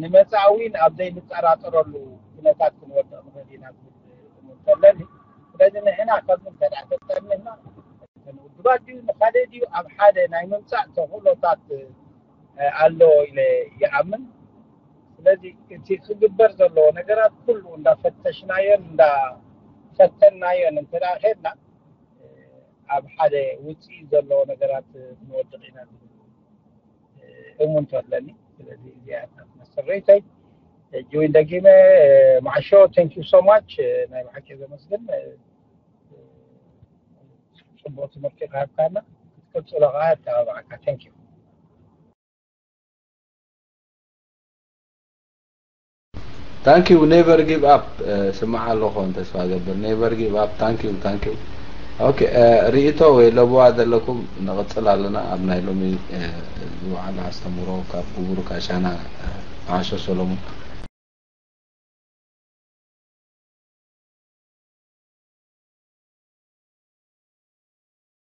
ንመጻኢ እውን ኣብ ዘይንጠራጠረሉ ኩነታት ክንወድቕ ንኽእል ኢና ዝብል እምነት ኣለኒ። ስለዚ ንሕና ከምዚ እንተ ደኣ ተጠርኒፍና እተን ውድባት ድዩ ንኻልእ ድዩ ኣብ ሓደ ናይ ምምጻእ ተኽእሎታት ኣሎ ኢለ ይኣምን። ስለዚ እቲ ክግበር ዘለዎ ነገራት ኩሉ እንዳፈተሽናዮን እንዳፈተንናዮን እንተ ደኣ ከድና ኣብ ሓደ ውፅኢት ዘለዎ ነገራት ክንወድቕ ኢና ዝብል እሙንቶ ኣለኒ። ስለዚ እዚኣ እያ ትመስል ርእይቶይ። ሕጂ እውን ደጊመ ማዕሾ፣ thank you so much፣ ናይ ብሓቂ ዘመስግን ፅቡቅ ትምህርቲ ክሃብካና ክትቅፅሎ ከዓ ኣተባብዓካ። Thank you። Thank you, never give up። ስማዕ ኣለኹ ተስፋ ገብር፣ never give up። Thank you, thank you። Okay፣ ርእይቶ ወይ ለበዋ ዘለኩም ንቕጽል ኣለና ኣብ ናይ ሎሚ ዝወዓለ ኣስተምህሮ ካብ ክቡር ጋሻና ማዕሾ ሰሎሙን።